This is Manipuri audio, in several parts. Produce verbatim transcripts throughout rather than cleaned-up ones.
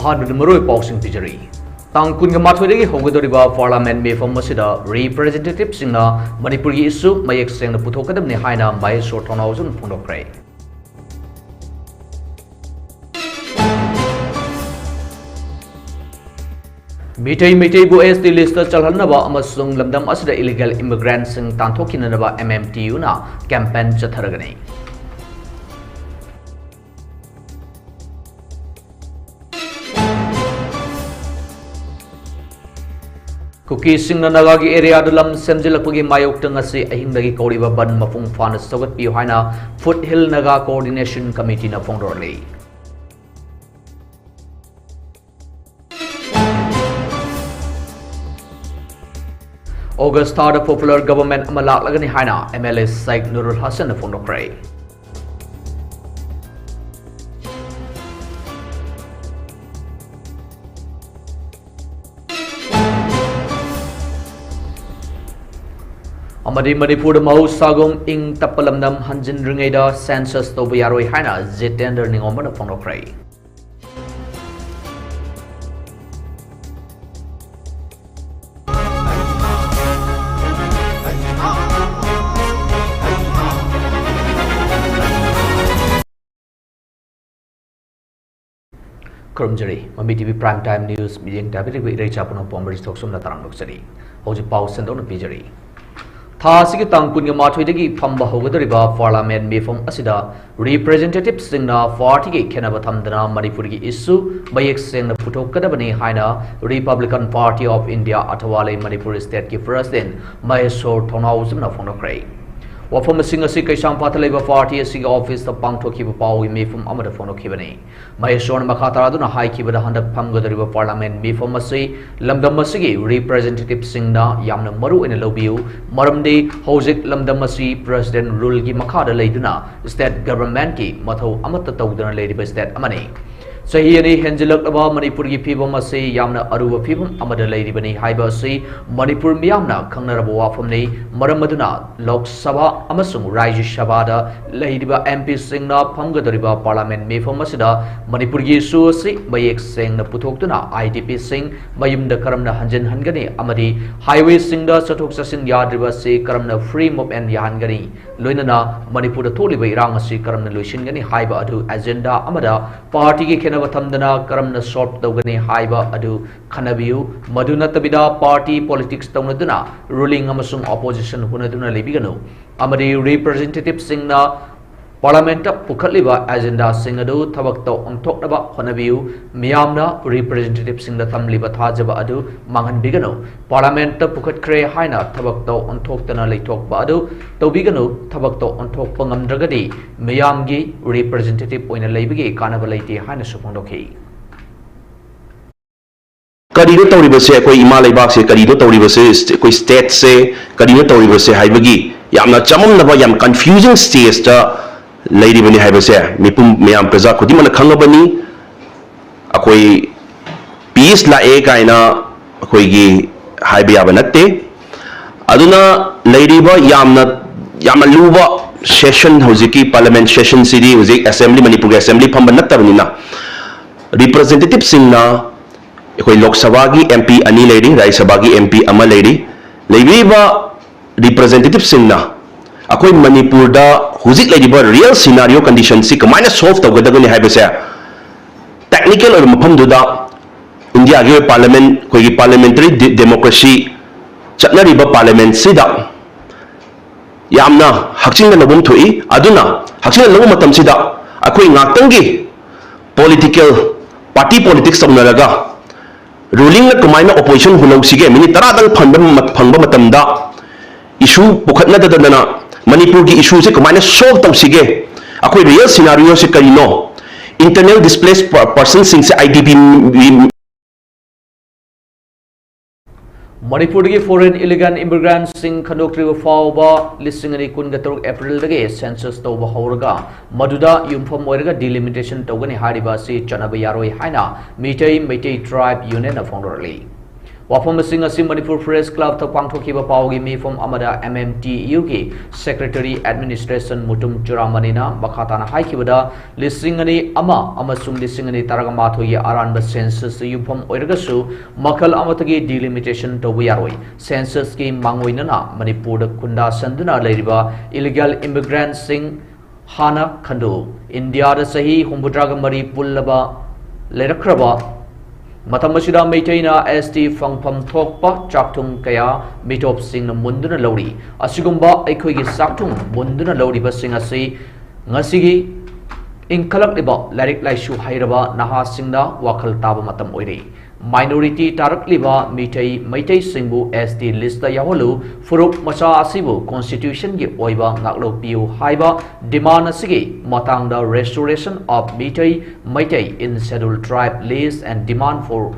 ꯑꯍꯥꯟꯕꯗ ꯃꯔꯨꯑꯣꯏꯕ ꯄꯥꯎꯁꯤꯡ ꯄꯤꯖꯔꯤ꯫ ꯇꯥꯡ ꯀꯨꯟꯒ ꯃꯥꯊꯣꯏꯗꯒꯤ ꯍꯧꯒꯗꯧꯔꯤꯕ Parliament ꯃꯤꯐꯝ ꯑꯁꯤꯗ representativeꯁꯤꯡꯅ ꯃꯅꯤꯄꯨꯔꯒꯤ issue ꯃꯌꯦꯛ ꯁꯦꯡꯅ ꯄꯨꯊꯣꯛꯀꯗꯕꯅꯤ ꯍꯥꯏꯅ ꯃꯍꯦꯁꯣꯔ ꯊꯧꯅꯥꯎꯖꯝ ꯐꯣꯡꯗꯣꯛꯈ꯭ꯔꯦ꯫ ꯃꯤꯇꯩ ꯃꯩꯇꯩꯕꯨ S T listꯇ ꯆꯜꯍꯟꯅꯕ ꯑꯃꯁꯨꯡ ꯂꯝꯗꯝ ꯑꯁꯤꯗ illegal immigrantꯁꯤꯡ ꯇꯥꯟꯊꯣꯛꯈꯤꯅꯅꯕ M M T Uꯅ campaign ꯆꯠꯊꯔꯒꯅꯤ꯫ ꯀꯨꯀꯤꯁꯤꯡꯅ ꯅꯥꯒꯥꯒꯤ areaꯗ ꯂꯝ ꯁꯦꯝꯖꯤꯜꯂꯛꯄꯒꯤ ꯃꯥꯌꯣꯛꯇ ꯉꯁꯤ ꯑꯍꯤꯡꯗꯒꯤ ꯀꯧꯔꯤꯕ ꯕꯟ ꯃꯄꯨꯡ ꯐꯥꯅ ꯁꯧꯒꯠꯄꯤꯌꯨ ꯍꯥꯏꯅ Foothill Naga Coordination Committeeꯅ ꯐꯣꯡꯗꯣꯔꯛꯂꯤ꯫ August ꯊꯥꯗ popular government ꯑꯃ ꯂꯥꯛꯂꯒꯅꯤ ꯍꯥꯏꯅ M L A Sheikh Nurul Hassanꯅ ꯐꯣꯡꯗꯣꯛꯈ꯭ꯔꯦ꯫ ꯑꯃꯗꯤ ꯃꯅꯤꯄꯨꯔꯗ ꯃꯍꯧꯁꯥꯒꯨꯝ ꯏꯪ ꯇꯞꯄ ꯂꯝꯗꯝ ꯍꯟꯖꯤꯟꯗ꯭ꯔꯤꯉꯩꯗ census ꯇꯧꯕ ꯌꯥꯔꯣꯏ ꯍꯥꯏꯅ ꯖꯤꯇꯦꯟꯗ꯭ꯔ ꯅꯤꯉꯣꯝꯕꯅ ꯐꯣꯡꯗꯣꯛꯈ꯭ꯔꯦ꯫ ꯈꯨꯔꯨꯝꯖꯔꯤ꯫ ꯃꯃꯤ T V Prime Time News ꯃꯤꯠꯌꯦꯡ ꯇꯥꯕꯤꯔꯤꯕ ꯏꯔꯩꯆꯥ ꯄꯨꯝꯅꯃꯛꯄꯨ ꯑꯃꯔꯖꯤꯠ ꯊꯣꯛꯆꯣꯝꯅ ꯇꯔꯥꯝꯅ ꯑꯣꯛꯆꯔꯤ꯫ ꯍꯧꯖꯤꯛ ꯄꯥꯎ ꯁꯟꯗꯣꯛꯅ ꯄꯤꯖꯔꯤ꯫ ꯊꯥ ꯑꯁꯤꯒꯤ ꯇꯥꯡ ꯀꯨꯟꯒ ꯃꯥꯊꯣꯏꯗꯒꯤ ꯐꯝꯕ ꯍꯧꯒꯗꯧꯔꯤꯕ Parliament ꯃꯤꯐꯝ ꯑꯁꯤꯗ representativeꯁꯤꯡꯅ partyꯒꯤ ꯈꯦꯠꯅꯕ ꯊꯝꯗꯅ ꯃꯅꯤꯄꯨꯔꯒꯤ issue ꯃꯌꯦꯛ ꯁꯦꯡꯅ ꯄꯨꯊꯣꯛꯀꯗꯕꯅꯤ ꯍꯥꯏꯅ Republican Party of India ꯑꯊꯋꯥꯂꯩ Manipur stateꯀꯤ president ꯃꯍꯦꯁꯣꯔ ꯊꯧꯅꯥꯎꯖꯝꯅ ꯐꯣꯡꯗꯣꯛꯈ꯭ꯔꯦ꯫ ꯋꯥꯐꯝꯁꯤꯡ ꯑꯁꯤ ꯀꯩꯁꯥꯝꯄꯥꯠꯇ ꯂꯩꯕ party ꯑꯁꯤꯒꯤ officeꯇ ꯄꯥꯡꯊꯣꯛꯈꯤꯕ ꯄꯥꯎꯒꯤ ꯃꯤꯐꯝ ꯑꯃꯗ ꯐꯣꯡꯗꯣꯛꯈꯤꯕꯅꯤ꯫ ꯃꯍꯦꯁꯣꯔꯅ ꯃꯈꯥ ꯇꯥꯗꯨꯅ ꯍꯥꯏꯈꯤꯕꯗ, ꯍꯟꯗꯛ ꯐꯝꯒꯗꯧꯔꯤꯕ Parliament ꯃꯤꯐꯝ ꯑꯁꯤ ꯂꯝꯗꯝ ꯑꯁꯤꯒꯤ representativeꯁꯤꯡꯅ ꯌꯥꯝꯅ ꯃꯔꯨ ꯑꯣꯏꯅ ꯂꯧꯕꯤꯌꯨ, ꯃꯔꯝꯗꯤ ꯍꯧꯖꯤꯛ ꯂꯝꯗꯝ ꯑꯁꯤ President ruleꯒꯤ ꯃꯈꯥꯗ ꯂꯩꯗꯨꯅ state governmentꯀꯤ ꯃꯊꯧ ꯑꯃꯠꯇ ꯇꯧꯗꯅ ꯂꯩꯔꯤꯕ state ꯑꯃꯅꯤ꯫ ꯆꯍꯤ ꯑꯅꯤ ꯍꯦꯟꯖꯤꯜꯂꯛꯂꯕ ꯃꯅꯤꯄꯨꯔꯒꯤ ꯐꯤꯕꯝ ꯑꯁꯤ ꯌꯥꯝꯅ ꯑꯔꯨꯕ ꯐꯤꯕꯝ ꯑꯃꯗ ꯂꯩꯔꯤꯕꯅꯤ ꯍꯥꯏꯕ ꯑꯁꯤ ꯃꯅꯤꯄꯨꯔ ꯃꯤꯌꯥꯝꯅ ꯈꯪꯅꯔꯕ ꯋꯥꯐꯝꯅꯤ꯫ ꯃꯔꯝ ꯑꯗꯨꯅ ꯂꯣꯛ ꯁꯚꯥ ꯑꯃꯁꯨꯡ ꯔꯥꯖ꯭ꯌ ꯁꯚꯥꯗ ꯂꯩꯔꯤꯕ ꯑꯦꯝ ꯄꯤꯁꯤꯡꯅ ꯐꯝꯒꯗꯧꯔꯤꯕ ꯄꯥꯔꯂꯥꯃꯦꯟ ꯃꯤꯐꯝ ꯑꯁꯤꯗ ꯃꯅꯤꯄꯨꯔꯒꯤ ꯏꯁꯨ ꯑꯁꯤ ꯃꯌꯦꯛ ꯁꯦꯡꯅ ꯄꯨꯊꯣꯛꯇꯨꯅ ꯑꯥꯏ ꯗꯤ ꯄꯤꯁꯤꯡ ꯃꯌꯨꯝꯗ ꯀꯔꯝꯅ ꯍꯟꯖꯤꯟꯍꯟꯒꯅꯤ ꯑꯃꯗꯤ ꯍꯥꯏꯋꯦꯁꯤꯡꯗ ꯆꯠꯊꯣꯛ ꯆꯠꯁꯤꯟ ꯌꯥꯗ꯭ꯔꯤꯕ ꯑꯁꯤ ꯀꯔꯝꯅ ꯐ꯭ꯔꯤ ꯃꯨꯚꯃꯦꯟ ꯌꯥꯍꯟꯒꯅꯤ, ꯂꯣꯏꯅꯅ ꯃꯅꯤꯄꯨꯔꯗ ꯊꯣꯛꯂꯤꯕ ꯏꯔꯥꯡ ꯑꯁꯤ ꯀꯔꯝꯅ ꯂꯣꯏꯁꯤꯟꯒꯅꯤ ꯍꯥꯏꯕ ꯑꯗꯨ ꯑꯦꯖꯦꯟꯗꯥ ꯑꯃꯗ ꯄꯥꯔꯇꯤꯒꯤ ꯈꯦꯠꯅꯕ ꯊꯝꯗꯅ ꯀꯔꯝꯅ ꯁꯣꯜꯕ ꯇꯧꯒꯅꯤ ꯍꯥꯏꯕ ꯑꯗꯨ ꯈꯟꯅꯕꯤꯌꯨ꯫ ꯃꯗꯨ ꯅꯠꯇꯕꯤꯗ ꯄꯥꯔꯇꯤ ꯄꯣꯂꯤꯇꯤꯛꯁ ꯇꯧꯅꯗꯨꯅ ꯔꯨꯂꯤꯡ ꯑꯃꯁꯨꯡ ꯑꯣꯄꯣꯖꯤꯁꯟ ꯍꯨꯟꯅꯗꯨꯅ ꯂꯩꯕꯤꯒꯅꯨ ꯑꯃꯗꯤ ꯔꯤꯄ꯭ꯔꯖꯦꯟꯇꯦꯇꯤꯚꯁꯤꯡꯅ ꯄꯥꯔꯂꯥꯃꯦꯟꯠꯇ ꯄꯨꯈꯠꯂꯤꯕ ꯑꯦꯖꯦꯟꯗꯥꯁꯤꯡ ꯑꯗꯨ ꯊꯕꯛꯇ ꯑꯣꯟꯊꯣꯛꯅꯕ ꯍꯣꯠꯅꯕꯤꯌꯨ꯫ ꯃꯤꯌꯥꯝꯅ ꯔꯤꯄ꯭ꯔꯖꯦꯟꯇꯦꯇꯤꯚꯁꯤꯡꯗ ꯊꯝꯂꯤꯕ ꯊꯥꯖꯕ ꯑꯗꯨ ꯃꯥꯡꯍꯟꯕꯤꯒꯅꯨ꯫ ꯄꯥꯔꯂꯥꯃꯦꯟꯠꯇ ꯄꯨꯈꯠꯈ꯭ꯔꯦ ꯍꯥꯏꯅ ꯊꯕꯛꯇ ꯑꯣꯟꯊꯣꯛꯇꯅ ꯂꯩꯊꯣꯛꯄ ꯑꯗꯨ ꯇꯧꯕꯤꯒꯅꯨ꯫ ꯊꯕꯛꯇ ꯑꯣꯟꯊꯣꯛꯄ ꯉꯝꯗ꯭ꯔꯒꯗꯤ ꯃꯤꯌꯥꯝꯒꯤ ꯔꯤꯄ꯭ꯔꯖꯦꯟꯇꯦꯇꯤꯚ ꯑꯣꯏꯅ ꯂꯩꯕꯒꯤ ꯀꯥꯟꯅꯕ ꯂꯩꯇꯦ ꯍꯥꯏꯅꯁꯨ ꯐꯣꯡꯗꯣꯛꯈꯤ꯫ ꯀꯔꯤꯅꯣ ꯇꯧꯔꯤꯕꯁꯦ? ꯑꯩꯈꯣꯏ ꯏꯃꯥ ꯂꯩꯕꯥꯛꯁꯦ ꯀꯔꯤꯅꯣ ꯇꯧꯔꯤꯕꯁꯦ? ꯑꯩꯈꯣꯏ ꯁ꯭ꯇꯦꯠꯁꯦ ꯀꯔꯤꯅꯣ ꯇꯧꯔꯤꯕꯁꯦ ꯍꯥꯏꯕꯒꯤ ꯌꯥꯝꯅ ꯆꯃꯝꯅꯕ, ꯌꯥꯝ ꯀꯟꯐ꯭ꯌꯨꯖꯤꯡ ꯁ꯭ꯇꯦꯖꯇ ꯂꯩꯔꯤꯕꯅꯤ ꯍꯥꯏꯕꯁꯦ ꯃꯤꯄꯨꯝ, ꯃꯌꯥꯝ ꯄ꯭ꯔꯖꯥ ꯈꯨꯗꯤꯡꯃꯛꯅ ꯈꯪꯉꯕꯅꯤ꯫ ꯑꯩꯈꯣꯏ ꯄꯤꯁ ꯂꯥꯛꯑꯦ ꯀꯥꯏꯅ ꯑꯩꯈꯣꯏꯒꯤ ꯍꯥꯏꯕ ꯌꯥꯕ ꯅꯠꯇꯦ꯫ ꯑꯗꯨꯅ ꯂꯩꯔꯤꯕ ꯌꯥꯝꯅ, ꯌꯥꯝꯅ ꯂꯨꯕ ꯁꯦꯁꯟ, ꯍꯧꯖꯤꯛꯀꯤ ꯄꯥꯔꯂꯤꯌꯥꯃꯦꯟꯠ ꯁꯦꯁꯟꯁꯤꯗꯤ ꯍꯧꯖꯤꯛ ꯑꯦꯁꯦꯝꯕ꯭ꯂꯤ, ꯃꯅꯤꯄꯨꯔꯒꯤ ꯑꯦꯁꯦꯝꯕ꯭ꯂꯤ ꯐꯝꯕ ꯅꯠꯇꯕꯅꯤꯅ, ꯔꯤꯄ꯭ꯔꯖꯦꯟꯇꯦꯇꯤꯚꯁꯤꯡꯅ, ꯑꯩꯈꯣꯏ ꯂꯣꯛ ꯁꯚꯥꯒꯤ ꯑꯦꯝ ꯄꯤ ꯑꯅꯤ ꯂꯩꯔꯤ, ꯔꯥꯖ꯭ꯌ ꯁꯚꯥꯒꯤ ꯑꯦꯝ ꯄꯤ ꯑꯃ ꯂꯩꯔꯤ, ꯂꯩꯕꯤꯔꯤꯕ ꯔꯤꯄ꯭ꯔꯖꯦꯟꯇꯦꯇꯤꯚꯁꯤꯡꯅ ꯑꯩꯈꯣꯏ ꯃꯅꯤꯄꯨꯔꯗ ꯍꯧꯖꯤꯛ ꯂꯩꯔꯤꯕ ꯔꯤꯌꯦꯜ ꯁꯤꯅꯥꯔꯤꯑꯣ ꯀꯟꯗꯤꯁꯟꯁꯤ ꯀꯃꯥꯏꯅ ꯁꯣꯜꯕ ꯇꯧꯒꯗꯒꯅꯤ ꯍꯥꯏꯕꯁꯦ ꯇꯦꯛꯅꯤꯀꯦꯜ ꯑꯣꯏꯕ ꯃꯐꯝꯗꯨꯗ ꯏꯟꯗꯤꯌꯥꯒꯤ ꯑꯣꯏꯕ ꯄꯥꯔꯂꯤꯌꯥꯃꯦꯟꯠ, ꯑꯩꯈꯣꯏꯒꯤ ꯄꯥꯔꯂꯤꯌꯥꯃꯦꯟꯇꯔꯤ ꯗꯤ-, ꯗꯦꯃꯣꯀ꯭ꯔꯦꯁꯤ ꯆꯠꯅꯔꯤꯕ ꯄꯥꯔꯂꯤꯌꯥꯃꯦꯟꯠꯁꯤꯗ ꯌꯥꯝꯅ ꯍꯛꯆꯤꯟꯅ ꯂꯧꯐꯝ ꯊꯣꯛꯏ꯫ ꯑꯗꯨꯅ ꯍꯛꯆꯤꯟꯅ ꯂꯧꯕ ꯃꯇꯝꯁꯤꯗ ꯑꯩꯈꯣꯏ ꯉꯥꯛꯇꯪꯒꯤ ꯄꯣꯂꯤꯇꯤꯀꯦꯜ ꯄꯥꯔꯇꯤ ꯄꯣꯂꯤꯇꯤꯛꯁ ꯇꯧꯅꯔꯒ ꯔꯨꯂꯤꯡꯅ ꯀꯃꯥꯏꯅ ꯑꯣꯄꯣꯖꯤꯁꯟ ꯍꯨꯜꯍꯧꯁꯤꯒꯦ, ꯃꯤꯅꯤꯠ ꯇꯔꯥꯗꯪ ꯐꯪꯕ, ꯐꯪꯕ ꯃꯇꯝꯗ ꯏꯁꯨ ꯄꯨꯈꯠꯅꯗꯗꯅ ꯃꯅꯤꯄꯨꯔꯒꯤ ꯏꯁꯨꯁꯦ ꯀꯃꯥꯏꯅ ꯁꯣꯜꯕ ꯇꯧꯁꯤꯒꯦ, ꯑꯩꯈꯣꯏ ꯔꯤꯌꯦꯜ ꯁꯤꯅꯥꯔꯤꯑꯣꯁꯦ ꯀꯔꯤꯅꯣ, ꯏꯟꯇꯔꯅꯦꯜ ꯗꯤꯁꯄ꯭ꯂꯦꯁ ꯄꯔꯁꯟꯁꯤꯡꯁꯦ, ꯑꯥꯏ ꯗꯤ ꯄꯤ ꯃꯅꯤꯄꯨꯔꯗꯒꯤ foreign illegal immigrantꯁꯤꯡ ꯈꯟꯗꯣꯛꯇ꯭ꯔꯤꯕ ꯐꯥꯎꯕ ꯂꯤꯁꯤꯡ ꯑꯅꯤ ꯀꯨꯟꯒ ꯇꯔꯨꯛ Aprilꯗꯒꯤ census ꯇꯧꯕ ꯍꯧꯔꯒ, ꯃꯗꯨꯗ ꯌꯨꯝꯐꯝ ꯑꯣꯏꯔꯒ delimitation ꯇꯧꯒꯅꯤ ꯍꯥꯏꯔꯤꯕ ꯑꯁꯤ ꯆꯠꯅꯕ ꯌꯥꯔꯣꯏ ꯍꯥꯏꯅ ꯃꯤꯇꯩ, Meitei Tribe Unionꯅ ꯐꯣꯡꯗꯣꯔꯛꯂꯤ꯫ ꯋꯥꯐꯝꯁꯤꯡ ꯑꯁꯤ ꯃꯅꯤꯄꯨꯔ Press Clubꯇ ꯄꯥꯡꯊꯣꯛꯈꯤꯕ ꯄꯥꯎꯒꯤ ꯃꯤꯐꯝ ꯑꯃꯗ MMTUꯒꯤ Secretary Administration ꯃꯨꯇꯨꯝ ꯆꯨꯔꯥꯃꯅꯤꯅ ꯃꯈꯥ ꯇꯥꯅ ꯍꯥꯏꯈꯤꯕꯗ, ꯂꯤꯁꯤꯡ ꯑꯅꯤ ꯑꯃ ꯑꯃꯁꯨꯡ ꯂꯤꯁꯤꯡ ꯑꯅꯤ ꯇꯔꯥꯃꯥꯊꯣꯏꯒꯤ ꯑꯔꯥꯟꯕ censusꯇ ꯌꯨꯝꯐꯝ ꯑꯣꯏꯔꯒꯁꯨ ꯃꯈꯜ ꯑꯃꯠꯇꯒꯤ delimitation ꯇꯧꯕ ꯌꯥꯔꯣꯏ꯫ Censusꯀꯤ ꯃꯥꯡꯑꯣꯏꯅꯅ ꯃꯅꯤꯄꯨꯔꯗ ꯈꯨꯟꯗꯥꯁꯟꯗꯨꯅ ꯂꯩꯔꯤꯕ illegal immigrantꯁꯤꯡ ꯍꯥꯟꯅ ꯈꯟꯗꯣꯛꯎ꯫ ꯏꯟꯗꯤꯌꯥꯗ ꯆꯍꯤ ꯍꯨꯝꯐꯨꯇꯔꯥꯒ ꯃꯔꯤ ꯄꯨꯜꯂꯕ ꯂꯩꯔꯛꯈ꯭ꯔꯕ ꯃꯇꯝ ꯑꯁꯤꯗ ꯃꯩꯇꯩꯅ ST ꯐꯪꯐꯝ ꯊꯣꯛꯄ ꯆꯥꯛꯊꯨꯡ ꯀꯌꯥ ꯃꯤꯇꯣꯞꯁꯤꯡꯅ ꯃꯨꯟꯗꯨꯅ ꯂꯧꯔꯤ꯫ ꯑꯁꯤꯒꯨꯝꯕ ꯑꯩꯈꯣꯏꯒꯤ ꯆꯥꯛꯊꯨꯡ ꯃꯨꯟꯗꯨꯅ ꯂꯧꯔꯤꯕꯁꯤꯡ ꯑꯁꯤ ꯉꯁꯤꯒꯤ ꯏꯟꯈꯠꯂꯛꯂꯤꯕ ꯂꯥꯏꯔꯤꯛ ꯂꯥꯏꯁꯨ ꯍꯩꯔꯕ ꯅꯍꯥꯁꯤꯡꯅ ꯋꯥꯈꯜ ꯇꯥꯕ ꯃꯇꯝ ꯑꯣꯏꯔꯦ꯫ Minority ꯇꯥꯔꯛꯂꯤꯕ ꯃꯤꯇꯩ, ꯃꯩꯇꯩꯁꯤꯡꯕꯨ ST listꯇ ꯌꯥꯎꯍꯜꯂꯨ, ꯐꯨꯔꯨꯞ ꯃꯆꯥ ꯑꯁꯤꯕꯨ constitutionꯒꯤ ꯑꯣꯏꯕ ꯉꯥꯛꯂꯧ ꯄꯤꯌꯨ ꯍꯥꯏꯕ demand ꯑꯁꯤꯒꯤ ꯃꯇꯥꯡꯗ Restoration of Meitei, Meitei in Scheduled Tribe list and demand for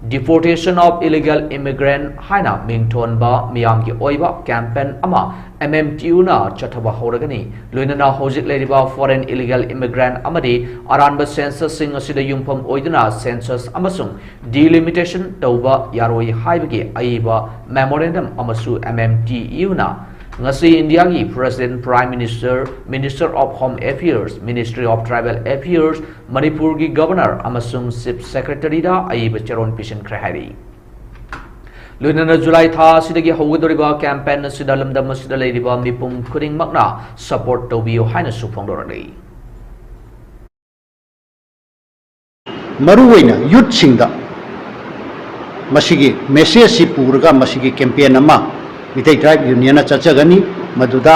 deportation of illegal immigrant ꯍꯥꯏꯅ ꯃꯤꯡꯊꯣꯟꯕ ꯃꯤꯌꯥꯝꯒꯤ ꯑꯣꯏꯕ campaign ꯑꯃ MMTUꯅ ꯆꯠꯊꯕ ꯍꯧꯔꯒꯅꯤ꯫ ꯂꯣꯏꯅꯅ ꯍꯧꯖꯤꯛ ꯂꯩꯔꯤꯕ foreign illegal immigrant ꯑꯃꯗꯤ ꯑꯔꯥꯟꯕ censusꯁꯤꯡ ꯑꯁꯤꯗ ꯌꯨꯝꯐꯝ ꯑꯣꯏꯗꯨꯅ census ꯑꯃꯁꯨꯡ delimitation ꯇꯧꯕ ꯌꯥꯔꯣꯏ ꯍꯥꯏꯕꯒꯤ ꯑꯏꯕ memorandum ꯑꯃꯁꯨ MMTUꯅ ꯉꯁꯤ ꯏꯟꯗꯤꯌꯥꯒꯤ President, Prime Minister, Minister of Home Affairs, Ministry of Tribal Affairs, ꯃꯅꯤꯄꯨꯔꯒꯤ Governor ꯑꯃꯁꯨꯡ Chief Secretaryꯗ ꯑꯏꯕ ꯆꯦꯔꯣꯟ ꯄꯤꯁꯤꯟꯈ꯭ꯔꯦ ꯍꯥꯏꯔꯤ꯫ ꯂꯣꯏꯅꯅ ꯖꯨꯂꯥꯏ ꯊꯥ ꯑꯁꯤꯗꯒꯤ ꯍꯧꯒꯗꯧꯔꯤꯕ campaign ꯑꯁꯤꯗ ꯂꯝꯗꯝ ꯑꯁꯤꯗ ꯂꯩꯔꯤꯕ ꯃꯤꯄꯨꯝ ꯈꯨꯗꯤꯡꯃꯛꯅ support ꯇꯧꯕꯤꯌꯨ ꯍꯥꯏꯅꯁꯨ ꯐꯣꯡꯗꯣꯔꯛꯂꯤ꯫ ꯃꯔꯨꯑꯣꯏꯅ youthꯁꯤꯡꯗ ꯃꯁꯤꯒꯤ messageꯁꯤ ꯄꯨꯔꯒ ꯃꯁꯤꯒꯤ campaign ꯑꯃ Meitei Tribe Unionꯅ ꯆꯠꯆꯒꯅꯤ꯫ ꯃꯗꯨꯗ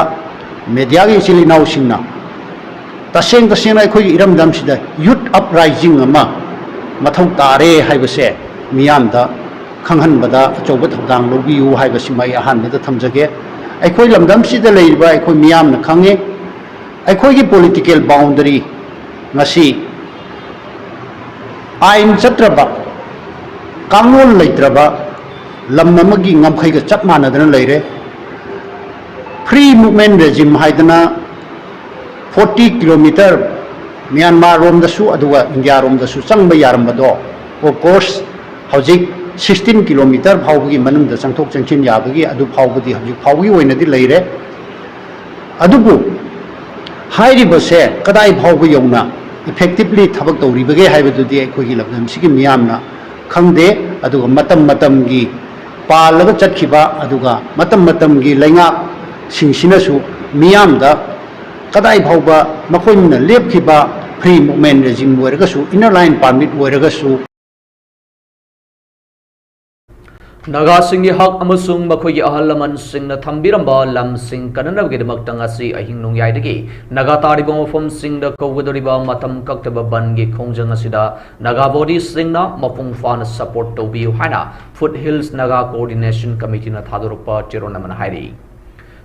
mediaꯒꯤ ꯏꯆꯤꯜ ꯏꯅꯥꯎꯁꯤꯡꯅ ꯇꯁꯦꯡ ꯇꯁꯦꯡꯅ ꯑꯩꯈꯣꯏꯒꯤ ꯏꯔꯝꯗꯝꯁꯤꯗ youth uprising ꯑꯃ ꯃꯊꯧ ꯇꯥꯔꯦ ꯍꯥꯏꯕꯁꯦ ꯃꯤꯌꯥꯝꯗ ꯈꯪꯍꯟꯕꯗ ꯑꯆꯧꯕ ꯊꯧꯗꯥꯡ ꯂꯧꯕꯤꯌꯨ ꯍꯥꯏꯕꯁꯤꯃ ꯑꯩ ꯑꯍꯥꯟꯕꯗ ꯊꯝꯖꯒꯦ꯫ ꯑꯩꯈꯣꯏ ꯂꯝꯗꯝꯁꯤꯗ ꯂꯩꯔꯤꯕ ꯑꯩꯈꯣꯏ ꯃꯤꯌꯥꯝꯅ ꯈꯪꯉꯤ꯫ ꯑꯩꯈꯣꯏꯒꯤ political boundary ꯉꯁꯤ ꯑꯥꯏꯟ ꯆꯠꯇ꯭ꯔꯕ, ꯀꯥꯡꯂꯣꯟ ꯂꯩꯇ꯭ꯔꯕ, ꯂꯝ ꯑꯃꯒꯤ ꯉꯝꯈꯩꯒ ꯆꯞ ꯃꯥꯟꯅꯗꯅ ꯂꯩꯔꯦ꯫ Free movement regime ꯍꯥꯏꯗꯅ forty kilometer ꯃ꯭ꯌꯥꯟꯃꯥꯔ ꯔꯣꯝꯗꯁꯨ ꯑꯗꯨꯒ ꯏꯟꯗꯤꯌꯥ ꯔꯣꯝꯗꯁꯨ ꯆꯪꯕ ꯌꯥꯔꯝꯕꯗꯣ, of course, ꯍꯧꯖꯤꯛ sixteen kilometer ꯐꯥꯎꯕꯒꯤ ꯃꯅꯨꯡꯗ ꯆꯪꯊꯣꯛ ꯆꯪꯁꯤꯟ ꯌꯥꯕꯒꯤ ꯑꯗꯨ ꯐꯥꯎꯕꯗꯤ ꯍꯧꯖꯤꯛ ꯐꯥꯎꯕꯒꯤ ꯑꯣꯏꯅꯗꯤ ꯂꯩꯔꯦ꯫ ꯑꯗꯨꯕꯨ ꯍꯥꯏꯔꯤꯕꯁꯦ ꯀꯗꯥꯏ ꯐꯥꯎꯕ ꯌꯧꯅ effectively ꯊꯕꯛ ꯇꯧꯔꯤꯕꯒꯦ ꯍꯥꯏꯕꯗꯨꯗꯤ ꯑꯩꯈꯣꯏꯒꯤ ꯂꯝꯗꯝꯁꯤꯒꯤ ꯃꯤꯌꯥꯝꯅ ꯈꯪꯗꯦ꯫ ꯑꯗꯨꯒ ꯃꯇꯝ ꯃꯇꯝꯒꯤ ꯄꯥꯜꯂꯒ ꯆꯠꯈꯤꯕ, ꯑꯗꯨꯒ ꯃꯇꯝ ꯃꯇꯝꯒꯤ ꯂꯩꯉꯥꯛꯁꯤꯡꯁꯤꯅꯁꯨ ꯃꯤꯌꯥꯝꯗ ꯀꯗꯥꯏ ꯐꯥꯎꯕ ꯃꯈꯣꯏꯅ ꯂꯦꯞꯈꯤꯕ free movement regime ꯑꯣꯏꯔꯒꯁꯨ, inner line permit ꯑꯣꯏꯔꯒꯁꯨ, ꯅꯥꯒꯥꯁꯤꯡꯒꯤ ꯍꯛ ꯑꯃꯁꯨꯡ ꯃꯈꯣꯏꯒꯤ ꯑꯍꯜ ꯂꯃꯟꯁꯤꯡꯅ ꯊꯝꯕꯤꯔꯝꯕ ꯂꯝꯁꯤꯡ ꯀꯟꯅꯅꯕꯒꯤꯗꯃꯛꯇ ꯉꯁꯤ ꯑꯍꯤꯡ ꯅꯣꯡꯌꯥꯏꯗꯒꯤ ꯅꯥꯒꯥ ꯇꯥꯔꯤꯕ ꯃꯐꯝꯁꯤꯡꯗ ꯀꯧꯒꯗꯧꯔꯤꯕ ꯃꯇꯝ ꯀꯛꯇꯕ ꯕꯟꯒꯤ ꯈꯣꯡꯖꯪ ꯑꯁꯤꯗ ꯅꯥꯒꯥ ꯕꯣꯗꯤꯁꯤꯡꯅ ꯃꯄꯨꯡ ꯐꯥꯅ support ꯇꯧꯕꯤꯌꯨ ꯍꯥꯏꯅ Foot Hills Naga Coordination Committeeꯅ ꯊꯥꯗꯣꯔꯛꯄ ꯆꯦꯔꯣꯜ ꯑꯃꯅ ꯍꯥꯏꯔꯤ꯫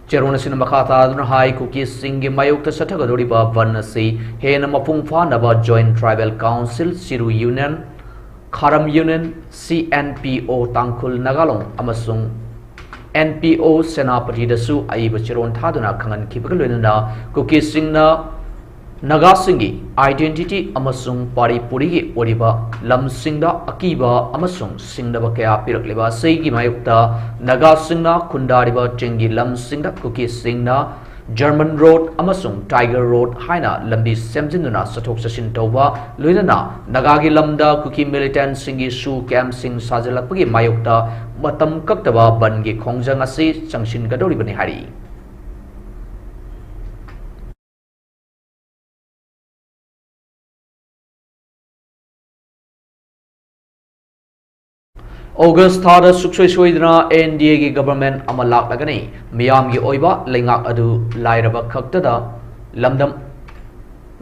ꯆꯦꯔꯣꯜ ꯑꯁꯤꯅ ꯃꯈꯥ ꯇꯥꯗꯨꯅ ꯍꯥꯏ, ꯀꯨꯀꯤꯁꯤꯡꯒꯤ ꯃꯥꯌꯣꯛꯇ ꯆꯠꯊꯒꯗꯧꯔꯤꯕ ꯕꯟ ꯑꯁꯤ ꯍꯦꯟꯅ ꯃꯄꯨꯡ ꯐꯥꯅꯕ Joint Tribal Council, ꯆꯤꯔꯨ Union, ꯈꯥꯔꯝ Union, C N P O ꯇꯥꯡꯈꯨꯜ ꯅꯥꯒꯥꯂꯣꯡ ꯑꯃꯁꯨꯡ N P O ꯁꯦꯅꯥꯄꯇꯤꯗꯁꯨ ꯑꯏꯕ ꯆꯦꯔꯣꯜ ꯊꯥꯗꯨꯅ ꯈꯪꯍꯟꯈꯤꯕꯒ ꯂꯣꯏꯅꯅ ꯀꯨꯀꯤꯁꯤꯡꯅ ꯅꯥꯒꯥꯁꯤꯡꯒꯤ identity ꯑꯃꯁꯨꯡ ꯄꯥꯔꯤ ꯄꯨꯔꯤꯒꯤ ꯑꯣꯏꯔꯤꯕ ꯂꯝꯁꯤꯡꯗ ꯑꯀꯤꯕ ꯑꯃꯁꯨꯡ ꯁꯤꯡꯅꯕ ꯀꯌꯥ ꯄꯤꯔꯛꯂꯤꯕ ꯑꯁꯤꯒꯤ ꯃꯥꯌꯣꯛꯇ ꯅꯥꯒꯥꯁꯤꯡꯅ ꯈꯨꯟꯗꯥꯔꯤꯕ ꯆꯤꯡꯒꯤ ꯂꯝꯁꯤꯡꯗ ꯀꯨꯀꯤꯁꯤꯡꯅ German Road ꯑꯃꯁꯨꯡ Tiger Road ꯍꯥꯏꯅ ꯂꯝꯕꯤ ꯁꯦꯝꯖꯤꯟꯗꯨꯅ ꯆꯠꯊꯣꯛ ꯆꯠꯁꯤꯟ ꯇꯧꯕ, ꯂꯣꯏꯅꯅ ꯅꯥꯒꯥꯒꯤ ꯂꯝꯗ ꯀꯨꯀꯤ militantꯁꯤꯡꯒꯤ ꯁꯨ campꯁꯤꯡ ꯁꯥꯖꯤꯜꯂꯛꯄꯒꯤ ꯃꯥꯌꯣꯛꯇ ꯃꯇꯝ ꯀꯛꯇꯕ ꯕꯟꯒꯤ ꯈꯣꯡꯖꯪ ꯑꯁꯤ ꯆꯪꯁꯤꯟꯒꯗꯧꯔꯤꯕꯅꯤ ꯍꯥꯏꯔꯤ꯫ ꯑꯣꯒꯁ ꯊꯥꯗ ꯁꯨꯡꯁꯣꯏ ꯁꯣꯏꯗꯅ N D Aꯒꯤ government ꯑꯃ ꯂꯥꯛꯂꯒꯅꯤ꯫ ꯃꯤꯌꯥꯝꯒꯤ ꯑꯣꯏꯕ ꯂꯩꯉꯥꯛ ꯑꯗꯨ ꯂꯥꯏꯔꯕ ꯈꯛꯇꯗ ꯂꯝꯗꯝ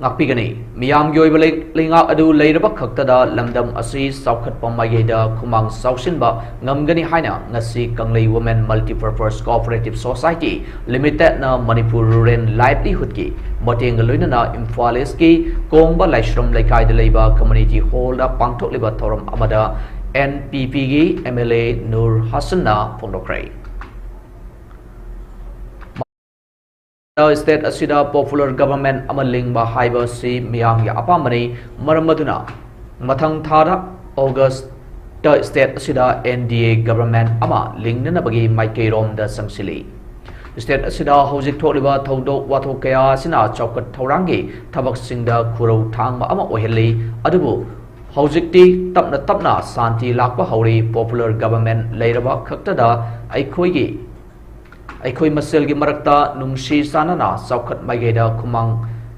ꯉꯥꯛꯄꯤꯒꯅꯤ꯫ ꯃꯤꯌꯥꯝꯒꯤ ꯑꯣꯏꯕ ꯂꯩ-, ꯂꯩꯉꯥꯛ ꯑꯗꯨ ꯂꯩꯔꯕ ꯈꯛꯇꯗ ꯂꯝꯗꯝ ꯑꯁꯤ ꯆꯥꯎꯈꯠꯄ ꯃꯥꯏꯀꯩꯗ ꯈꯨꯃꯥꯡ ꯆꯥꯎꯁꯤꯟꯕ ꯉꯝꯒꯅꯤ ꯍꯥꯏꯅ ꯉꯁꯤ ꯀꯪꯂꯩ Women Multipurpose Cooperative Society Limitedꯅ Manipur Rural Livelihoodꯀꯤ ꯃꯇꯦꯡꯒ ꯂꯣꯏꯅꯅ ꯏꯝꯐꯥꯜ ꯏꯁꯀꯤ ꯀꯣꯡꯕ ꯂꯥꯏꯁ꯭ꯔꯝ ꯂꯩꯀꯥꯏꯗ ꯂꯩꯕ community hallꯗ ꯄꯥꯡꯊꯣꯛꯂꯤꯕ ꯊꯧꯔꯝ ꯑꯃꯗ ꯑꯦꯟ ꯄꯤ ꯄꯤꯒꯤ M L A Nur ꯍꯁꯟꯅ ꯐꯣꯡꯗꯣꯛꯈ꯭ꯔꯦ꯫ State ꯑꯁꯤꯗ ꯄꯣꯄꯨꯂꯔ ꯒꯚꯔꯟꯃꯦꯟꯠ ꯑꯃ ꯂꯤꯡꯕ ꯍꯥꯏꯕ ꯑꯁꯤ ꯃꯤꯌꯥꯝꯒꯤ ꯑꯄꯥꯝꯕꯅꯤ꯫ ꯃꯔꯝ ꯑꯗꯨꯅ ꯃꯊꯪ ꯊꯥꯗ ꯑꯣꯒꯁꯇ ꯁ꯭ꯇꯦꯠ ꯑꯁꯤꯗ ꯑꯦꯟ ꯗꯤ ꯑꯦ ꯒꯚꯔꯟꯃꯦꯟꯠ ꯑꯃ ꯂꯤꯡꯅꯅꯕꯒꯤ ꯃꯥꯏꯀꯩꯔꯣꯝꯗ ꯆꯪꯁꯤꯜꯂꯤ꯫ ꯁ꯭ꯇꯦꯠ ꯑꯁꯤꯗ ꯍꯧꯖꯤꯛ ꯊꯣꯛꯂꯤꯕ ꯊꯧꯗꯣꯛ ꯋꯥꯊꯣꯛ ꯀꯌꯥ ꯑꯁꯤꯅ ꯆꯥꯎꯈꯠ ꯊꯧꯔꯥꯡꯒꯤ ꯊꯕꯛꯁꯤꯡꯗ ꯈꯨꯔꯧ ꯊꯥꯡꯕ ꯑꯃ ꯑꯣꯏꯍꯜꯂꯤ꯫ ꯑꯗꯨꯕꯨ ꯍꯧꯖꯤꯛꯇꯤ ꯇꯞꯅ ꯇꯞꯅ ꯁꯥꯟꯇꯤ ꯂꯥꯛꯄ ꯍꯧꯔꯤ꯫ ꯄꯣꯄꯨꯂꯔ ꯒꯚꯔꯟꯃꯦꯟꯠ ꯂꯩꯔꯕ ꯈꯛꯇꯗ ꯑꯩꯈꯣꯏꯒꯤ, ꯑꯩꯈꯣꯏ ꯃꯁꯦꯜꯒꯤ ꯃꯔꯛꯇ ꯅꯨꯡꯁꯤ ꯆꯥꯟꯅꯅ ꯆꯥꯎꯈꯠ ꯃꯥꯏꯀꯩꯗ ꯈꯨꯃꯥꯡ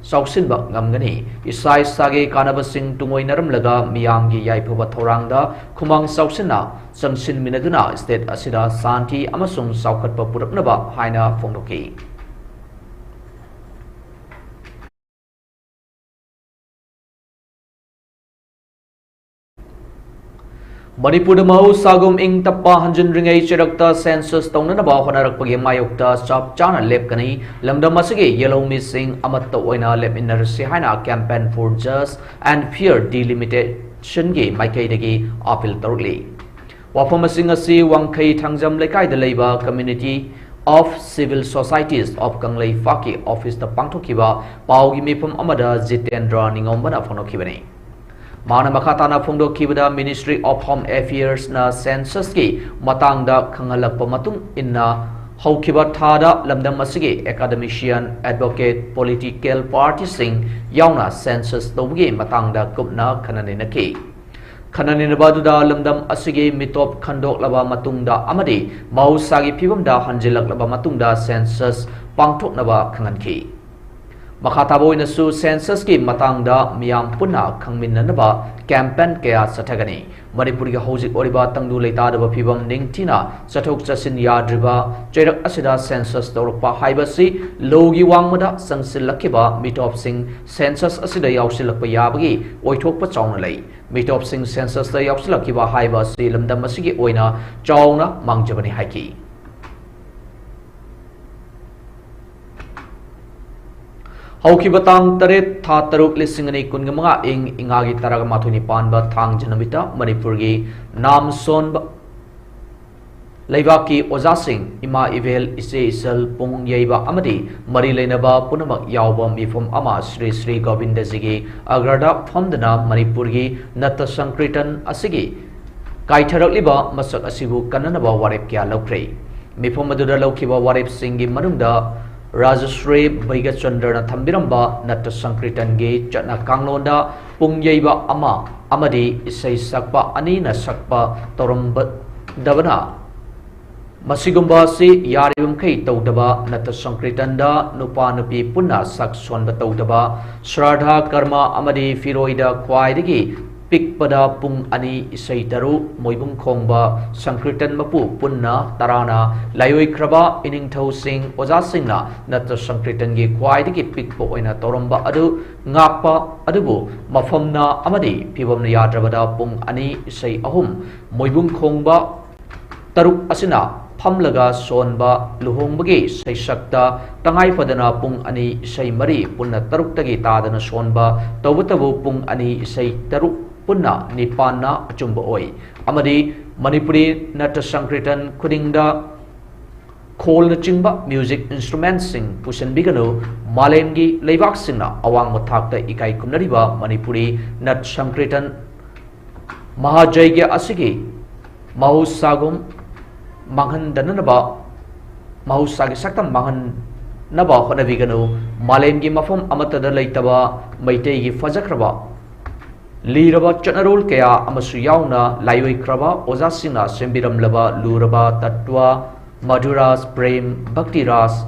ꯆꯥꯎꯁꯤꯟꯕ ꯉꯝꯒꯅꯤ꯫ ꯏꯁꯥ ꯏꯁꯥꯒꯤ ꯀꯥꯟꯅꯕꯁꯤꯡ ꯇꯨꯡꯑꯣꯏꯅꯔꯝꯂꯒ ꯃꯤꯌꯥꯝꯒꯤ ꯌꯥꯏꯐꯕ ꯊꯧꯔꯥꯡꯗ ꯈꯨꯃꯥꯡ ꯆꯥꯎꯁꯤꯟꯅ ꯆꯪꯁꯤꯟꯃꯤꯟꯅꯗꯨꯅ ꯁ꯭ꯇꯦꯠ ꯑꯁꯤꯗ ꯁꯥꯟꯇꯤ ꯑꯃꯁꯨꯡ ꯆꯥꯎꯈꯠꯄ ꯄꯨꯔꯛꯅꯕ ꯍꯥꯏꯅ ꯐꯣꯡꯗꯣꯛꯈꯤ꯫ ꯃꯅꯤꯄꯨꯔꯗ ꯃꯍꯧꯁꯥꯒꯨꯝ ꯏꯪ ꯇꯞꯄ ꯍꯟꯖꯤꯟꯗ꯭ꯔꯤꯉꯩ ꯆꯩꯔꯛꯇ ꯁꯦꯟꯁꯁ ꯇꯧꯅꯅꯕ ꯍꯣꯠꯅꯔꯛꯄꯒꯤ ꯃꯥꯌꯣꯛꯇ ꯆꯞ ꯆꯥꯅ ꯂꯦꯞꯀꯅꯤ꯫ ꯂꯝꯗꯝ ꯑꯁꯤꯒꯤ ꯌꯦꯜꯍꯧꯃꯤꯁꯤꯡ ꯑꯃꯠꯇ ꯑꯣꯏꯅ ꯂꯦꯞꯃꯤꯟꯅꯔꯁꯤ ꯍꯥꯏꯅ Campaign for Just and Fair Delimitation ꯒꯤ ꯃꯥꯏꯀꯩꯗꯒꯤ ꯑꯥꯄꯤꯜ ꯇꯧꯔꯛꯂꯤ꯫ ꯋꯥꯐꯝꯁꯤꯡ ꯑꯁꯤ ꯋꯥꯡꯈꯩ ꯊꯥꯡꯖꯝ ꯂꯩꯀꯥꯏꯗ ꯂꯩꯕ Community of Civil Societies of ꯀꯪꯂꯩꯄꯥꯛꯀꯤ ꯑꯣꯐꯤꯁꯇ ꯄꯥꯡꯊꯣꯛꯈꯤꯕ ꯄꯥꯎꯒꯤ ꯃꯤꯐꯝ ꯑꯃꯗ ꯖꯤꯇꯦꯟꯗ꯭ꯔ ꯅꯤꯉꯣꯝꯕꯅ ꯐꯣꯡꯗꯣꯛꯈꯤꯕꯅꯤ꯫ ꯃꯥꯅ ꯃꯈꯥ ꯇꯥꯅ ꯐꯣꯡꯗꯣꯛꯈꯤꯕꯗ, Ministry of Home Affairs ꯅ census ꯀꯤ ꯃꯇꯥꯡꯗ ꯈꯪꯍꯜꯂꯛꯄ ꯃꯇꯨꯡ ꯏꯟꯅ, ꯍꯧꯈꯤꯕ ꯊꯥꯗ ꯂꯝꯗꯝ ꯑꯁꯤꯒꯤ academician, advocate, political party ꯁꯤꯡ ꯌꯥꯎꯅ census ꯇꯧꯕꯒꯤ ꯃꯇꯥꯡꯗ ꯀꯨꯞꯅ ꯈꯟꯅ ꯅꯩꯅꯈꯤ꯫ ꯈꯟꯅ ꯅꯩꯅꯕ ꯑꯗꯨꯗ ꯂꯝꯗꯝ ꯑꯁꯤꯒꯤ ꯃꯤꯇꯣꯞ ꯈꯟꯗꯣꯛꯂꯕ ꯃꯇꯨꯡꯗ ꯑꯃꯗꯤ ꯃꯍꯧꯁꯥꯒꯤ ꯐꯤꯕꯝꯗ ꯍꯟꯖꯤꯜꯂꯛꯂꯕ ꯃꯇꯨꯡꯗ census ꯄꯥꯡꯊꯣꯛꯅꯕ ꯈꯪꯍꯟꯈꯤ꯫ ꯃꯈꯥ ꯇꯥꯕ ꯑꯣꯏꯅꯁꯨ census ꯀꯤ ꯃꯇꯥꯡꯗ ꯃꯤꯌꯥꯝ ꯄꯨꯟꯅ ꯈꯪꯃꯤꯟꯅꯅꯕ campaign ꯀꯌꯥ ꯆꯠꯊꯒꯅꯤ꯫ ꯃꯅꯤꯄꯨꯔꯒꯤ ꯍꯧꯖꯤꯛ ꯑꯣꯏꯔꯤꯕ ꯇꯪꯗꯨ ꯂꯩꯇꯥꯗꯕ ꯐꯤꯕꯝ ꯅꯤꯡꯊꯤꯅ ꯆꯠꯊꯣꯛ ꯆꯠꯁꯤꯟ ꯌꯥꯗ꯭ꯔꯤꯕ ꯆꯩꯔꯛ ꯑꯁꯤꯗ census ꯇꯧꯔꯛꯄ ꯍꯥꯏꯕꯁꯤ ꯂꯧꯒꯤ ꯋꯥꯡꯃꯗ ꯆꯪꯁꯤꯜꯂꯛꯈꯤꯕ ꯃꯤꯇꯣꯞꯁꯤꯡ census ꯑꯁꯤꯗ ꯌꯥꯎꯁꯤꯜꯂꯛꯄ ꯌꯥꯕꯒꯤ ꯑꯣꯏꯊꯣꯛꯄ ꯆꯥꯎꯅ ꯂꯩ꯫ ꯃꯤꯇꯣꯞꯁꯤꯡ census ꯇ ꯌꯥꯎꯁꯤꯜꯂꯛꯈꯤꯕ ꯍꯥꯏꯕ ꯑꯁꯤ ꯂꯝꯗꯝ ꯑꯁꯤꯒꯤ ꯑꯣꯏꯅ ꯆꯥꯎꯅ ꯃꯥꯡꯖꯕꯅꯤ ꯍꯥꯏꯈꯤ꯫ ꯍꯧꯈꯤꯕ ꯇꯥꯡ ꯇꯔꯦꯠ, ꯊꯥ ꯇꯔꯨꯛ, ꯂꯤꯁꯤꯡ ꯑꯅꯤ ꯀꯨꯟꯒ ꯃꯉꯥ, ꯏꯪ ꯏꯉꯥꯒꯤ ꯇꯔꯥꯃꯥꯊꯣꯏꯅꯤ ꯄꯥꯟꯕ ꯊꯥꯡꯖ ꯅꯨꯃꯤꯠꯇ ꯃꯅꯤꯄꯨꯔꯒꯤ ꯅꯥꯝ ꯁꯣꯟꯕ ꯂꯩꯕꯥꯛꯀꯤ ꯑꯣꯖꯥꯁꯤꯡ, ꯏꯃꯥ ꯏꯕꯦꯜ, ꯏꯆꯦ ꯏꯆꯜ, ꯄꯨꯡ ꯌꯩꯕ ꯑꯃꯗꯤ ꯃꯔꯤ ꯂꯩꯅꯕ ꯄꯨꯝꯅꯃꯛ ꯌꯥꯎꯕ ꯃꯤꯐꯝ ꯑꯃ ꯁ꯭ꯔꯤ ꯁ꯭ꯔꯤ ꯒꯣꯕꯤꯟꯗꯖꯤꯒꯤ ꯑꯒ꯭ꯔꯗ ꯐꯝꯗꯨꯅ ꯃꯅꯤꯄꯨꯔꯒꯤ ꯅꯠꯇ ꯁꯪꯀ꯭ꯔꯤꯇꯟ ꯑꯁꯤꯒꯤ ꯀꯥꯏꯊꯔꯛꯂꯤꯕ ꯃꯁꯛ ꯑꯁꯤꯕꯨ ꯀꯟꯅꯅꯕ ꯋꯥꯔꯦꯞ ꯀꯌꯥ ꯂꯧꯈ꯭ꯔꯦ꯫ ꯃꯤꯐꯝ ꯑꯗꯨꯗ ꯂꯧꯈꯤꯕ ꯋꯥꯔꯦꯞꯁꯤꯡꯒꯤ ꯃꯅꯨꯡꯗ ꯔꯥꯖꯁ꯭ꯔꯤ ꯕꯩꯒꯆꯟꯗ꯭ꯔꯅ ꯊꯝꯕꯤꯔꯝꯕ ꯅꯠꯇ ꯁꯪꯀ꯭ꯔꯤꯇꯟꯒꯤ ꯆꯠꯅ ꯀꯥꯡꯂꯣꯟꯗ ꯄꯨꯡ ꯌꯩꯕ ꯑꯃ ꯑꯃꯗꯤ ꯏꯁꯩ ꯁꯛꯄ ꯑꯅꯤꯅ ꯁꯛꯄ ꯇꯧꯔꯝꯕꯗꯕꯅ ꯃꯁꯤꯒꯨꯝꯕ ꯑꯁꯤ ꯌꯥꯔꯤꯕꯃꯈꯩ ꯇꯧꯗꯕ, ꯅꯠꯇ ꯁꯪꯀ꯭ꯔꯤꯇꯟꯗ ꯅꯨꯄꯥ ꯅꯨꯄꯤ ꯄꯨꯟꯅ ꯁꯛ ꯁꯣꯟꯕ ꯇꯧꯗꯕ, ꯁ꯭ꯔꯥꯗꯥ ꯀꯔꯃ ꯑꯃꯗꯤ ꯐꯤꯔꯣꯏꯗ ꯈ꯭ꯋꯥꯏꯗꯒꯤ ꯄꯤꯛꯄꯗ ꯄꯨꯡ ꯑꯅꯤ ꯏꯁꯩ ꯇꯔꯨꯛ, ꯃꯣꯏꯕꯨꯡ ꯈꯣꯡꯕ ꯁꯪꯀ꯭ꯔꯤꯇꯟ ꯃꯄꯨ ꯄꯨꯟꯅ ꯇꯔꯥꯅ ꯂꯥꯏꯑꯣꯏꯈ꯭ꯔꯕ ꯏꯅꯤꯡꯊꯧꯁꯤꯡ ꯑꯣꯖꯥꯁꯤꯡꯅ ꯅꯠꯇ ꯁꯪꯀ꯭ꯔꯤꯇꯟꯒꯤ ꯈ꯭ꯋꯥꯏꯗꯒꯤ ꯄꯤꯛꯄ ꯑꯣꯏꯅ ꯇꯧꯔꯝꯕ ꯑꯗꯨ ꯉꯥꯛꯄ ꯑꯗꯨꯕꯨ ꯃꯐꯝꯅ ꯑꯃꯗꯤ ꯐꯤꯕꯝꯅ ꯌꯥꯗ꯭ꯔꯕꯗ ꯄꯨꯡ ꯑꯅꯤ ꯏꯁꯩ ꯑꯍꯨꯝ, ꯃꯣꯏꯕꯨꯡ ꯈꯣꯡꯕ ꯇꯔꯨꯛ ꯑꯁꯤꯅ ꯐꯝꯂꯒ ꯁꯣꯟꯕ, ꯂꯨꯍꯣꯡꯕꯒꯤ ꯁꯩꯁꯛꯇ ꯇꯉꯥꯏ ꯐꯗꯅ ꯄꯨꯡ ꯑꯅꯤ ꯏꯁꯩ ꯃꯔꯤ, ꯄꯨꯟꯅ ꯇꯔꯨꯛꯇꯒꯤ ꯇꯥꯗꯅ ꯁꯣꯟꯕ, ꯇꯧꯕꯇꯕꯨ ꯄꯨꯡ ꯑꯅꯤ ꯏꯁꯩ ꯇꯔꯨꯛ, ꯄꯨꯟꯅ ꯅꯤꯄꯥꯟꯅ ꯑꯆꯨꯝꯕ ꯑꯣꯏ꯫ ꯑꯃꯗꯤ ꯃꯅꯤꯄꯨꯔꯤ ꯅꯠꯇ ꯁꯪꯀ꯭ꯔꯤꯇꯟ ꯈꯨꯗꯤꯡꯗ ꯈꯣꯜꯅꯆꯤꯡꯕ music instrumentꯁꯤꯡ ꯄꯨꯁꯤꯟꯕꯤꯒꯅꯨ꯫ ꯃꯥꯂꯦꯝꯒꯤ ꯂꯩꯕꯥꯛꯁꯤꯡꯅ ꯑꯋꯥꯡꯕ ꯊꯥꯛꯇ ꯏꯀꯥꯏ ꯈꯨꯝꯅꯔꯤꯕ ꯃꯅꯤꯄꯨꯔꯤ ꯅꯠ ꯁꯪꯀ꯭ꯔꯤꯇꯟ ꯃꯍꯥꯖꯩꯒ꯭ꯌ ꯑꯁꯤꯒꯤ ꯃꯍꯧꯁꯥꯒꯨꯝ ꯃꯥꯡꯍꯟꯗꯅꯅꯕ, ꯃꯍꯧꯁꯥꯒꯤ ꯁꯛꯇꯝ ꯃꯥꯡꯍꯟꯅꯕ ꯍꯣꯠꯅꯕꯤꯒꯅꯨ꯫ ꯃꯥꯂꯦꯝꯒꯤ ꯃꯐꯝ ꯑꯃꯠꯇꯗ ꯂꯩꯇꯕ ꯃꯩꯇꯩꯒꯤ ꯐꯖꯈ꯭ꯔꯕ ꯂꯤꯔꯕ ꯆꯠꯅꯔꯣꯜ ꯀꯌꯥ ꯑꯃꯁꯨ ꯌꯥꯎꯅ ꯂꯥꯏꯑꯣꯏꯈ꯭ꯔꯕ ꯑꯣꯖꯥꯁꯤꯡꯅ ꯁꯦꯝꯕꯤꯔꯝꯂꯕ ꯂꯨꯔꯕ ꯇꯠꯋꯥ, ꯃꯙꯨꯔꯥꯁ, ꯄ꯭ꯔꯦꯝ, ꯚꯛꯇꯤꯔꯥꯁ,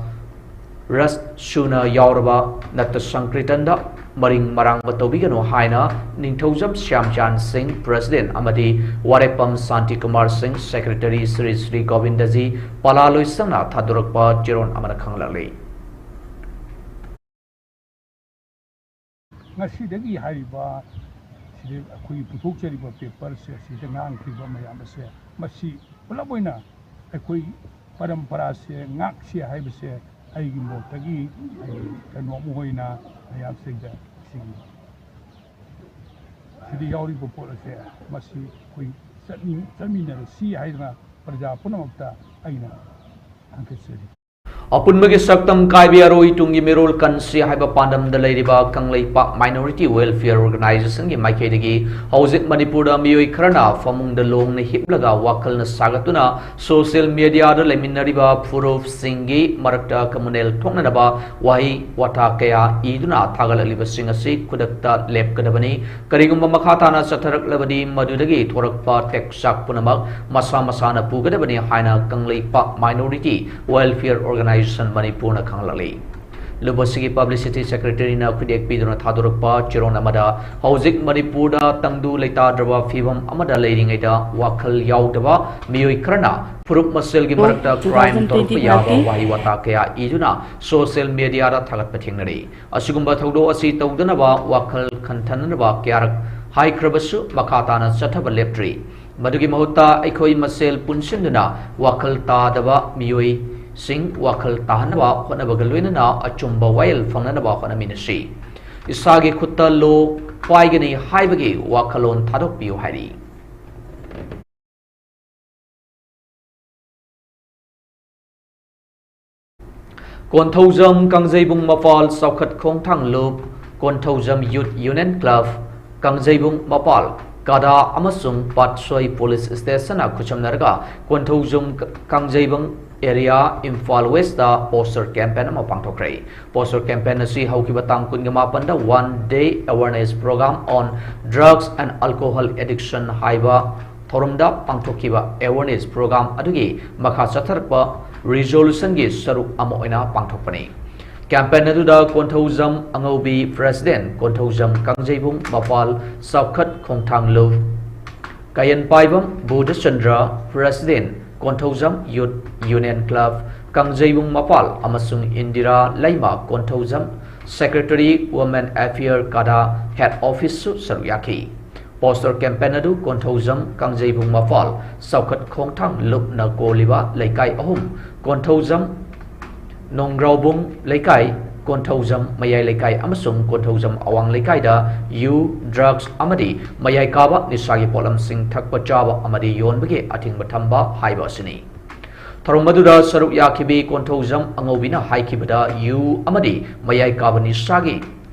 ꯔꯁ ꯁꯨꯅ ꯌꯥꯎꯔꯕ ꯅꯠꯇ ꯁꯪꯀ꯭ꯔꯤꯇꯟꯗ ꯃꯔꯤꯡ ꯃꯔꯥꯡꯕ ꯇꯧꯕꯤꯒꯅꯨ ꯍꯥꯏꯅ ꯅꯤꯡꯊꯧꯖꯝ ꯁ꯭ꯌꯥꯝꯆꯥꯟ ꯁꯤꯡ, president, ꯑꯃꯗꯤ ꯋꯥꯔꯦꯞꯄꯝ ꯁꯥꯟꯇꯤ ꯀꯨꯃꯥꯔ ꯁꯤꯡ, secretary, ꯁ꯭ꯔꯤ ꯁ꯭ꯔꯤ ꯒꯣꯕꯤꯟꯗꯖꯤ ꯄꯂꯥ ꯂꯣꯏꯁꯪꯅ ꯊꯥꯗꯣꯔꯛꯄ ꯆꯦꯔꯣꯜ ꯑꯃꯅ ꯈꯪꯍꯜꯂꯛꯂꯤ꯫ ꯉꯁꯤꯗꯒꯤ ꯍꯥꯏꯔꯤꯕ ꯁꯤꯗ ꯑꯩꯈꯣꯏꯒꯤ ꯄꯨꯊꯣꯛꯆꯔꯤꯕ paperꯁꯦ, ꯁꯤꯗ ꯉꯥꯡꯈ꯭ꯔꯤꯕ ꯃꯌꯥꯝ ꯑꯁꯦ, ꯃꯁꯤ ꯄꯨꯂꯞ ꯑꯣꯏꯅ ꯑꯩꯈꯣꯏ ꯄꯔꯝꯄꯔꯥꯁꯦ ꯉꯥꯛꯁꯤ ꯍꯥꯏꯕꯁꯦ ꯑꯩꯒꯤ ꯃꯣꯠꯇꯒꯤ ꯑꯩ ꯀꯩꯅꯣ ꯑꯃ ꯑꯣꯏꯅ ꯃꯌꯥꯝꯁꯤꯡꯗ ꯁꯤꯒꯤ ꯁꯤꯗ ꯌꯥꯎꯔꯤꯕ ꯄꯣꯠ ꯑꯁꯦ ꯃꯁꯤ ꯑꯩꯈꯣꯏ ꯆꯠꯃꯤꯟ- ꯆꯠꯃꯤꯟꯅꯔꯁꯤ ꯍꯥꯏꯗꯅ ꯄ꯭ꯔꯖꯥ ꯄꯨꯝꯅꯃꯛꯇ ꯑꯩꯅ ꯊꯥꯡꯒꯠꯆꯔꯤ꯫ ꯑꯄꯨꯟꯕꯒꯤ ꯁꯛꯇꯝ ꯀꯥꯏꯕ ꯌꯥꯔꯣꯏ, ꯇꯨꯡꯒꯤ ꯃꯤꯔꯣꯜ ꯀꯟꯁꯤ ꯍꯥꯏꯕ ꯄꯥꯟꯗꯝꯗ ꯂꯩꯔꯤꯕ ꯀꯪꯂꯩꯄꯥꯛ Minority Welfare Organization ꯒꯤ ꯃꯥꯏꯀꯩꯗꯒꯤ ꯍꯧꯖꯤꯛ ꯃꯅꯤꯄꯨꯔꯗ ꯃꯤꯑꯣꯏ ꯈꯔꯅ ꯐꯃꯨꯡꯗ ꯂꯣꯡꯅ ꯍꯤꯞꯂꯒ ꯋꯥꯈꯜꯅ ꯁꯥꯒꯠꯇꯨꯅ social media ꯗ ꯂꯩꯃꯤꯟꯅꯔꯤꯕ ꯐꯨꯔꯨꯞꯁꯤꯡꯒꯤ ꯃꯔꯛꯇ ꯀꯃꯨꯅꯦꯜ ꯊꯣꯛꯅꯅꯕ ꯋꯥꯍꯩ ꯋꯥꯇꯥ ꯀꯌꯥ ꯏꯗꯨꯅ ꯊꯥꯒꯠꯂꯛꯂꯤꯕꯁꯤꯡ ꯑꯁꯤ ꯈꯨꯗꯛꯇ ꯂꯦꯞꯀꯗꯕꯅꯤ꯫ ꯀꯔꯤꯒꯨꯝꯕ ꯃꯈꯥ ꯇꯥꯅ ꯆꯠꯊꯔꯛꯂꯕꯗꯤ ꯃꯗꯨꯗꯒꯤ ꯊꯣꯔꯛꯄ ꯇꯦꯛꯆꯥꯛ ꯄꯨꯝꯅꯃꯛ ꯃꯁꯥ ꯃꯁꯥꯅ ꯄꯨꯒꯗꯕꯅꯤ ꯍꯥꯏꯅ ꯀꯪꯂꯩꯄꯥꯛ Minority Welfare Organization ꯃꯅꯤꯄꯨꯔꯅ ꯈꯪꯍꯜꯂꯛꯂꯤ꯫ ꯂꯨꯞ ꯑꯁꯤꯒꯤ publicity secretary ꯅ ꯈꯨꯗꯦꯛ ꯄꯤꯗꯨꯅ ꯊꯥꯗꯣꯔꯛꯄ ꯆꯤꯔꯣꯟ ꯑꯃꯗ, ꯍꯧꯖꯤꯛ ꯃꯅꯤꯄꯨꯔꯗ ꯇꯪꯗꯨ ꯂꯩꯇꯥꯗ꯭ꯔꯕ ꯐꯤꯕꯝ ꯑꯃꯗ ꯂꯩꯔꯤꯉꯩꯗ ꯋꯥꯈꯜ ꯌꯥꯎꯗꯕ ꯃꯤꯑꯣꯏ ꯈꯔꯅ ꯐꯨꯔꯨꯞ ꯃꯁꯦꯜꯒꯤ ꯃꯔꯛꯇ crime ꯇꯧꯔꯛꯄ ꯌꯥꯕ ꯋꯥꯍꯩ ꯋꯥꯇꯥ ꯀꯌꯥ ꯏꯗꯨꯅ social media ꯗ ꯊꯥꯒꯠꯄ ꯊꯦꯡꯅꯔꯤ꯫ ꯑꯁꯤꯒꯨꯝꯕ ꯊꯧꯗꯣꯛ ꯑꯁꯤ ꯇꯧꯗꯅꯕ ꯋꯥꯈꯜ ꯈꯟꯊꯅꯅꯕ ꯀꯌꯥꯔꯛ ꯍꯥꯏꯈ꯭ꯔꯕꯁꯨ ꯃꯈꯥ ꯇꯥꯅ ꯆꯠꯊꯕ ꯂꯦꯞꯇ꯭ꯔꯤ꯫ ꯃꯗꯨꯒꯤ ꯃꯍꯨꯠꯇ ꯑꯩꯈꯣꯏ ꯃꯁꯦꯜ ꯄꯨꯟꯁꯤꯟꯗꯨꯅ ꯋꯥꯈꯜ ꯇꯥꯗꯕ ꯃꯤꯑꯣꯏꯁꯤꯡ ꯋꯥꯈꯜ ꯇꯥꯍꯟꯅꯕ ꯍꯣꯠꯅꯕꯒ ꯂꯣꯏꯅꯅ ꯑꯆꯨꯝꯕ ꯋꯥꯌꯦꯜ ꯐꯪꯅꯅꯕ ꯍꯣꯠꯅꯃꯤꯟꯅꯁꯤ꯫ ꯏꯁꯥꯒꯤ ꯈꯨꯠꯇ law ꯄꯥꯏꯒꯅꯤ ꯍꯥꯏꯕꯒꯤ ꯋꯥꯈꯜꯂꯣꯟ ꯊꯥꯗꯣꯛꯄꯤꯌꯨ ꯍꯥꯏꯔꯤ꯫ ꯀꯣꯟꯊꯧꯖꯝ ꯀꯥꯡꯖꯩꯕꯨꯡ ꯃꯄꯥꯜ ꯆꯥꯎꯈꯠ ꯈꯣꯡꯊꯥꯡ ꯂꯨꯞ, ꯀꯣꯟꯊꯧꯖꯝ Youth Union Club, ꯀꯥꯡꯖꯩꯕꯨꯡ ꯃꯄꯥꯜ ꯀꯥꯗꯥ ꯑꯃꯁꯨꯡ ꯄꯥꯠꯁꯣꯏ police station ꯅ ꯈꯨꯠꯁꯝꯅꯔꯒ ꯀꯣꯟꯊꯧꯖꯝ ꯀꯥꯡꯖꯩꯕꯨꯡ area, ꯏꯝꯐꯥꯜ West ꯇ poster campaign ꯑꯃ ꯄꯥꯡꯊꯣꯛꯈ꯭ꯔꯦ꯫ Poster campaign ꯑꯁꯤ ꯍꯧꯈꯤꯕ ꯇꯥꯡ ꯀꯨꯟꯒ ꯃꯥꯄꯟꯗ one day awareness program on drugs and alcohol addiction ꯍꯥꯏꯕ ꯊꯧꯔꯝꯗ ꯄꯥꯡꯊꯣꯛꯈꯤꯕ awareness program ꯑꯗꯨꯒꯤ ꯃꯈꯥ ꯆꯠꯊꯔꯛꯄ resolution ꯒꯤ ꯁꯔꯨꯛ ꯑꯃ ꯑꯣꯏꯅ ꯄꯥꯡꯊꯣꯛꯄꯅꯤ꯫ Campaign ꯑꯗꯨꯗ ꯀꯣꯟꯊꯧꯖꯝ ꯑꯉꯧꯕꯤ, President, ꯀꯣꯟꯊꯧꯖꯝ ꯀꯥꯡꯖꯩꯕꯨꯡ ꯃꯄꯥꯜ ꯆꯥꯎꯈꯠ ꯈꯣꯡꯊꯥꯡ ꯂꯨꯞ, ꯀꯥꯌꯟꯄꯥꯏꯕꯝ Budhachandra, President, Konthoujam Youth Union Club, ꯀꯥꯡꯖꯩꯕꯨꯡ ꯃꯄꯥꯜ, ꯑꯃꯁꯨꯡ ꯏꯟꯗꯤꯔꯥ ꯂꯩꯃ, Konthoujam Secretary, Women Affair ꯀꯥꯗꯥ head office ꯁꯨ ꯁꯔꯨꯛ ꯌꯥꯈꯤ꯫ Poster campaign ꯑꯗꯨ ꯀꯣꯟꯊꯧꯖꯝ ꯀꯥꯡꯖꯩꯕꯨꯡ ꯃꯄꯥꯜ ꯆꯥꯎꯈꯠ ꯈꯣꯡꯊꯥꯡ ꯂꯨꯞꯅ ꯀꯣꯜꯂꯤꯕ ꯂꯩꯀꯥꯏ ꯑꯍꯨꯝ, ꯀꯣꯟꯊꯧꯖꯝ ꯅꯣꯡꯒ꯭ꯔꯥꯎꯕꯨꯡ ꯂꯩꯀꯥꯏ, ꯀꯣꯟꯊꯧꯖꯝ ꯃꯌꯥꯏ ꯂꯩꯀꯥꯏ ꯑꯃꯁꯨꯡ ꯀꯣꯟꯊꯧꯖꯝ ꯑꯋꯥꯡ ꯂꯩꯀꯥꯏꯗ ꯌꯨ, ꯗ꯭ꯔꯒꯁ ꯑꯃꯗꯤ ꯃꯌꯥꯏ ꯀꯥꯕ ꯅꯤꯁꯥꯒꯤ ꯄꯣꯠꯂꯝꯁꯤꯡ ꯊꯛꯄ ꯆꯥꯕ ꯑꯃꯗꯤ ꯌꯣꯟꯕꯒꯤ ꯑꯊꯤꯡꯕ ꯊꯝꯕ ꯍꯥꯏꯕ ꯑꯁꯤꯅꯤ꯫ ꯊꯧꯔꯝ ꯑꯗꯨꯗ ꯁꯔꯨꯛ ꯌꯥꯈꯤꯕꯤ ꯀꯣꯟꯊꯧꯖꯝ ꯑꯉꯧꯕꯤꯅ ꯍꯥꯏꯈꯤꯕꯗ, ꯌꯨ ꯑꯃꯗꯤ ꯃꯌꯥꯏ ꯀꯥꯕ ꯅꯤꯁꯥꯒꯤ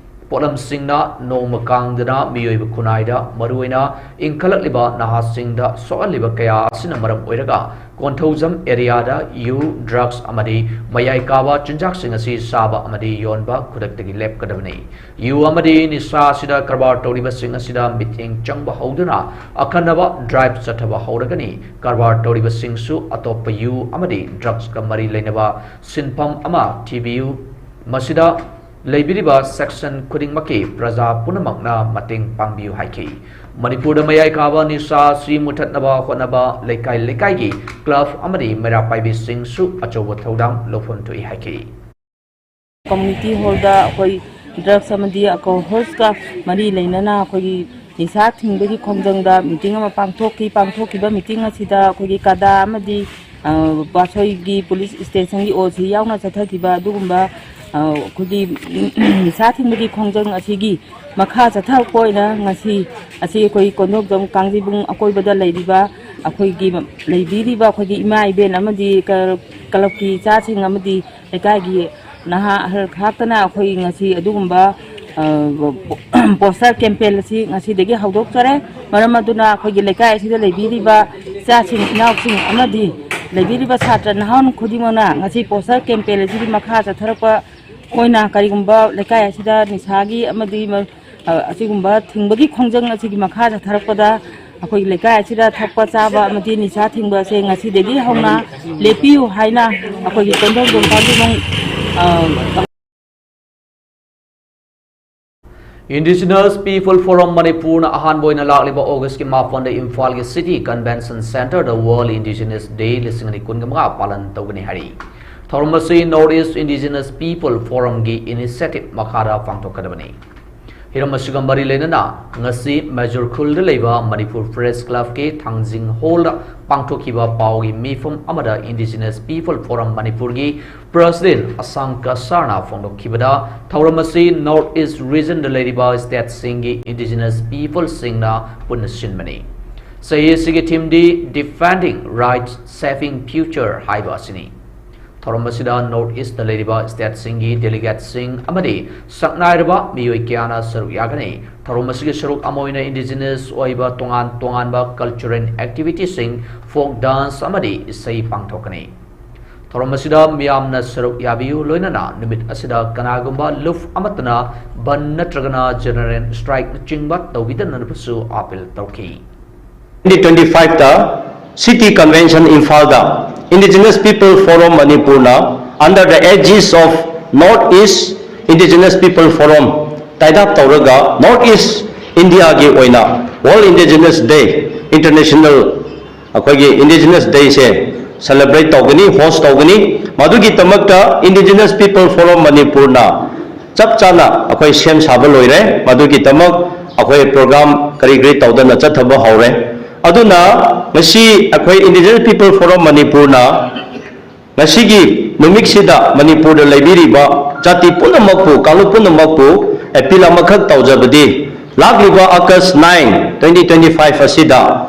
ꯄꯣꯠꯂꯝꯁꯤꯡꯅ ꯅꯣꯡꯃ ꯀꯥꯡꯗꯅ ꯃꯤꯑꯣꯏꯕ ꯈꯨꯟꯅꯥꯏꯗ, ꯃꯔꯨꯑꯣꯏꯅ ꯏꯟꯈꯠꯂꯛꯂꯤꯕ ꯅꯍꯥꯁꯤꯡꯗ ꯁꯣꯛꯍꯜꯂꯤꯕ ꯀꯌꯥ ꯑꯁꯤꯅ ꯃꯔꯝ ꯑꯣꯏꯔꯒ, ꯀꯣꯟꯊꯧꯖꯝ ꯑꯦꯔꯤꯌꯥꯗ ꯌꯨ, ꯗ꯭ꯔꯒꯁ ꯑꯃꯗꯤ ꯃꯌꯥꯏ ꯀꯥꯕ ꯆꯤꯟꯖꯥꯛꯁꯤꯡ ꯑꯁꯤ ꯆꯥꯕ ꯑꯃꯗꯤ ꯌꯣꯟꯕ ꯈꯨꯗꯛꯇꯒꯤ ꯂꯦꯞꯀꯗꯕꯅꯤ꯫ ꯌꯨ ꯑꯃꯗꯤ ꯅꯤꯁꯥ ꯑꯁꯤꯗ ꯀꯔꯕꯥꯔ ꯇꯧꯔꯤꯕꯁꯤꯡ ꯑꯁꯤꯗ ꯃꯤꯠꯌꯦꯡ ꯆꯪꯕ ꯍꯧꯗꯨꯅ ꯑꯈꯟꯅꯕ ꯗ꯭ꯔꯥꯏꯚ ꯆꯠꯊꯕ ꯍꯧꯔꯒꯅꯤ꯫ ꯀꯔꯕꯥꯔ ꯇꯧꯔꯤꯕꯁꯤꯡꯁꯨ ꯑꯇꯣꯞꯄ ꯌꯨ ꯑꯃꯗꯤ ꯗ꯭ꯔꯒꯁꯀ ꯃꯔꯤ ꯂꯩꯅꯕ ꯁꯤꯟꯐꯝ ꯑꯃ ꯊꯤꯕꯤꯌꯨ꯫ ꯃꯁꯤꯗ ꯂꯩꯕꯤꯔꯤꯕ ꯁꯦꯛꯁꯟ ꯈꯨꯗꯤꯡꯃꯛꯀꯤ ꯄ꯭ꯔꯖꯥ ꯄꯨꯝꯅꯃꯛꯅ ꯃꯇꯦꯡ ꯄꯥꯡꯕꯤꯌꯨ ꯍꯥꯏꯈꯤ꯫ ꯃꯅꯤꯄꯨꯔꯗ ꯃꯌꯥꯏ ꯀꯥꯕ ꯅꯤꯁꯥ ꯑꯁꯤ ꯃꯨꯊꯠꯅꯕ ꯍꯣꯠꯅꯕ ꯂꯩꯀꯥꯏ ꯂꯩꯀꯥꯏꯒꯤ ꯀ꯭ꯂꯕ ꯑꯃꯗꯤ ꯃꯩꯔꯥ ꯄꯥꯏꯕꯤꯁꯤꯡꯁꯨ ꯑꯆꯧꯕ ꯊꯧꯗꯥꯡ ꯂꯧꯐꯝ ꯊꯣꯛꯏ ꯍꯥꯏꯈꯤ꯫ ꯀꯝꯃ꯭ꯌꯨꯅꯤꯇꯤ ꯍꯣꯜꯗ ꯑꯩꯈꯣꯏ ꯗ꯭ꯔꯒꯁ ꯑꯃꯗꯤ ꯑꯜꯀꯣꯍꯣꯜꯁꯀ ꯃꯔꯤ ꯂꯩꯅꯅ ꯑꯩꯈꯣꯏꯒꯤ ꯅꯤꯁꯥ ꯊꯤꯡꯕꯒꯤ ꯈꯣꯡꯖꯪꯗ ꯃꯤꯇꯤꯡ ꯑꯃ ꯄꯥꯡꯊꯣꯛꯈꯤ꯫ ꯄꯥꯡꯊꯣꯛꯈꯤꯕ ꯃꯤꯇꯤꯡ ꯑꯁꯤꯗ ꯑꯩꯈꯣꯏꯒꯤ ꯀꯗꯥ ꯑꯃꯗꯤ, ꯑ, ꯄꯥꯠꯁꯣꯏꯒꯤ ꯄꯨꯂꯤꯁ ꯁ꯭ꯇꯦꯁꯟꯒꯤ ꯑꯣ ꯁꯤ ꯌꯥꯎꯅ ꯆꯠꯊꯈꯤꯕ ꯑꯗꯨꯒꯨꯝꯕ, ꯑ, ꯑꯩꯈꯣꯏꯒꯤ ꯅꯤꯁꯥ ꯊꯤꯡꯕꯒꯤ ꯈꯣꯡꯖꯪ ꯑꯁꯤꯒꯤ ꯃꯈꯥ ꯆꯠꯊꯔꯛꯄ ꯑꯣꯏꯅ ꯉꯁꯤ ꯑꯁꯤ ꯑꯩꯈꯣꯏ ꯀꯣꯟꯊꯧꯖꯝ ꯀꯥꯡꯖꯩꯕꯨꯡ ꯑꯀꯣꯏꯕꯗ ꯂꯩꯔꯤꯕ ꯑꯩꯈꯣꯏꯒꯤ ꯂꯩꯕꯤꯔꯤꯕ ꯑꯩꯈꯣꯏꯒꯤ ꯏꯃꯥ ꯏꯕꯦꯟ ꯑꯃꯗꯤ ꯀ-, ꯀ꯭ꯂꯕꯀꯤ ꯏꯆꯥꯁꯤꯡ ꯑꯃꯗꯤ ꯂꯩꯀꯥꯏꯒꯤ ꯅꯍꯥ ꯑꯍꯜ ꯈꯥꯛꯇꯅ ꯑꯩꯈꯣꯏ ꯉꯁꯤ ꯑꯗꯨꯒꯨꯝꯕ, ꯑ, ꯄꯣꯁꯇꯔ ꯀꯦꯝꯄꯦꯟ ꯑꯁꯤ ꯉꯁꯤꯗꯒꯤ ꯍꯧꯗꯣꯛꯆꯔꯦ꯫ ꯃꯔꯝ ꯑꯗꯨꯅ ꯑꯩꯈꯣꯏꯒꯤ ꯂꯩꯀꯥꯏ ꯑꯁꯤꯗ ꯂꯩꯕꯤꯔꯤꯕ ꯏꯆꯥꯁꯤꯡ, ꯏꯅꯥꯎꯁꯤꯡ ꯑꯃꯗꯤ ꯂꯩꯕꯤꯔꯤꯕ ꯁꯥꯇ꯭ꯔ ꯅꯍꯥꯔꯣꯜ ꯈꯨꯗꯤꯡꯃꯛꯅ ꯉꯁꯤ ꯄꯣꯁꯇꯔ ꯀꯦꯝꯄꯦꯟ ꯑꯁꯤꯒꯤ ꯃꯈꯥ ꯆꯠꯊꯔꯛꯄ ꯑꯣꯏꯅ ꯀꯔꯤꯒꯨꯝꯕ ꯂꯩꯀꯥꯏ ꯑꯁꯤꯗ ꯅꯤꯁꯥꯒꯤ ꯑꯃꯗꯤ ꯃ-, ꯑ, ꯑꯁꯤꯒꯨꯝꯕ ꯊꯤꯡꯕꯒꯤ ꯈꯣꯡꯖꯪ ꯑꯁꯤꯒꯤ ꯃꯈꯥ ꯆꯠꯊꯔꯛꯄꯗ ꯑꯩꯈꯣꯏꯒꯤ ꯂꯩꯀꯥꯏ ꯑꯁꯤꯗ ꯊꯛꯄ ꯆꯥꯕ ꯑꯃꯗꯤ ꯅꯤꯁꯥ ꯊꯤꯡꯕ ꯑꯁꯦ ꯉꯁꯤꯗꯒꯤ ꯍꯧꯅ ꯂꯦꯞꯄꯤꯌꯨ ꯍꯥꯏꯅ ꯑꯩꯈꯣꯏꯒꯤ ꯀꯣꯟꯊꯧꯖꯝ ꯀꯥꯡꯖꯩꯕꯨꯡ, ꯑ, Indigenous People Forum ꯃꯅꯤꯄꯨꯔꯅ ꯑꯍꯥꯟꯕ ꯑꯣꯏꯅ ꯂꯥꯛꯂꯤꯕ ꯑꯣꯒꯁꯀꯤ ꯃꯥꯄꯟꯗ ꯏꯝꯐꯥꯜꯒꯤ ꯁꯤꯇꯤ ꯀꯟꯚꯦꯟꯁꯟ ꯁꯦꯟꯇꯔꯗ World Indigenous Day ꯂꯤꯁꯤꯡ ꯑꯅꯤ ꯀꯨꯟꯒ ꯃꯉꯥ ꯄꯥꯂꯟ ꯇꯧꯒꯅꯤ ꯍꯥꯏꯔꯤ꯫ ꯊꯧꯔꯝ ꯑꯁꯤ North East Indigenous People Forumꯒꯤ initiative ꯃꯈꯥꯗ ꯄꯥꯡꯊꯣꯛꯀꯗꯕꯅꯤ꯫ ꯍꯤꯔꯝ ꯑꯁꯤꯒ ꯃꯔꯤ ꯂꯩꯅꯅ ꯉꯁꯤ ꯃꯦꯖꯣꯔ ꯈꯨꯜꯗ ꯂꯩꯕ ꯃꯅꯤꯄꯨꯔ ꯄ꯭ꯔꯦꯁ ꯀ꯭ꯂꯕꯀꯤ ꯊꯥꯡꯖꯤꯡ ꯍꯣꯜꯗ ꯄꯥꯡꯊꯣꯛꯈꯤꯕ ꯄꯥꯎꯒꯤ ꯃꯤꯐꯝ ꯑꯃꯗ ꯏꯟꯗꯤꯖꯤꯅꯁ ꯄꯤꯄꯜ ꯐꯣꯔꯝ ꯃꯅꯤꯄꯨꯔꯒꯤ ꯄ꯭ꯔꯁꯤꯗꯦꯟ ꯑꯁꯥꯡ ꯀꯁꯥꯔꯅ ꯐꯣꯡꯗꯣꯛꯈꯤꯕꯗ, ꯊꯧꯔꯝ ꯑꯁꯤ ꯅꯣꯔꯠ ꯏꯁ ꯔꯤꯖꯟꯗ ꯂꯩꯔꯤꯕ ꯁ꯭ꯇꯦꯠꯁꯤꯡꯒꯤ ꯏꯟꯗꯤꯖꯤꯅꯁ ꯄꯤꯄꯜꯁꯤꯡꯅ ꯄꯨꯟꯅ ꯁꯤꯟꯕꯅꯤ꯫ ꯆꯍꯤ ꯑꯁꯤꯒꯤ ꯊꯤꯝꯗꯤ Defending Rights, Saving Future ꯍꯥꯏꯕ ꯑꯁꯤꯅꯤ꯫ ꯊꯧꯔꯝ ꯑꯁꯤꯗ ꯅꯣꯔꯠ ꯏꯁꯇ ꯂꯩꯔꯤꯕ ꯁ꯭ꯇꯦꯠꯁꯤꯡꯒꯤ ꯗꯦꯂꯤꯒꯦꯠꯁꯤꯡ ꯑꯃꯗꯤ ꯁꯛꯅꯥꯏꯔꯕ ꯃꯤꯑꯣꯏ ꯀꯌꯥꯅ ꯁꯔꯨꯛ ꯌꯥꯒꯅꯤ꯫ ꯊꯧꯔꯝ ꯑꯁꯤꯒꯤ ꯁꯔꯨꯛ ꯑꯃ ꯑꯣꯏꯅ ꯏꯟꯗꯤꯖꯤꯅꯁ ꯑꯣꯏꯕ ꯇꯣꯉꯥꯟ ꯇꯣꯉꯥꯟꯕ ꯀꯜꯆꯔꯦꯜ ꯑꯦꯛꯇꯤꯚꯤꯇꯤꯁꯤꯡ, ꯐꯣꯛ ꯗꯥꯟꯁ ꯑꯃꯗꯤ ꯏꯁꯩ ꯄꯥꯡꯊꯣꯛꯀꯅꯤ꯫ ꯊꯧꯔꯝ ꯑꯁꯤꯗ ꯃꯤꯌꯥꯝꯅ ꯁꯔꯨꯛ ꯌꯥꯕꯤꯌꯨ, ꯂꯣꯏꯅꯅ ꯅꯨꯃꯤꯠ ꯑꯁꯤꯗ ꯀꯅꯥꯒꯨꯝꯕ ꯂꯨꯞ ꯑꯃꯠꯇꯅ ꯕꯟ ꯅꯠꯇ꯭ꯔꯒꯅ ꯖꯦꯅꯔꯦꯜ ꯁ꯭ꯇ꯭ꯔꯥꯏꯛꯅꯆꯤꯡꯕ ꯇꯧꯕꯤꯗꯅꯕꯁꯨ ꯑꯄꯤꯜ ꯇꯧꯈꯤ꯫ twenty twenty-five ꯇ City Convention ꯏꯝꯐꯥꯜꯗ Indigenous People Forum ꯃꯅꯤꯄꯨꯔꯅ under the aegis of North East Indigenous People Forum tie up ꯇꯧꯔꯒ North East India ꯒꯤ ꯑꯣꯏꯅ World Indigenous Day, International ꯑꯩꯈꯣꯏꯒꯤ Indigenous Day ꯁꯦ celebrate ꯇꯧꯒꯅꯤ, host ꯇꯧꯒꯅꯤ꯫ ꯃꯗꯨꯒꯤꯗꯃꯛꯇ Indigenous People Forum ꯃꯅꯤꯄꯨꯔꯅ ꯆꯞ ꯆꯥꯅ ꯑꯩꯈꯣꯏ ꯁꯦꯝ ꯁꯥꯕ ꯂꯣꯏꯔꯦ꯫ ꯃꯗꯨꯒꯤꯗꯃꯛ ꯑꯩꯈꯣꯏ program ꯀꯔꯤ ꯀꯔꯤ ꯇꯧꯗꯅ ꯆꯠꯊꯕ ꯍꯧꯔꯦ꯫ ꯑꯗꯨꯅ ꯉꯁꯤ ꯑꯩꯈꯣꯏ Indigenous People Forum ꯃꯅꯤꯄꯨꯔꯅ ꯉꯁꯤꯒꯤ ꯅꯨꯃꯤꯠꯁꯤꯗ ꯃꯅꯤꯄꯨꯔꯗ ꯂꯩꯕꯤꯔꯤꯕ ꯖꯥꯇꯤ ꯄꯨꯝꯅꯃꯛꯄꯨ, ꯀꯥꯡꯂꯨꯞ ꯄꯨꯝꯅꯃꯛꯄꯨ appeal ꯑꯃꯈꯛ ꯇꯧꯖꯕꯗꯤ, ꯂꯥꯛꯂꯤꯕ August nine, twenty twenty-five ꯑꯁꯤꯗ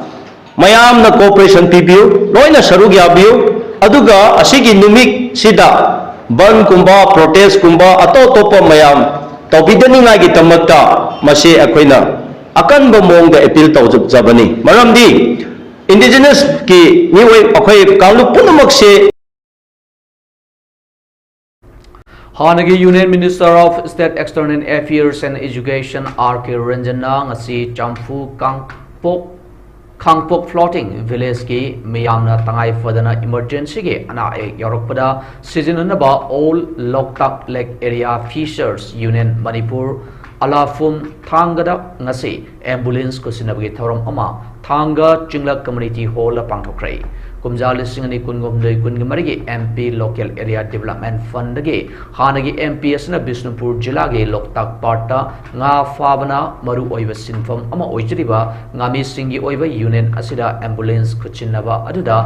ꯃꯌꯥꯝꯅ cooperation ꯄꯤꯕꯤꯌꯨ, ꯂꯣꯏꯅ ꯁꯔꯨꯛ ꯌꯥꯕꯤꯌꯨ꯫ ꯑꯗꯨꯒ ꯑꯁꯤꯒꯤ ꯅꯨꯃꯤꯠꯁꯤꯗ ꯕꯟꯒꯨꯝꯕ, protest ꯀꯨꯝꯕ, ꯑꯇꯣꯞ ꯑꯇꯣꯞꯄ ꯃꯌꯥꯝ ꯇꯧꯕꯤꯗꯅꯤꯡꯉꯥꯏꯒꯤꯗꯃꯛꯇ ꯃꯁꯤ ꯑꯩꯈꯣꯏꯅ ꯑꯀꯟꯕ ꯃꯑꯣꯡꯗ appeal ꯇꯧꯖꯕꯅꯤ꯫ ꯃꯔꯝꯗꯤ Indigenous ꯀꯤ ꯃꯤꯑꯣꯏ, ꯑꯩꯈꯣꯏ ꯀꯥꯡꯂꯨꯞ ꯄꯨꯝꯅꯃꯛꯁꯦ ꯍꯥꯟꯅꯒꯤ Union Minister of State External Affairs and Education R K ꯔꯟꯖꯟꯅ ꯉꯁꯤ ꯆꯝꯐꯨ ꯀꯥꯡꯄꯣꯛ, ꯈꯥꯡꯄꯣꯛ floating village ꯀꯤ ꯃꯤꯌꯥꯝꯅ ꯇꯉꯥꯏ ꯐꯗꯅ emergency ꯒꯤ ꯑꯅꯥ ꯑꯌꯦꯛ ꯌꯥꯎꯔꯛꯄꯗ ꯁꯤꯖꯤꯟꯅꯅꯕ All Loktak Lake Area Fishers Union Manipur ꯑꯂꯥꯐꯨꯝ ꯊꯥꯡꯒꯗ ꯉꯁꯤ ambulance ꯈꯨꯠꯁꯤꯟꯅꯕꯒꯤ ꯊꯧꯔꯝ ꯑꯃ ꯊꯥꯡꯒ ꯆꯤꯡꯂꯛ community hall ꯗ ꯄꯥꯡꯊꯣꯛꯈ꯭ꯔꯦ꯫ ꯀꯨꯝꯖꯥ ꯂꯤꯁꯤꯡ ꯑꯅꯤ ꯀꯨꯟꯍꯨꯝꯗꯣꯏ ꯀꯨꯟꯃꯔꯤꯒꯤ M P local area development fund ꯗꯒꯤ ꯍꯥꯟꯅꯒꯤ M P ꯑꯁꯤꯅ ꯕꯤꯁꯅꯨꯄꯨꯔ ꯖꯤꯂꯥꯒꯤ ꯂꯣꯛꯇꯥꯛ ꯄꯥꯠꯇ ꯉꯥ ꯐꯥꯕꯅ ꯃꯔꯨ ꯑꯣꯏꯕ ꯁꯤꯟꯐꯝ ꯑꯃ ꯑꯣꯏꯖꯔꯤꯕ ꯉꯥꯃꯤꯁꯤꯡꯒꯤ ꯑꯣꯏꯕ union ꯑꯁꯤꯗ ambulance ꯈꯨꯠꯁꯤꯟꯅꯕ ꯑꯗꯨꯗ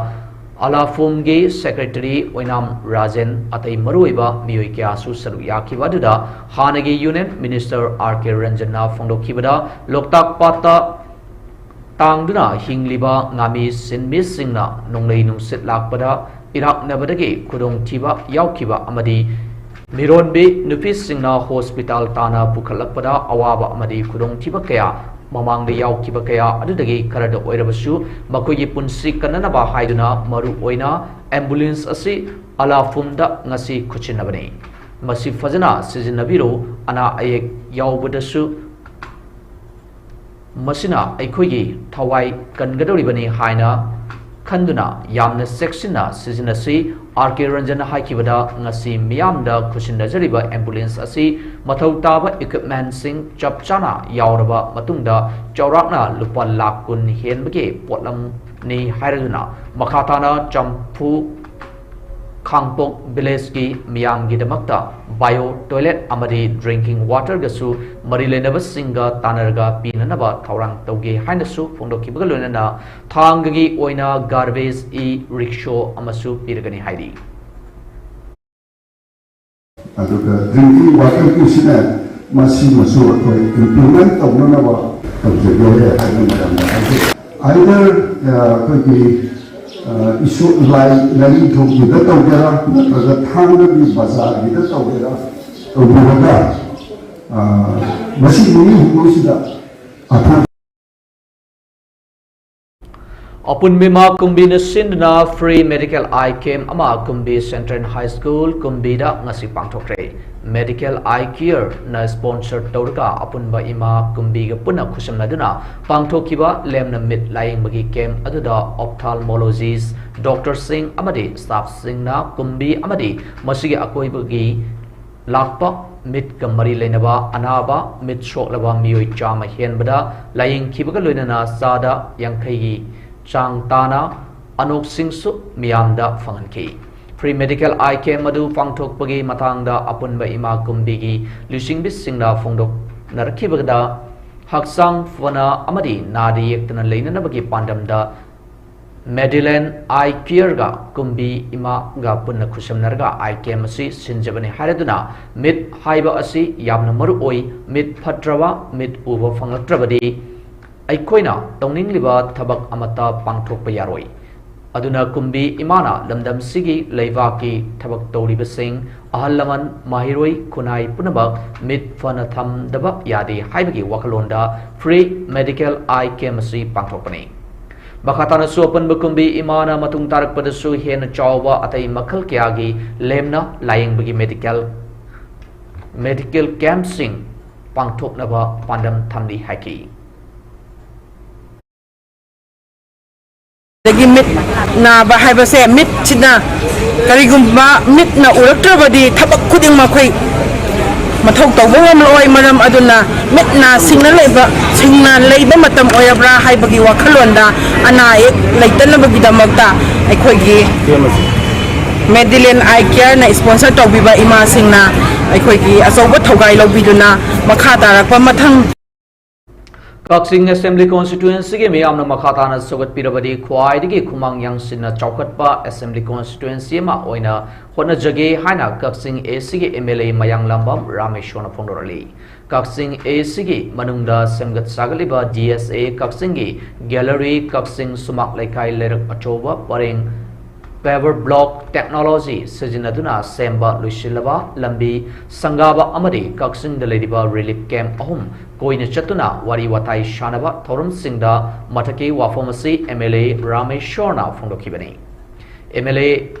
ꯑꯂꯥꯐꯨꯝꯒꯤ secretary ꯑꯣꯏꯅꯥꯝ ꯔꯥꯖꯦꯟ ꯑꯇꯩ ꯃꯔꯨꯑꯣꯏꯕ ꯃꯤꯑꯣꯏ ꯀꯌꯥꯁꯨ ꯁꯔꯨꯛ ꯌꯥꯈꯤꯕ ꯑꯗꯨꯗ ꯍꯥꯟꯅꯒꯤ union minister R K ꯔꯟꯖꯟꯅ ꯐꯣꯡꯗꯣꯛꯈꯤꯕꯗ ꯂꯣꯛꯇꯥꯛ ꯄꯥꯠꯇ ꯇꯥꯡꯗꯨꯅ ꯍꯤꯡꯂꯤꯕ ꯉꯥꯃꯤ ꯁꯤꯟꯃꯤꯁꯤꯡꯅ ꯅꯣꯡꯂꯩ ꯅꯨꯡꯁꯤꯠ ꯂꯥꯛꯄꯗ ꯏꯔꯥꯛꯅꯕꯗꯒꯤ ꯈꯨꯗꯣꯡꯊꯤꯕ ꯌꯥꯎꯈꯤꯕ ꯑꯃꯗꯤ ꯃꯤꯔꯣꯟꯕꯤ ꯅꯨꯄꯤꯁꯤꯡꯅ ꯍꯣꯁꯄꯤꯇꯥꯜ ꯇꯥꯟꯅ ꯄꯨꯈꯠꯂꯛꯄꯗ ꯑꯋꯥꯕ ꯑꯃꯗꯤ ꯈꯨꯗꯣꯡꯊꯤꯕ ꯀꯌꯥ ꯃꯃꯥꯡꯗ ꯌꯥꯎꯈꯤꯕ ꯀꯌꯥ ꯑꯗꯨꯗꯒꯤ ꯈꯔꯗ ꯑꯣꯏꯔꯕꯁꯨ ꯃꯈꯣꯏꯒꯤ ꯄꯨꯟꯁꯤ ꯀꯟꯅꯅꯕ ꯍꯥꯏꯗꯨꯅ ꯃꯔꯨ ꯑꯣꯏꯅ ambulance ꯑꯁꯤ ꯑꯂꯥꯐꯨꯝꯗ ꯉꯁꯤ ꯈꯨꯠꯁꯤꯟꯅꯕꯅꯤ꯫ ꯃꯁꯤ ꯐꯖꯅ ꯁꯤꯖꯤꯟꯅꯕꯤꯔꯨ꯫ ꯑꯅꯥ ꯑꯌꯦꯛ ꯌꯥꯎꯕꯗꯁꯨ ꯃꯁꯤꯅ ꯑꯩꯈꯣꯏꯒꯤ ꯊꯋꯥꯏ ꯀꯟꯒꯗꯧꯔꯤꯕꯅꯤ ꯍꯥꯏꯅ ꯈꯟꯗꯨꯅ ꯌꯥꯝꯅ ꯆꯦꯛꯁꯤꯟꯅ ꯁꯤꯖꯤꯟꯅꯁꯤ꯫ R K ꯔꯟꯖꯟꯅ ꯍꯥꯏꯈꯤꯕꯗ, ꯉꯁꯤ ꯃꯤꯌꯥꯝꯗ ꯈꯨꯠꯁꯤꯟꯅꯖꯔꯤꯕ ambulance ꯑꯁꯤ ꯃꯊꯧ ꯇꯥꯕ equipment ꯁꯤꯡ ꯆꯞ ꯆꯥꯅ ꯌꯥꯎꯔꯕ ꯃꯇꯨꯡꯗ ꯆꯥꯎꯔꯥꯛꯅ ꯂꯨꯄꯥ ꯂꯥꯈ ꯀꯨꯟ ꯍꯦꯟꯕꯒꯤ ꯄꯣꯠꯂꯝꯅꯤ ꯍꯥꯏꯔꯗꯨꯅ ꯃꯈꯥ ꯇꯥꯅ ꯆꯝꯐꯨ ꯈꯥꯡꯄꯣꯛ village ꯀꯤ ꯃꯤꯌꯥꯝꯒꯤꯗꯃꯛꯇ bio toilet ꯑꯃꯗꯤ drinking water ꯒꯁꯨ ꯃꯔꯤ ꯂꯩꯅꯕꯁꯤꯡꯒ ꯇꯥꯟꯅꯔꯒ ꯄꯤꯅꯅꯕ ꯊꯧꯔꯥꯡ ꯇꯧꯒꯦ ꯍꯥꯏꯅꯁꯨ ꯐꯣꯡꯗꯣꯛꯈꯤꯕꯒ ꯂꯣꯏꯅꯅ ꯊꯥꯡꯒꯒꯤ ꯑꯣꯏꯅ garbage e rickshaw ꯑꯃꯁꯨ ꯄꯤꯔꯒꯅꯤ ꯍꯥꯏꯔꯤ꯫ ꯑꯗꯨꯒ drinking water ꯒꯤꯁꯤꯅ ꯃꯁꯤꯃꯁꯨ ꯑꯩꯈꯣꯏ implement ꯇꯧꯅꯅꯕ ꯇꯧꯖꯒꯦ ꯍꯥꯏꯅ ꯃꯌꯥꯝꯗ ꯍꯥꯏꯖꯩ꯫ Either, ꯑ, ꯑꯩꯈꯣꯏꯒꯤ, ꯑ, ꯏꯁꯣ-, ꯂꯥꯏ-, ꯂꯥꯏꯅꯤꯡꯊꯧꯒꯤꯗ ꯇꯧꯒꯦꯔꯥ ꯅꯠꯇ꯭ꯔꯒ ꯊꯥꯡꯒꯒꯤ ꯕꯖꯥꯔꯒꯤꯗ ꯇꯧꯒꯦꯔꯥ ꯇꯧꯕꯤꯔꯒ, ꯑ, ꯃꯁꯤ ꯅꯨꯃꯤꯠ ꯍꯨꯝꯅꯤꯁꯤꯗ ꯑꯊꯥꯡ ꯑꯄꯨꯟꯕ ꯏꯃꯥ ꯀꯨꯝꯕꯤꯅ ꯁꯤꯟꯗꯨꯅ free medical eye camp ꯑꯃ ꯀꯨꯝꯕꯤ Central High School ꯀꯨꯝꯕꯤꯗ ꯉꯁꯤ ꯄꯥꯡꯊꯣꯛꯈ꯭ꯔꯦ꯫ Medical Eye Care ꯅ sponsor ꯇꯧꯔꯒ ꯑꯄꯨꯟꯕ ꯏꯃꯥ ꯀꯨꯝꯕꯤꯒ ꯄꯨꯟꯅ ꯈꯨꯠꯁꯝꯅꯗꯨꯅ ꯄꯥꯡꯊꯣꯛꯈꯤꯕ ꯂꯦꯝꯅ ꯃꯤꯠ ꯂꯥꯌꯦꯡꯕꯒꯤ camp ꯑꯗꯨꯗ ophthalmologist doctor ꯁꯤꯡ ꯑꯃꯗꯤ staff ꯁꯤꯡꯅ ꯀꯨꯝꯕꯤ ꯑꯃꯗꯤ ꯃꯁꯤꯒꯤ ꯑꯀꯣꯏꯕꯒꯤ ꯂꯥꯛꯄ ꯃꯤꯠꯀ ꯃꯔꯤ ꯂꯩꯅꯕ ꯑꯅꯥꯕ, ꯃꯤꯠ ꯁꯣꯛꯂꯕ ꯃꯤꯑꯣꯏ ꯆꯥꯝꯃ ꯍꯦꯟꯕꯗ ꯂꯥꯌꯦꯡꯈꯤꯕꯒ ꯂꯣꯏꯅꯅ ꯆꯥꯗ ꯌꯥꯡꯈꯩꯒꯤ ꯆꯥꯡ ꯇꯥꯅ ꯑꯅꯣꯛꯁꯤꯡꯁꯨ ꯃꯤꯌꯥꯝꯗ ꯐꯪꯍꯟꯈꯤ꯫ Free medical eye camp ꯑꯗꯨ ꯄꯥꯡꯊꯣꯛꯄꯒꯤ ꯃꯇꯥꯡꯗ ꯑꯄꯨꯟꯕ ꯏꯃꯥ ꯀꯨꯝꯕꯤꯒꯤ ꯂꯨꯆꯤꯡꯕꯤꯁꯤꯡꯅ ꯐꯣꯡꯗꯣꯛꯅꯔꯛꯈꯤꯕꯗ, ꯍꯛꯆꯥꯡ ꯐꯅ ꯑꯃꯗꯤ ꯅꯥꯗ ꯌꯦꯛꯇꯅ ꯂꯩꯅꯅꯕꯒꯤ ꯄꯥꯟꯗꯝꯗ Madeline Eye Careꯒ ꯀꯨꯝꯕꯤ ꯏꯃꯥꯒ ꯄꯨꯟꯅ ꯈꯨꯠꯁꯝꯅꯔꯒ eye camp ꯑꯁꯤ ꯁꯤꯟꯖꯕꯅꯤ ꯍꯥꯏꯔꯗꯨꯅ, ꯃꯤꯠ ꯍꯥꯏꯕ ꯑꯁꯤ ꯌꯥꯝꯅ ꯃꯔꯨ ꯑꯣꯏ꯫ ꯃꯤꯠ ꯐꯠꯇ꯭ꯔꯕ, ꯃꯤꯠ ꯎꯕ ꯐꯪꯂꯛꯇ꯭ꯔꯕꯗꯤ ꯑꯩꯈꯣꯏꯅ ꯇꯧꯅꯤꯡꯂꯤꯕ ꯊꯕꯛ ꯑꯃꯠꯇ ꯄꯥꯡꯊꯣꯛꯄ ꯌꯥꯔꯣꯏ꯫ ꯑꯗꯨꯅ ꯀꯨꯝꯕꯤ ꯏꯃꯥꯅ ꯂꯝꯗꯝꯁꯤꯒꯤ ꯂꯩꯕꯥꯛꯀꯤ ꯊꯕꯛ ꯇꯧꯔꯤꯕꯁꯤꯡ, ꯑꯍꯜ ꯂꯃꯟ, ꯃꯍꯩꯔꯣꯏ, ꯈꯨꯟꯅꯥꯏ ꯄꯨꯝꯅꯃꯛ ꯃꯤꯠ ꯐꯅ ꯊꯝꯗꯕ ꯌꯥꯗꯦ ꯍꯥꯏꯕꯒꯤ ꯋꯥꯈꯜꯂꯣꯟꯗ Free medical eye camp ꯑꯁꯤ ꯄꯥꯡꯊꯣꯛꯄꯅꯤ꯫ ꯃꯈꯥ ꯇꯥꯅꯁꯨ ꯑꯄꯨꯟꯕ ꯀꯨꯝꯕꯤ ꯏꯃꯥꯅ ꯃꯇꯨꯡ ꯇꯥꯔꯛꯄꯗꯁꯨ ꯍꯦꯟꯅ ꯆꯥꯎꯕ ꯑꯇꯩ ꯃꯈꯜ ꯀꯌꯥꯒꯤ ꯂꯦꯝꯅ ꯂꯥꯌꯦꯡꯕꯒꯤ medical, medical campꯁꯤꯡ ꯄꯥꯡꯊꯣꯛꯅꯕ ꯄꯥꯟꯗꯝ ꯊꯝꯂꯤ ꯍꯥꯏꯈꯤ꯫ ꯑꯗꯒꯤ ꯃꯤꯠ ꯅꯥꯕ ꯍꯥꯏꯕꯁꯦ, ꯃꯤꯠꯁꯤꯅ, ꯀꯔꯤꯒꯨꯝꯕ ꯃꯤꯠꯅ ꯎꯔꯛꯇ꯭ꯔꯕꯗꯤ ꯊꯕꯛ ꯈꯨꯗꯤꯡꯃꯛ ꯑꯩꯈꯣꯏ ꯃꯊꯧ ꯇꯧꯕ ꯉꯝꯂꯛꯑꯣꯏ꯫ ꯃꯔꯝ ꯑꯗꯨꯅ ꯃꯤꯠ ꯅꯥ ꯁꯤꯡꯅ ꯂꯩꯕ, ꯁꯤꯡꯅ ꯂꯩꯕ ꯃꯇꯝ ꯑꯣꯏꯔꯕ꯭ꯔꯥ ꯍꯥꯏꯕꯒꯤ ꯋꯥꯈꯜꯂꯣꯟꯗ ꯑꯅꯥ ꯑꯌꯦꯛ ꯂꯩꯇꯅꯕꯒꯤꯗꯃꯛꯇ ꯑꯩꯈꯣꯏꯒꯤ Madeline Eye Careꯅ sponsor ꯇꯧꯕꯤꯕ ꯏꯃꯥꯁꯤꯡꯅ ꯑꯩꯈꯣꯏꯒꯤ ꯑꯆꯧꯕ ꯊꯧꯒꯥꯏ ꯂꯧꯕꯤꯗꯨꯅ ꯃꯈꯥ ꯇꯥꯔꯛꯄ ꯃꯊꯪ ꯀꯛꯆꯤꯡ Assembly Constituencyꯒꯤ ꯃꯤꯌꯥꯝꯅ ꯃꯈꯥ ꯇꯥꯅ ꯁꯧꯒꯠꯄꯤꯔꯕꯗꯤ ꯈ꯭ꯋꯥꯏꯗꯒꯤ ꯈꯨꯃꯥꯡ ꯌꯥꯡꯁꯤꯟꯅ ꯆꯥꯎꯈꯠꯄ Assembly Constituency ꯑꯃ ꯑꯣꯏꯅ ꯍꯣꯠꯅꯖꯒꯦ ꯍꯥꯏꯅ ꯀꯛꯆꯤꯡ ACꯒꯤ MLA ꯃꯌꯥꯡꯂꯥꯝꯕꯝ ꯔꯥꯃꯦꯁꯣꯔꯅ ꯐꯣꯡꯗꯣꯔꯛꯂꯤ꯫ ꯀꯛꯆꯤꯡ ACꯒꯤ ꯃꯅꯨꯡꯗ ꯁꯦꯝꯒꯠ ꯁꯥꯒꯠꯂꯤꯕ DSA ꯀꯛꯆꯤꯡꯒꯤ Gallery, ꯀꯛꯆꯤꯡ ꯁꯨꯃꯥꯛ ꯂꯩꯀꯥꯏ ꯂꯩꯔꯛ ꯑꯆꯧꯕ ꯄꯔꯦꯡ, paver block technology ꯁꯤꯖꯤꯟꯅꯗꯨꯅ ꯁꯦꯝꯕ ꯂꯣꯏꯁꯤꯜꯂꯕ ꯂꯝꯕꯤ ꯁꯪꯒꯥꯕ ꯑꯃꯗꯤ ꯀꯛꯆꯤꯡꯗ ꯂꯩꯔꯤꯕ relief camp ꯑꯍꯨꯝ ꯀꯣꯏꯅ ꯆꯠꯇꯨꯅ ꯋꯥꯔꯤ ꯋꯥꯇꯥꯏ ꯁꯥꯟꯅꯕ ꯊꯧꯔꯝꯁꯤꯡꯗ ꯃꯊꯛꯀꯤ ꯋꯥꯐꯝ ꯑꯁꯤ MLA ꯔꯥꯃꯦꯁꯣꯔꯅ ꯐꯣꯡꯗꯣꯛꯈꯤꯕꯅꯤ꯫ MLA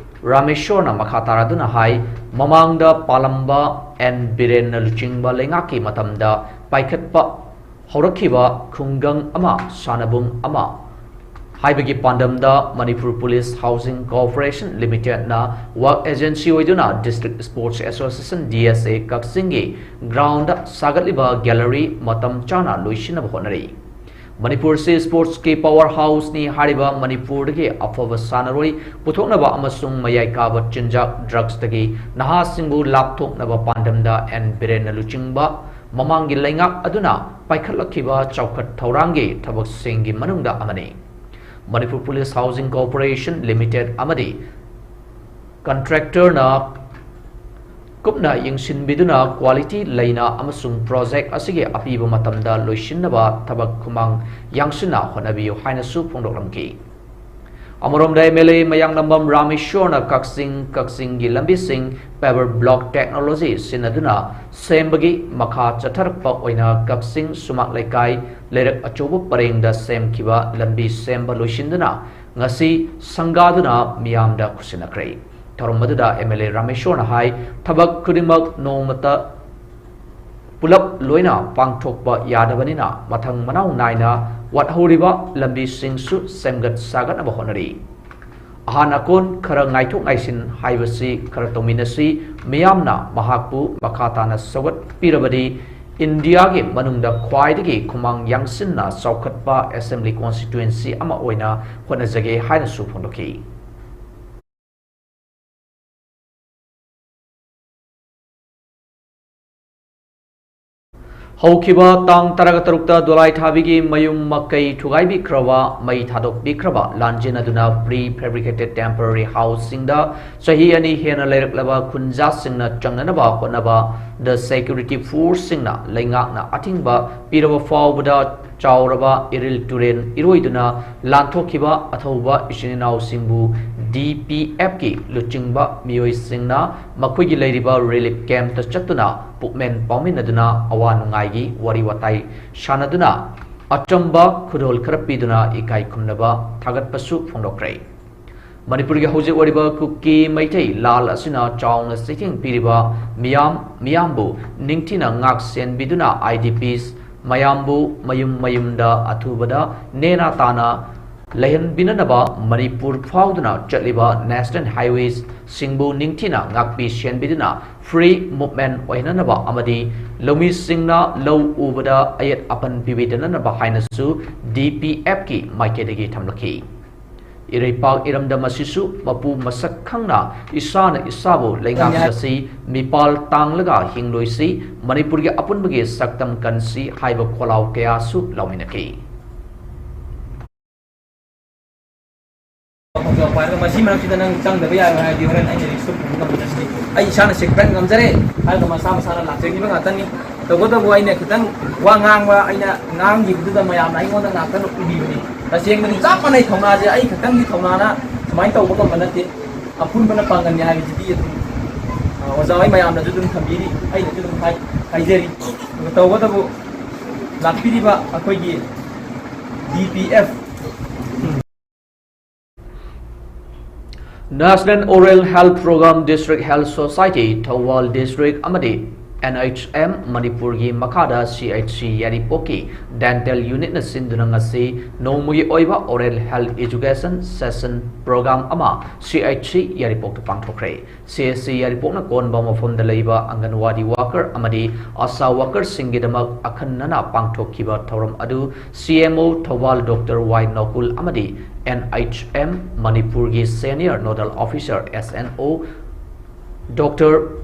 ꯔꯥꯃꯦꯁꯣꯔꯅ ꯃꯈꯥ ꯇꯥꯔꯗꯨꯅ ꯍꯥꯏ, ꯃꯃꯥꯡꯗ ꯄꯥꯜꯂꯝꯕ ꯑꯦꯟ ꯕꯤꯔꯦꯟꯅ ꯂꯨꯆꯤꯡꯕ ꯂꯩꯉꯥꯛꯀꯤ ꯃꯇꯝꯗ ꯄꯥꯏꯈꯠꯄ ꯍꯧꯔꯛꯈꯤꯕ ꯈꯨꯡꯒꯪ ꯑꯃ, ꯁꯥꯟꯅꯕꯨꯡ ꯑꯃ, ꯍꯥꯏꯕꯒꯤ ꯄꯥꯟꯗꯝꯗ ꯃꯅꯤꯄꯨꯔ ꯄꯨꯂꯤꯁ ꯍꯥꯎꯁꯤꯡ ꯀꯣꯑꯣꯄꯔꯦꯁꯟ ꯂꯤꯃꯤꯇꯦꯗꯅ ꯋꯥꯔꯛ ꯑꯦꯖꯦꯟꯁꯤ ꯑꯣꯏꯗꯨꯅ district sports association, D S A, ꯀꯛꯆꯤꯡꯒꯤ ꯒ꯭ꯔꯥꯎꯟꯗ ꯁꯥꯒꯠꯂꯤꯕ ꯒꯦꯂꯔꯤ ꯃꯇꯝ ꯆꯥꯅ ꯂꯣꯏꯁꯤꯟꯅꯕ ꯍꯣꯠꯅꯔꯤ꯫ ꯃꯅꯤꯄꯨꯔꯁꯤ ꯁ꯭ꯄꯣꯔꯠꯁꯀꯤ ꯄꯥꯋꯔ ꯍꯥꯎꯁꯅꯤ ꯍꯥꯏꯔꯤꯕ ꯃꯅꯤꯄꯨꯔꯗꯒꯤ ꯑꯐꯕ ꯁꯥꯟꯅꯔꯣꯏ ꯄꯨꯊꯣꯛꯅꯕ ꯑꯃꯁꯨꯡ ꯃꯌꯥꯏ ꯀꯥꯕ ꯆꯤꯟꯖꯥꯛ, ꯗ꯭ꯔꯒꯁꯇꯒꯤ ꯅꯍꯥꯁꯤꯡꯕꯨ ꯂꯥꯞꯊꯣꯛꯅꯕ ꯄꯥꯟꯗꯝꯗ ꯑꯦꯟ ꯕꯤꯔꯦꯟꯅ ꯂꯨꯆꯤꯡꯕ ꯃꯃꯥꯡꯒꯤ ꯂꯩꯉꯥꯛ ꯑꯗꯨꯅ ꯄꯥꯏꯈꯠꯂꯛꯈꯤꯕ ꯆꯥꯎꯈꯠ ꯊꯧꯔꯥꯡꯒꯤ ꯊꯕꯛꯁꯤꯡꯒꯤ ꯃꯅꯨꯡꯗ ꯑꯃꯅꯤ꯫ Manipur police housing cooperation limited ꯑꯃꯗꯤ ꯀꯟꯇ꯭ꯔꯦꯛꯇꯔꯅ ꯀꯨꯞꯅ ꯌꯦꯡꯁꯤꯟꯕꯤꯗꯨꯅ ꯀ꯭ꯋꯥꯂꯤꯇꯤ ꯂꯩꯅ ꯑꯃꯁꯨꯡ ꯄ꯭ꯔꯣꯖꯦꯛ ꯑꯁꯤꯒꯤ ꯑꯄꯤꯕ ꯃꯇꯝꯗ ꯂꯣꯏꯁꯤꯟꯅꯕ ꯊꯕꯛ ꯈꯨꯃꯥꯡ ꯌꯥꯡꯁꯤꯟꯅ ꯍꯣꯠꯅꯕꯤꯌꯨ ꯍꯥꯏꯅꯁꯨ ꯐꯣꯡꯗꯣꯛꯂꯝꯈꯤ꯫ ꯑꯃꯔꯣꯝꯗ ꯑꯦꯝ ꯑꯦꯜ ꯑꯦ ꯃꯌꯥꯡꯂꯝꯕꯝ ꯔꯥꯃꯦꯁꯣꯔꯅ ꯀꯛꯆꯤꯡ, ꯀꯛꯆꯤꯡꯒꯤ ꯂꯝꯕꯤꯁꯤꯡ ꯄꯦꯕꯔ ꯕ꯭ꯂꯣꯛ ꯇꯦꯛꯅꯣꯂꯣꯖꯤ ꯁꯤꯖꯤꯟꯅꯗꯨꯅ ꯁꯦꯝꯕꯒꯤ ꯃꯈꯥ ꯆꯠꯊꯔꯛꯄ ꯑꯣꯏꯅ ꯀꯛꯆꯤꯡ ꯁꯨꯃꯥꯛ ꯂꯩꯀꯥꯏ ꯂꯩꯔꯛ ꯑꯆꯧꯕ ꯄꯔꯦꯡꯗ ꯁꯦꯝꯈꯤꯕ ꯂꯝꯕꯤ ꯁꯦꯝꯕ ꯂꯣꯏꯁꯤꯟꯗꯨꯅ ꯉꯁꯤ ꯁꯪꯒꯥꯗꯨꯅ ꯃꯤꯌꯥꯝꯗ ꯈꯨꯠꯁꯤꯟꯅꯈ꯭ꯔꯦ꯫ ꯊꯧꯔꯝ ꯑꯗꯨꯗ ꯑꯦꯝ ꯑꯦꯜ ꯑꯦ ꯔꯥꯃꯦꯁꯣꯔꯅ ꯍꯥꯏ, ꯊꯕꯛ ꯈꯨꯗꯤꯡꯃꯛ ꯅꯣꯡꯃꯇ ꯄꯨꯂꯞ ꯂꯣꯏꯅ ꯄꯥꯡꯊꯣꯛꯄ ꯌꯥꯗꯕꯅꯤꯅ ꯃꯊꯪ ꯃꯅꯥꯎ ꯅꯥꯏꯅ ꯋꯥꯠꯍꯧꯔꯤꯕ ꯂꯝꯕꯤꯁꯤꯡꯁꯨ ꯁꯦꯝꯒꯠ ꯁꯥꯒꯠꯅꯕ ꯍꯣꯠꯅꯔꯤ꯫ ꯑꯍꯥꯟ ꯑꯀꯣꯟ ꯈꯔ ꯉꯥꯏꯊꯣꯛ ꯉꯥꯏꯁꯤꯟ ꯍꯥꯏꯕꯁꯤ ꯈꯔ ꯇꯧꯃꯤꯟꯅꯁꯤ꯫ ꯃꯤꯌꯥꯝꯅ ꯃꯍꯥꯛꯄꯨ ꯃꯈꯥ ꯇꯥꯅ ꯁꯧꯒꯠꯄꯤꯔꯕꯗꯤ ꯏꯟꯗꯤꯌꯥꯒꯤ ꯃꯅꯨꯡꯗ ꯈ꯭ꯋꯥꯏꯗꯒꯤ ꯈꯨꯃꯥꯡ ꯌꯥꯡꯁꯤꯟꯅ ꯆꯥꯎꯈꯠꯄ ꯑꯦꯁꯦꯝꯕ꯭ꯂꯤ ꯀꯣꯟꯁꯇꯤꯇ꯭ꯋꯦꯟꯁꯤ ꯑꯃ ꯑꯣꯏꯅ ꯍꯣꯠꯅꯖꯒꯦ ꯍꯥꯏꯅꯁꯨ ꯐꯣꯡꯗꯣꯛꯈꯤ꯫ ꯍꯧꯈꯤꯕ ꯇꯥꯡ ꯇꯔꯥꯇꯔꯨꯛꯇ ꯗꯣꯂꯥꯏ ꯊꯥꯕꯤꯒꯤ ꯃꯌꯨꯝ ꯃꯀꯩ ꯊꯨꯒꯥꯏꯕꯤꯈ꯭ꯔꯕ, ꯃꯩ ꯊꯥꯗꯣꯛꯄꯤꯈ꯭ꯔꯕ, ꯂꯥꯟꯖꯦꯟꯅꯗꯨꯅ pre fabricated temporary houseꯁꯤꯡꯗ ꯆꯍꯤ ꯑꯅꯤ ꯍꯦꯟꯅ ꯂꯩꯔꯛꯂꯕ ꯈꯨꯟꯖꯥꯁꯤꯡꯅ ꯆꯪꯅꯅꯕ ꯍꯣꯠꯅꯕꯗ security forceꯁꯤꯡꯅ ꯂꯩꯉꯥꯛꯅ ꯑꯊꯤꯡꯕ ꯄꯤꯔꯕ ꯐꯥꯎꯕꯗ ꯆꯥꯎꯔꯕ ꯏꯔꯤꯜ ꯇꯨꯔꯦꯜ ꯏꯔꯣꯏꯗꯨꯅ ꯂꯥꯟꯊꯣꯛꯈꯤꯕ ꯑꯊꯧꯕ ꯏꯆꯤꯟ ꯏꯅꯥꯎꯁꯤꯡꯕꯨ ꯗꯤ ꯄꯤ ꯑꯦꯐꯀꯤ ꯂꯨꯆꯤꯡꯕ ꯃꯤꯑꯣꯏꯁꯤꯡꯅ ꯃꯈꯣꯏꯒꯤ ꯂꯩꯔꯤꯕ relief campꯇ ꯆꯠꯇꯨꯅ ꯄꯨꯛꯃꯦꯟ ꯄꯥꯎꯃꯤꯟꯅꯗꯨꯅ ꯑꯋꯥ ꯅꯨꯡꯉꯥꯏꯒꯤ ꯋꯥꯔꯤ ꯋꯥꯇꯥꯏ ꯁꯥꯟꯅꯗꯨꯅ ꯑꯆꯝꯕ ꯈꯨꯗꯣꯜ ꯈꯔ ꯄꯤꯗꯨꯅ ꯏꯀꯥꯏ ꯈꯨꯝꯅꯕ ꯊꯥꯒꯠꯄꯁꯨ ꯐꯣꯡꯗꯣꯛꯈ꯭ꯔꯦ꯫ ꯃꯅꯤꯄꯨꯔꯒꯤ ꯍꯧꯖꯤꯛ ꯑꯣꯏꯔꯤꯕ ꯀꯨꯀꯤ ꯃꯩꯇꯩ ꯂꯥꯜ ꯑꯁꯤꯅ ꯆꯥꯎꯅ ꯆꯩꯊꯦꯡ ꯄꯤꯔꯤꯕ ꯃꯤꯌꯥꯝ, ꯃꯤꯌꯥꯝꯕꯨ ꯅꯤꯡꯊꯤꯅ ꯉꯥꯛ ꯁꯦꯟꯕꯤꯗꯨꯅ I D Ps ꯃꯌꯥꯝꯕꯨ ꯃꯌꯨꯝ ꯃꯌꯨꯝꯗ ꯑꯊꯨꯕꯗ ꯅꯦꯅꯥ ꯇꯥꯅ ꯂꯩꯍꯟꯕꯤꯅꯅꯕ ꯃꯅꯤꯄꯨꯔ ꯐꯥꯎꯗꯨꯅ ꯆꯠꯂꯤꯕ National Highways ꯁꯤꯡꯕꯨ ꯅꯤꯡꯊꯤꯅ ꯉꯥꯛꯄꯤ ꯁꯦꯟꯕꯤꯗꯨꯅ free movement ꯑꯣꯏꯍꯟꯅꯅꯕ ꯑꯃꯗꯤ ꯂꯧꯃꯤꯁꯤꯡꯅ ꯂꯧ ꯎꯕꯗ ꯑꯌꯦꯠ ꯑꯄꯟ ꯄꯤꯕꯤꯗꯅꯅꯕ ꯍꯥꯏꯅꯁꯨ D P F ꯀꯤ ꯃꯥꯏꯀꯩꯗꯒꯤ ꯊꯝꯂꯛꯈꯤ꯫ ꯏꯔꯩꯄꯥꯛ ꯏꯔꯝꯗꯝ ꯑꯁꯤꯁꯨ ꯃꯄꯨ ꯃꯁꯛ ꯈꯪꯅ ꯏꯁꯥꯅ ꯏꯁꯥꯕꯨ ꯂꯩꯉꯥꯛꯆꯁꯤ, ꯃꯤꯄꯥꯜ ꯇꯥꯡꯂꯒ ꯍꯤꯡꯂꯣꯏꯁꯤ, ꯃꯅꯤꯄꯨꯔꯒꯤ ꯑꯄꯨꯟꯕꯒꯤ ꯁꯛꯇꯝ ꯀꯟꯁꯤ ꯍꯥꯏꯕ ꯈꯣꯜꯂꯥꯎ ꯀꯌꯥꯁꯨ ꯂꯥꯎꯃꯤꯟꯅꯈꯤ꯫ ꯈꯣꯡꯖꯣꯝ ꯄꯥꯏꯔꯒ ꯃꯁꯤ ꯃꯔꯛꯁꯤꯗ ꯅꯪ ꯆꯪꯗꯕ ꯌꯥꯔꯣꯏ ꯍꯥꯏꯔꯗꯤ ꯍꯣꯔꯦꯟ ꯑꯩꯅ risk ꯇꯣ ꯄꯨꯕ ꯉꯝꯕ ꯅꯠꯇꯦ꯫ ꯑꯩ ꯏꯁꯥꯅ sacrifice ꯉꯝꯖꯔꯦ ꯍꯥꯏꯔꯒ ꯃꯁꯥ ꯃꯁꯥꯅ ꯂꯥꯛꯆꯈꯤꯕ ꯉꯥꯛꯇꯅꯤ꯫ ꯇꯧꯕꯇꯕꯨ ꯑꯩꯅ ꯈꯤꯇꯪ ꯋꯥ ꯉꯥꯡꯕ, ꯑꯩꯅ ꯉꯥꯡꯈꯤꯕꯗꯨꯗ ꯃꯌꯥꯝꯅ ꯑꯩꯉꯣꯟꯗ ꯉꯥꯛꯇ ꯎꯕꯤꯕꯅꯤ꯫ ꯇꯁꯦꯡꯕꯗꯤ ꯆꯞ ꯃꯥꯟꯅꯩ ꯊꯧꯅꯥꯁꯦ, ꯑꯩ ꯈꯛꯇꯪꯒꯤ ꯊꯧꯅꯥꯅ ꯁꯨꯃꯥꯏꯅ ꯇꯧꯕ ꯉꯝꯕ ꯅꯠꯇꯦ꯫ ꯑꯄꯨꯟꯕꯅ ꯄꯥꯡꯒꯜꯅꯤ ꯍꯥꯏꯕꯁꯤꯗꯤ ꯑꯗꯨꯝ, ꯑ, ꯑꯣꯖꯥ ꯍꯣꯏ ꯃꯌꯥꯝꯅꯁꯨ ꯑꯗꯨꯝ ꯊꯝꯕꯤꯔꯤ, ꯑꯩꯅꯁꯨ ꯑꯗꯨꯝ ꯍꯥꯏ-, ꯍꯥꯏꯖꯔꯤ꯫ ꯑꯗꯨꯒ ꯇꯧꯕꯇꯕꯨ ꯂꯥꯛꯄꯤꯔꯤꯕ ꯑꯩꯈꯣꯏꯒꯤ D P F National Oral Health Program, District Health Society, Thoubal District ꯑꯃꯗꯤ N H M ꯃꯅꯤꯄꯨꯔꯒꯤ ꯃꯈꯥꯗ C H C ꯌꯥꯏꯔꯤꯄꯣꯛꯀꯤ Dental Unitꯅ ꯁꯤꯟꯗꯨꯅ ꯉꯁꯤ ꯅꯣꯡꯃꯒꯤ ꯑꯣꯏꯕ Oral Health Education Session Program ꯑꯃ C H C ꯌꯥꯏꯔꯤꯄꯣꯛꯇ ꯄꯥꯡꯊꯣꯛꯈ꯭ꯔꯦ꯫ C H C ꯌꯥꯏꯔꯤꯄꯣꯛꯅ ꯀꯣꯟꯕ ꯃꯐꯝꯗ ꯂꯩꯕ ꯑꯪꯒꯟꯋꯥꯗꯤ worker ꯑꯃꯗꯤ ꯑꯁꯥ workerꯁꯤꯡꯒꯤꯗꯃꯛ ꯑꯈꯟꯅꯅ ꯄꯥꯡꯊꯣꯛꯈꯤꯕ ꯊꯧꯔꯝ ꯑꯗꯨ C M O Thoubal Doctor Y ꯅꯣꯀꯨꯜ ꯑꯃꯗꯤ N H M ꯃꯅꯤꯄꯨꯔꯒꯤ Senior Nodal Officer, S N O, Doctor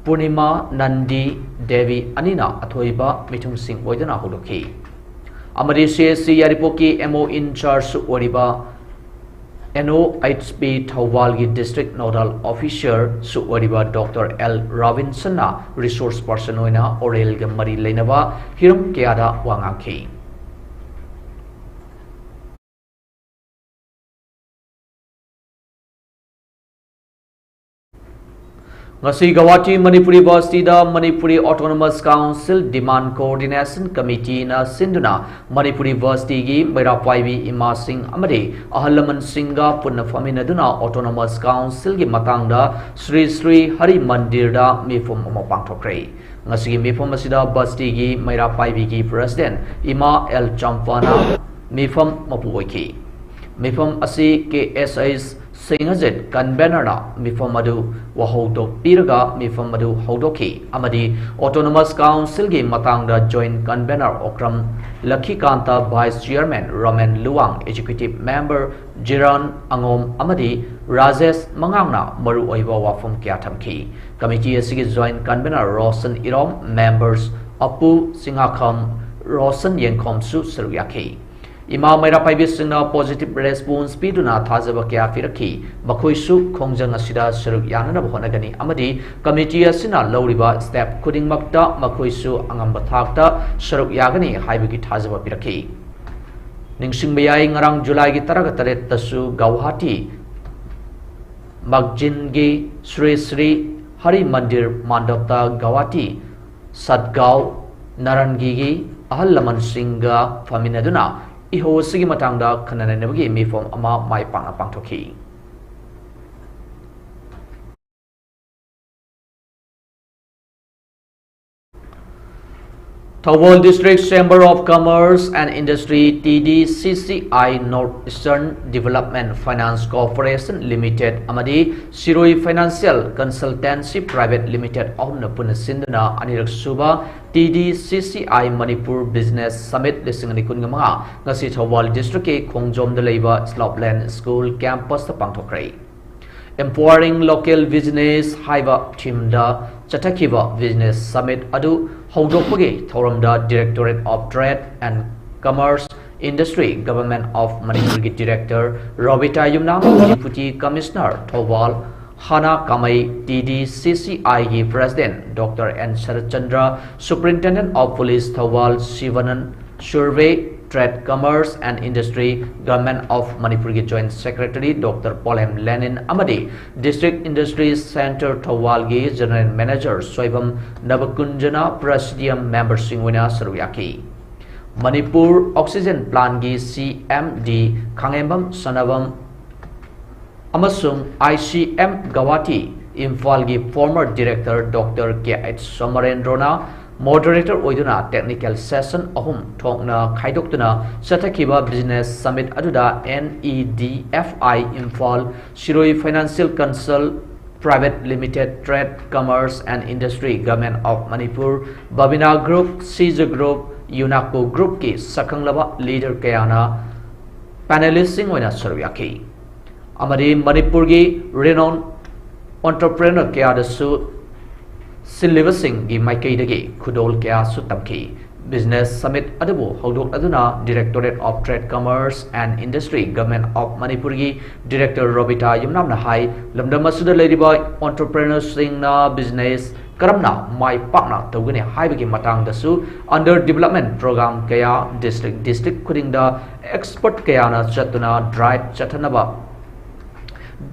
ꯄꯨꯔꯅꯤꯃꯥ ꯅꯟꯗꯤ ꯗꯦꯕꯤ ꯑꯅꯤꯅ ꯑꯊꯣꯏꯕ ꯃꯤꯊꯨꯡꯁꯤꯡ ꯑꯣꯏꯗꯨꯅ ꯍꯧꯗꯣꯛꯈꯤ꯫ ꯑꯃꯗꯤ C H C ꯌꯥꯏꯔꯤꯄꯣꯛꯀꯤ M O in charge ꯑꯣꯏꯔꯤꯕ N O H P ꯊꯧꯕꯥꯜꯒꯤ District Nodal Officerꯁꯨ ꯑꯣꯏꯔꯤꯕ Doctor L ꯔꯣꯕꯤꯟꯁꯟꯅ resource person ꯑꯣꯏꯅ oralꯒ ꯃꯔꯤ ꯂꯩꯅꯕ ꯍꯤꯔꯝ ꯀꯌꯥꯗ ꯋꯥ ꯉꯥꯡꯈꯤ꯫ ꯉꯁꯤ Guwahati Manipuri ꯚꯔꯁꯤꯇꯤꯗ Manipuri Autonomous Council Demand Coordination Committeeꯅ ꯁꯤꯟꯗꯨꯅ ꯃꯅꯤꯄꯨꯔꯤ ꯚꯔꯁꯤꯇꯤꯒꯤ ꯃꯩꯔꯥ ꯄꯥꯏꯕꯤ ꯏꯃꯥꯁꯤꯡ ꯑꯃꯗꯤ ꯑꯍꯜ ꯂꯃꯟꯁꯤꯡꯒ ꯄꯨꯟꯅ ꯐꯝꯃꯤꯟꯅꯗꯨꯅ Autonomous Councilꯒꯤ ꯃꯇꯥꯡꯗ ꯁ꯭ꯔꯤ ꯁ꯭ꯔꯤ ꯍꯔꯤ ꯃꯟꯗꯤꯔꯗ ꯃꯤꯐꯝ ꯑꯃ ꯄꯥꯡꯊꯣꯛꯈ꯭ꯔꯦ꯫ ꯉꯁꯤꯒꯤ ꯃꯤꯐꯝ ꯑꯁꯤꯗ ꯚꯔꯁꯤꯇꯤꯒꯤ ꯃꯩꯔꯥ ꯄꯥꯏꯕꯤꯒꯤ President ꯏꯃꯥ ꯑꯦꯜ ꯆꯝꯄꯥꯅ ꯃꯤꯐꯝ ꯃꯄꯨ ꯑꯣꯏꯈꯤ꯫ ꯃꯤꯐꯝ ꯑꯁꯤ ꯀꯦ ꯑꯦꯁ ꯑꯩꯆ ꯁꯤꯡꯍꯖꯤꯠ ꯀꯟꯚꯦꯅꯔꯅ ꯃꯤꯐꯝ ꯑꯗꯨ ꯋꯥꯍꯧꯗꯣꯛ ꯄꯤꯔꯒ ꯃꯤꯐꯝ ꯑꯗꯨ ꯍꯧꯗꯣꯛꯈꯤ ꯑꯃꯗꯤ ꯑꯣꯇꯣꯅꯣꯃꯁ ꯀꯥꯎꯟꯁꯤꯜꯒꯤ ꯃꯇꯥꯡꯗ joint convener Okram Lakhikanta, vice chairman Romen Luwang, executive member Jiran ꯑꯉꯣꯝ ꯑꯃꯗꯤ ꯔꯥꯖꯦꯁ ꯃꯉꯥꯡꯅ ꯃꯔꯨꯑꯣꯏꯕ ꯋꯥꯐꯝ ꯀꯌꯥ ꯊꯝꯈꯤ꯫ ꯀꯃꯤꯇꯤ ꯑꯁꯤꯒꯤ joint convener Roshan Irom, members Apu Chingakham, Roshan ꯌꯦꯡꯈꯣꯝꯁꯨ ꯁꯔꯨꯛ ꯌꯥꯈꯤ꯫ ꯏꯃꯥ ꯃꯩꯔꯥ ꯄꯥꯏꯕꯤꯁꯤꯡꯅ ꯄꯣꯖꯤꯇꯤꯚ ꯔꯦꯁꯄꯣꯟꯁ ꯄꯤꯗꯨꯅ ꯊꯥꯖꯕ ꯀꯌꯥ ꯄꯤꯔꯛꯈꯤ꯫ ꯃꯈꯣꯏꯁꯨ ꯈꯣꯡꯖꯪ ꯑꯁꯤꯗ ꯁꯔꯨꯛ ꯌꯥꯅꯅꯕ ꯍꯣꯠꯅꯒꯅꯤ ꯑꯃꯗꯤ ꯀꯃꯤꯇꯤ ꯑꯁꯤꯅ ꯂꯧꯔꯤꯕ ꯁ꯭ꯇꯦꯞ ꯈꯨꯗꯤꯡꯃꯛꯇ ꯃꯈꯣꯏꯁꯨ ꯑꯉꯝꯕ ꯊꯥꯛꯇ ꯁꯔꯨꯛ ꯌꯥꯒꯅꯤ ꯍꯥꯏꯕꯒꯤ ꯊꯥꯖꯕ ꯄꯤꯔꯛꯈꯤ꯫ ꯅꯤꯡꯁꯤꯡꯕ ꯌꯥꯏ, ꯉꯔꯥꯡ ꯖꯨꯂꯥꯏꯒꯤ ꯇꯔꯥꯒ ꯇꯔꯦꯠꯇꯁꯨ ꯒꯧꯍꯥꯇꯤ ꯃꯛꯖꯤꯟꯒꯤ ꯁ꯭ꯔꯤ ꯁ꯭ꯔꯤ ꯍꯔꯤ ꯃꯟꯗꯤꯔ ꯃꯥꯟꯗꯞꯇ ꯒꯧꯍꯥꯇꯤ ꯁꯠꯒꯥꯎ ꯅꯥꯔꯟꯒꯤꯒꯤ ꯑꯍꯜ ꯂꯃꯟꯁꯤꯡꯒ ꯐꯝꯃꯤꯟꯅꯗꯨꯅ ꯏꯍꯧ ꯑꯁꯤꯒꯤ ꯃꯇꯥꯡꯗ ꯈꯟꯅ ꯅꯩꯅꯕꯒꯤ ꯃꯤꯐꯝ ꯑꯃ ꯃꯥꯏ ꯄꯥꯛꯅ ꯄꯥꯡꯊꯣꯛꯈꯤ꯫ Thoubal District Chamber of Commerce and Industry, T D C C I, North Eastern Development Finance Corporation Limited ꯑꯃꯗꯤ ꯁꯤꯔꯣꯏ Financial Consultancy Private Limited ꯑꯍꯨꯝꯅ ꯄꯨꯟꯅ ꯁꯤꯟꯗꯨꯅ ꯑꯅꯤꯔꯛ ꯁꯨꯕ T D C C I Manipur Business Summit ꯂꯤꯁꯤꯡ ꯑꯅꯤ ꯀꯨꯟꯒ ꯃꯉꯥ ꯉꯁꯤ ꯊꯧꯕꯥꯜ ꯗꯤꯁꯇ꯭ꯔꯤꯛꯀꯤ ꯈꯣꯡꯖꯣꯝꯗ ꯂꯩꯕ Slopeland School Campusꯇ ꯄꯥꯡꯊꯣꯛꯈ꯭ꯔꯦ꯫ Empowering Local Business ꯍꯥꯏꯕ ꯊꯤꯝꯗ ꯆꯠꯊꯈꯤꯕ ꯕꯤꯖꯤꯅꯦꯁ ꯁꯃꯤꯠ ꯑꯗꯨ ꯍꯧꯗꯣꯛꯄꯒꯤ ꯊꯧꯔꯝꯗ Directorate of Trade and Commerce, Industry, Government of ꯃꯅꯤꯄꯨꯔꯒꯤ director Robita Yumnam, deputy commissioner Thoubal Hana Kamei, T D C C Iꯒꯤ president doctor N Saratchandra, Superintendent of Police Thoubal Shivananda, Survey, Trade, Commerce and Industry, Government of ꯃꯅꯤꯄꯨꯔꯒꯤ joint secretary doctor Polem Lenin ꯑꯃꯗꯤ District Industry Centre ꯊꯧꯕꯥꯜꯒꯤ ꯖꯦꯅꯔꯦꯜ ꯃꯦꯅꯦꯖꯔ ꯁꯣꯏꯕꯝ ꯅꯕꯀꯨꯟꯖꯅ ꯄ꯭ꯔꯦꯁꯤꯗꯤꯌꯝ ꯃꯦꯝꯕꯔꯁꯤꯡ ꯑꯣꯏꯅ ꯁꯔꯨꯛ ꯌꯥꯈꯤ꯫ ꯃꯅꯤꯄꯨꯔ ꯑꯣꯛꯁꯤꯖꯦꯟ ꯄ꯭ꯂꯥꯟꯒꯤ C M D Khangembam Sanabam ꯑꯃꯁꯨꯡ I C M ꯒꯧꯍꯥꯇꯤ, ꯏꯝꯐꯥꯜꯒꯤ former director ꯗꯣꯛꯇꯔ ꯀꯦ ꯑꯩꯆ ꯁꯣꯃꯔꯦꯟꯗ꯭ꯔꯣꯅ Moderator ꯑꯣꯏꯗꯨꯅ technical session ꯑꯍꯨꯝ ꯊꯣꯛꯅ ꯈꯥꯏꯗꯣꯛꯇꯨꯅ ꯆꯠꯊꯈꯤꯕ Business Summit ꯑꯗꯨꯗ N E D F I Imphal, Shirui Financial Council Private Limited, Trade, Commerce and Industry, Government of Manipur, Babina Group, Sija Group, UNACO Group ꯀꯤ ꯁꯛꯈꯪꯂꯕ leader ꯀꯌꯥꯅ panelist ꯁꯤꯡ ꯑꯣꯏꯅ ꯁꯔꯨꯛ ꯌꯥꯈꯤ꯫ ꯑꯃꯗꯤ ꯃꯅꯤꯄꯨꯔꯒꯤ renowned entrepreneur ꯀꯌꯥꯗꯁꯨ ꯁꯤꯜꯂꯤꯕꯁꯤꯡꯒꯤ ꯃꯥꯏꯀꯩꯗꯒꯤ ꯈꯨꯗꯣꯜ ꯀꯌꯥꯁꯨ ꯇꯝꯈꯤ꯫ Business Summit ꯑꯗꯨꯕꯨ ꯍꯧꯗꯣꯛꯂꯗꯨꯅ Directorate of Trade, Commerce and Industry, Government of ꯃꯅꯤꯄꯨꯔꯒꯤ Director ꯔꯣꯕꯤꯇꯥ ꯌꯨꯝꯅꯥꯝꯅ ꯍꯥꯏ, ꯂꯝꯗꯝ ꯑꯁꯤꯗ ꯂꯩꯔꯤꯕ entrepreneur ꯁꯤꯡꯅ business ꯀꯔꯝꯅ ꯃꯥꯏ ꯄꯥꯛꯅ ꯇꯧꯒꯅꯤ ꯍꯥꯏꯕꯒꯤ ꯃꯇꯥꯡꯗꯁꯨ under development program ꯀꯌꯥ district district ꯈꯨꯗꯤꯡꯗ expert ꯀꯌꯥꯅ ꯆꯠꯇꯨꯅ drive ꯆꯠꯊꯅꯕ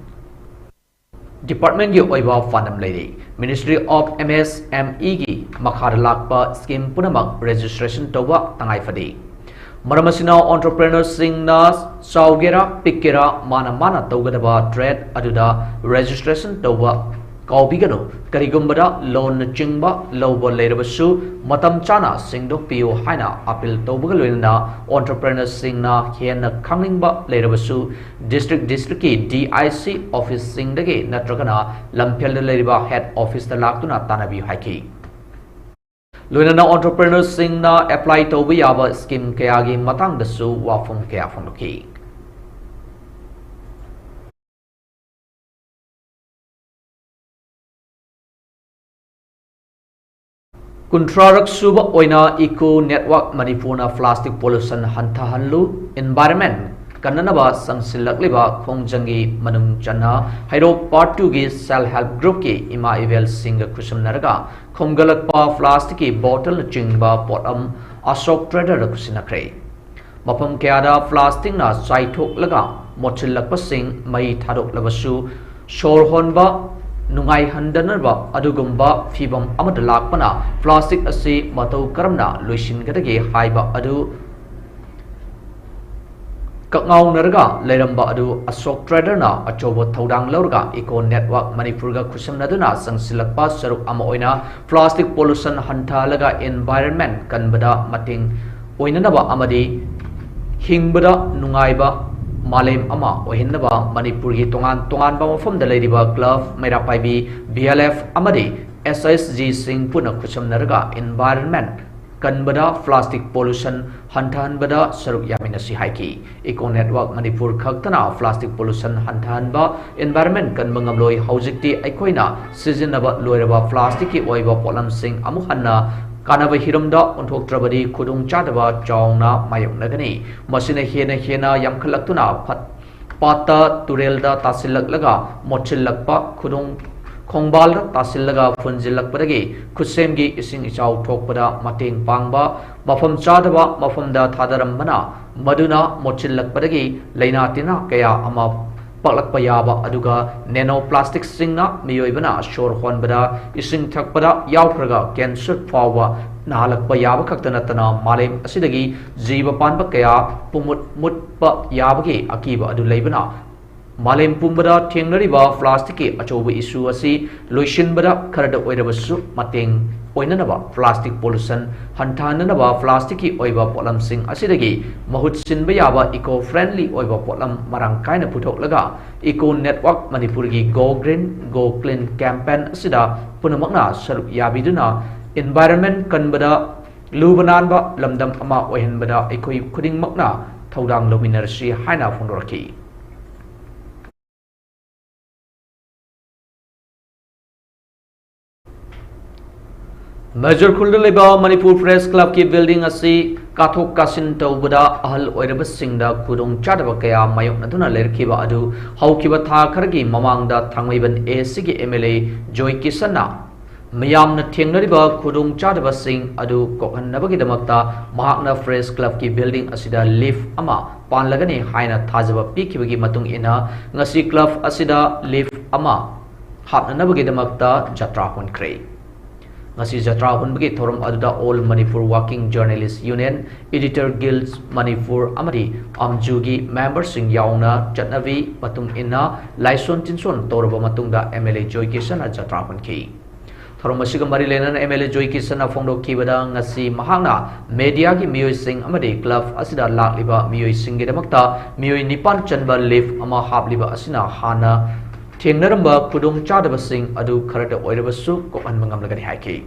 department ꯀꯤ ꯑꯣꯏꯕ ꯄꯥꯟꯗꯝ ꯂꯩꯔꯤ꯫ Ministry of M S M E ꯒꯤ ꯃꯈꯥꯗ ꯂꯥꯛꯄ scheme ꯄꯨꯝꯅꯃꯛ registration ꯇꯧꯕ ꯇꯉꯥꯏ ꯐꯗꯦ꯫ ꯃꯔꯝ ꯑꯁꯤꯅ entrepreneur ꯁꯤꯡꯅ ꯆꯥꯎꯒꯦꯔꯥ ꯄꯤꯛꯀꯦꯔꯥ ꯃꯥꯅ ꯃꯥꯅ ꯇꯧꯒꯗꯕ trade ꯑꯗꯨꯗ registration ꯇꯧꯕ ꯀꯥꯎꯕꯤꯒꯅꯨ꯫ ꯀꯔꯤꯒꯨꯝꯕꯗ loan ꯅꯆꯤꯡꯕ ꯂꯧꯕ ꯂꯩꯔꯕꯁꯨ ꯃꯇꯝ ꯆꯥꯅ ꯁꯤꯡꯗꯣꯛꯄꯤꯌꯨ ꯍꯥꯏꯅ appeal ꯇꯧꯕꯒ ꯂꯣꯏꯅꯅ entrepreneur ꯁꯤꯡꯅ ꯍꯦꯟꯅ ꯈꯪꯅꯤꯡꯕ ꯂꯩꯔꯕꯁꯨ district district ꯀꯤ D I C office ꯁꯤꯡꯗꯒꯤ ꯅꯠꯇ꯭ꯔꯒꯅ ꯂꯝꯐꯦꯜꯗ ꯂꯩꯔꯤꯕ head office ꯇ ꯂꯥꯛꯇꯨꯅ ꯇꯥꯟꯅꯕꯤꯌꯨ ꯍꯥꯏꯈꯤ꯫ ꯂꯣꯏꯅꯅ entrepreneur ꯁꯤꯡꯅ apply ꯇꯧꯕ ꯌꯥꯕ scheme ꯀꯌꯥꯒꯤ ꯃꯇꯥꯡꯗꯁꯨ ꯋꯥꯐꯝ ꯀꯌꯥ ꯐꯣꯡꯗꯣꯛꯈꯤ꯫ ꯀꯨꯟꯊ꯭ꯔꯥꯔꯛ ꯁꯨꯕ ꯑꯣꯏꯅ Eco Network ꯃꯅꯤꯄꯨꯔꯅ plastic pollution ꯍꯟꯊꯍꯜꯂꯨ, environment ꯀꯟꯅꯅꯕ ꯆꯪꯁꯤꯜꯂꯛꯂꯤꯕ ꯈꯣꯡꯖꯪꯒꯤ ꯃꯅꯨꯡ ꯆꯟꯅ ꯍꯩꯔꯣꯛ Part two ꯒꯤ Self Help Group ꯀꯤ ꯏꯃꯥ ꯏꯕꯦꯜꯁꯤꯡꯒ ꯈꯨꯠꯁꯝꯅꯔꯒ ꯈꯣꯝꯒꯠꯂꯛꯄ plastic ꯀꯤ bottle ꯅꯆꯤꯡꯕ ꯄꯣꯠꯂꯝ ꯑꯁꯣꯛ Trader ꯗ ꯈꯨꯠꯁꯤꯟꯅꯈ꯭ꯔꯦ꯫ ꯃꯐꯝ ꯀꯌꯥꯗ plastic ꯅ ꯆꯥꯏꯊꯣꯛꯂꯒ ꯃꯣꯠꯁꯤꯜꯂꯛꯄꯁꯤꯡ ꯃꯩ ꯊꯥꯗꯣꯛꯂꯕꯁꯨ ꯁꯣꯔ ꯍꯣꯟꯕ ꯅꯨꯡꯉꯥꯏꯍꯟꯗꯅꯕ ꯑꯗꯨꯒꯨꯝꯕ ꯐꯤꯚꯝ ꯑꯃꯗ ꯂꯥꯛꯄꯅ plastic ꯑꯁꯤ ꯃꯇꯧ ꯀꯔꯝꯅ ꯂꯣꯏꯁꯤꯟꯒꯗꯒꯦ ꯍꯥꯏꯕ ꯑꯗꯨ ꯀꯛꯉꯥꯎꯅꯔꯒ ꯂꯩꯔꯝꯕ ꯑꯗꯨ ꯑꯁꯣꯛ ꯇ꯭ꯔꯦꯗꯔꯅ ꯑꯆꯧꯕ ꯊꯧꯗꯥꯡ ꯂꯧꯔꯒ ꯏꯀꯣ ꯅꯦꯠꯋꯥꯔꯛ ꯃꯅꯤꯄꯨꯔꯒ ꯈꯨꯠꯁꯝꯅꯗꯨꯅ ꯆꯪꯁꯤꯜꯂꯛꯄ ꯁꯔꯨꯛ ꯑꯃ ꯑꯣꯏꯅ ꯄ꯭ꯂꯥꯁꯇꯤꯛ ꯄꯣꯂꯨꯁꯟ ꯍꯟꯊꯍꯜꯂꯒ ꯏꯟꯚꯥꯏꯔꯟꯃꯦꯟ ꯀꯟꯕꯗ ꯃꯇꯦꯡ ꯑꯣꯏꯅꯅꯕ ꯑꯃꯗꯤ ꯍꯤꯡꯕꯗ ꯅꯨꯡꯉꯥꯏꯕ ꯃꯥꯂꯦꯝ ꯑꯃ ꯑꯣꯏꯍꯟꯅꯕ ꯃꯅꯤꯄꯨꯔꯒꯤ ꯇꯣꯉꯥꯟ ꯇꯣꯉꯥꯟꯕ ꯃꯐꯝꯗ ꯂꯩꯔꯤꯕ ꯀ꯭ꯂꯕ, ꯃꯩꯔꯥ ꯄꯥꯏꯕꯤ, ꯕꯤ ꯑꯦꯜ ꯑꯦꯐ ꯑꯃꯗꯤ ꯑꯦꯁ ꯑꯩꯆ ꯖꯤꯁꯤꯡ ꯄꯨꯟꯅ ꯈꯨꯠꯁꯝꯅꯔꯒ ꯏꯟꯚꯥꯏꯔꯟꯃꯦꯟ ꯀꯟꯕꯗ, ꯄ꯭ꯂꯥꯁꯇꯤꯛ ꯄꯣꯂꯨꯁꯟ ꯍꯟꯊꯍꯟꯕꯗ ꯁꯔꯨꯛ ꯌꯥꯃꯤꯟꯅꯁꯤ ꯍꯥꯏꯈꯤ꯫ ꯏꯀꯣ ꯅꯦꯠꯋꯥꯔꯛ ꯃꯅꯤꯄꯨꯔ ꯈꯛꯇꯅ ꯄ꯭ꯂꯥꯁꯇꯤꯛ ꯄꯣꯂꯨꯁꯟ ꯍꯟꯊꯍꯟꯕ, ꯏꯟꯚꯥꯏꯔꯟꯃꯦꯟ ꯀꯟꯕ ꯉꯝꯂꯣꯏ꯫ ꯍꯧꯖꯤꯛꯇꯤ ꯑꯩꯈꯣꯏꯅ ꯁꯤꯖꯤꯟꯅꯕ ꯂꯣꯏꯔꯕ ꯄ꯭ꯂꯥꯁꯇꯤꯛꯀꯤ ꯑꯣꯏꯕ ꯄꯣꯠꯂꯝꯁꯤꯡ ꯑꯃꯨꯛ ꯍꯟꯅ ꯀꯥꯟꯅꯕ ꯍꯤꯔꯝꯗ ꯑꯣꯟꯊꯣꯛꯇ꯭ꯔꯕꯗꯤ ꯈꯨꯗꯣꯡꯆꯥꯗꯕ ꯆꯥꯎꯅ ꯃꯥꯌꯣꯛꯅꯒꯅꯤ꯫ ꯃꯁꯤꯅ ꯍꯦꯟꯅ ꯍꯦꯟꯅ ꯌꯥꯝꯈꯠꯂꯛꯇꯨꯅ ꯐꯠ-, ꯄꯥꯠꯇ, ꯇꯨꯔꯦꯜꯗ ꯇꯥꯁꯤꯜꯂꯛꯂꯒ ꯃꯣꯠꯁꯤꯜꯂꯛꯄ, ꯈꯨꯗꯣꯡ-, ꯈꯣꯡꯕꯥꯜꯗ ꯇꯥꯁꯤꯜꯂꯒ ꯐꯨꯟꯖꯤꯜꯂꯛꯄꯗꯒꯤ ꯈꯨꯠꯁꯦꯝꯒꯤ ꯏꯁꯤꯡ ꯏꯆꯥꯎ ꯊꯣꯛꯄꯗ ꯃꯇꯦꯡ ꯄꯥꯡꯕ, ꯃꯐꯝ ꯆꯥꯗꯕ ꯃꯐꯝꯗ ꯊꯥꯗꯔꯝꯕꯅ ꯃꯗꯨꯅ ꯃꯣꯠꯁꯤꯜꯂꯛꯄꯗꯒꯤ ꯂꯥꯏꯅꯥ ꯇꯤꯟꯅꯥ ꯀꯌꯥ ꯑꯃ ꯄꯛꯂꯛꯄ ꯌꯥꯕ, ꯑꯗꯨꯒ ꯅꯦꯅꯣ ꯄ꯭ꯂꯥꯁꯇꯤꯛꯁꯤꯡꯅ ꯃꯤꯑꯣꯏꯕꯅ ꯁꯣꯔ ꯍꯣꯟꯕꯗ, ꯏꯁꯤꯡ ꯊꯛꯄꯗ ꯌꯥꯎꯈ꯭ꯔꯒ ꯀꯦꯟꯁꯔ ꯐꯥꯎꯕ ꯅꯥꯍꯜꯂꯛꯄ ꯌꯥꯕ ꯈꯛꯇ ꯅꯠꯇꯅ ꯃꯥꯂꯦꯝ ꯑꯁꯤꯗꯒꯤ ꯖꯤꯕ ꯄꯥꯟꯕ ꯀꯌꯥ ꯄꯨꯝꯃꯨꯠ ꯃꯨꯠꯄ ꯌꯥꯕꯒꯤ ꯑꯀꯤꯕ ꯑꯗꯨ ꯂꯩꯕꯅ, ꯃꯥꯂꯦꯝ ꯄꯨꯝꯕꯗ ꯊꯦꯡꯅꯔꯤꯕ ꯄ꯭ꯂꯥꯁꯇꯤꯛꯀꯤ ꯑꯆꯧꯕ ꯏꯁꯨ ꯑꯁꯤ ꯂꯣꯏꯁꯤꯟꯕꯗ ꯈꯔꯗ ꯑꯣꯏꯔꯕꯁꯨ ꯃꯇꯦꯡ ꯑꯣꯏꯅꯅꯕ, ꯄ꯭ꯂꯥꯁꯇꯤꯛ ꯄꯣꯂꯨꯁꯟ ꯍꯟꯊꯍꯟꯅꯅꯕ ꯄ꯭ꯂꯥꯁꯇꯤꯛꯀꯤ ꯑꯣꯏꯕ ꯄꯣꯠꯂꯝꯁꯤꯡ ꯑꯁꯤꯗꯒꯤ ꯃꯍꯨꯠ ꯁꯤꯟꯕ ꯌꯥꯕ ꯏꯀꯣ ꯐ꯭ꯔꯦꯟꯗꯂꯤ ꯑꯣꯏꯕ ꯄꯣꯠꯂꯝ ꯃꯔꯥꯡ ꯀꯥꯏꯅ ꯄꯨꯊꯣꯛꯂꯒ, ꯏꯀꯣ ꯅꯦꯠꯋꯥꯔꯛ ꯃꯅꯤꯄꯨꯔꯒꯤ Go Green, Go Clean campaign ꯑꯁꯤꯗ ꯄꯨꯝꯅꯃꯛꯅ ꯁꯔꯨꯛ ꯌꯥꯕꯤꯗꯨꯅ ꯏꯟꯚꯥꯏꯔꯟꯃꯦꯟ ꯀꯟꯕꯗ ꯂꯨꯕ ꯅꯥꯟꯕ ꯂꯝꯗꯝ ꯑꯃ ꯑꯣꯏꯍꯟꯕꯗ ꯑꯩꯈꯣꯏ ꯈꯨꯗꯤꯡꯃꯛꯅ ꯊꯧꯗꯥꯡ ꯂꯧꯃꯤꯟꯅꯔꯁꯤ ꯍꯥꯏꯅ ꯐꯣꯡꯗꯣꯔꯛꯈꯤ꯫ ꯃꯦꯖꯔ ꯈꯨꯜꯗ ꯂꯩꯕ ꯃꯅꯤꯄꯨꯔ ꯄ꯭ꯔꯦꯁ ꯀ꯭ꯂꯕꯀꯤ ꯕꯤꯜꯗꯤꯡ ꯑꯁꯤ ꯀꯥꯊꯣꯛ ꯀꯥꯁꯤꯟ ꯇꯧꯕꯗ ꯑꯍꯜ ꯑꯣꯏꯔꯕꯁꯤꯡꯗ ꯈꯨꯗꯣꯡꯆꯥꯗꯕ ꯀꯌꯥ ꯃꯥꯌꯣꯛꯅꯗꯨꯅ ꯂꯩꯔꯛꯈꯤꯕ ꯑꯗꯨ ꯍꯧꯈꯤꯕ ꯊꯥ ꯈꯔꯒꯤ ꯃꯃꯥꯡꯗ ꯊꯥꯡꯃꯩꯕꯟ ꯑꯦ ꯁꯤꯒꯤ ꯑꯦꯝ ꯑꯦꯜ ꯑꯦ ꯖꯣꯏ ꯀꯤꯁꯟꯅ ꯃꯤꯌꯥꯝꯅ ꯊꯦꯡꯅꯔꯤꯕ ꯈꯨꯗꯣꯡꯆꯥꯗꯕꯁꯤꯡ ꯑꯗꯨ ꯀꯣꯛꯍꯟꯅꯕꯒꯤꯗꯃꯛꯇ ꯃꯍꯥꯛꯅ ꯄ꯭ꯔꯦꯁ ꯀ꯭ꯂꯕꯀꯤ ꯕꯤꯜꯗꯤꯡ ꯑꯁꯤꯗ ꯂꯤꯐ ꯑꯃ ꯄꯥꯟꯂꯒꯅꯤ ꯍꯥꯏꯅ ꯊꯥꯖꯕ ꯄꯤꯈꯤꯕꯒꯤ ꯃꯇꯨꯡ ꯏꯟꯅ ꯉꯁꯤ ꯀ꯭ꯂꯕ ꯑꯁꯤꯗ ꯂꯤꯐ ꯑꯃ ꯍꯥꯞꯅꯅꯕꯒꯤꯗꯃꯛꯇ ꯖꯇ꯭ꯔꯥ ꯍꯣꯟꯈ꯭ꯔꯦ꯫ ꯉꯁꯤ ꯖꯇ꯭ꯔꯥ ꯍꯨꯟꯕꯒꯤ ꯊꯧꯔꯝ ꯑꯗꯨꯗ All Manipur Working Journalist Union, Editor Guild Manipur ꯑꯃꯗꯤ ꯑꯝꯖꯨꯒꯤ ꯃꯦꯝꯕꯔꯁꯤꯡ ꯌꯥꯎꯅ ꯆꯠꯅꯕꯤ ꯃꯇꯨꯡ ꯏꯟꯅ ꯂꯥꯏꯁꯣꯟ ꯇꯤꯟꯁꯣꯟ ꯇꯧꯔꯕ ꯃꯇꯨꯡꯗ MLA ꯖꯣꯏ ꯀꯤꯁꯟꯅ ꯖꯇ꯭ꯔꯥ ꯍꯨꯟꯈꯤ꯫ ꯊꯧꯔꯝ ꯑꯁꯤꯒ ꯃꯔꯤ ꯂꯩꯅꯅ MLA ꯖꯣꯏ ꯀꯤꯁꯟꯅ ꯐꯣꯡꯗꯣꯛꯈꯤꯕꯗ, ꯉꯁꯤ ꯃꯍꯥꯛꯅ ꯃꯦꯗꯤꯌꯥꯒꯤ ꯃꯤꯑꯣꯏꯁꯤꯡ ꯑꯃꯗꯤ ꯀ꯭ꯂꯕ ꯑꯁꯤꯗ ꯂꯥꯛꯂꯤꯕ ꯃꯤꯑꯣꯏꯁꯤꯡꯒꯤꯗꯃꯛꯇ ꯃꯤꯑꯣꯏ ꯅꯤꯄꯥꯟ ꯆꯟꯕ ꯂꯤꯐ ꯑꯃ ꯍꯥꯞꯂꯤꯕ ꯑꯁꯤꯅ ꯍꯥꯟꯅ ꯊꯦꯡꯅꯔꯝꯕ ꯈꯨꯗꯣꯡꯆꯥꯗꯕꯁꯤꯡ ꯑꯗꯨ ꯈꯔꯗ ꯑꯣꯏꯔꯕꯁꯨ ꯀꯣꯛꯍꯟꯕ ꯉꯝꯂꯒꯅꯤ ꯍꯥꯏꯈꯤ꯫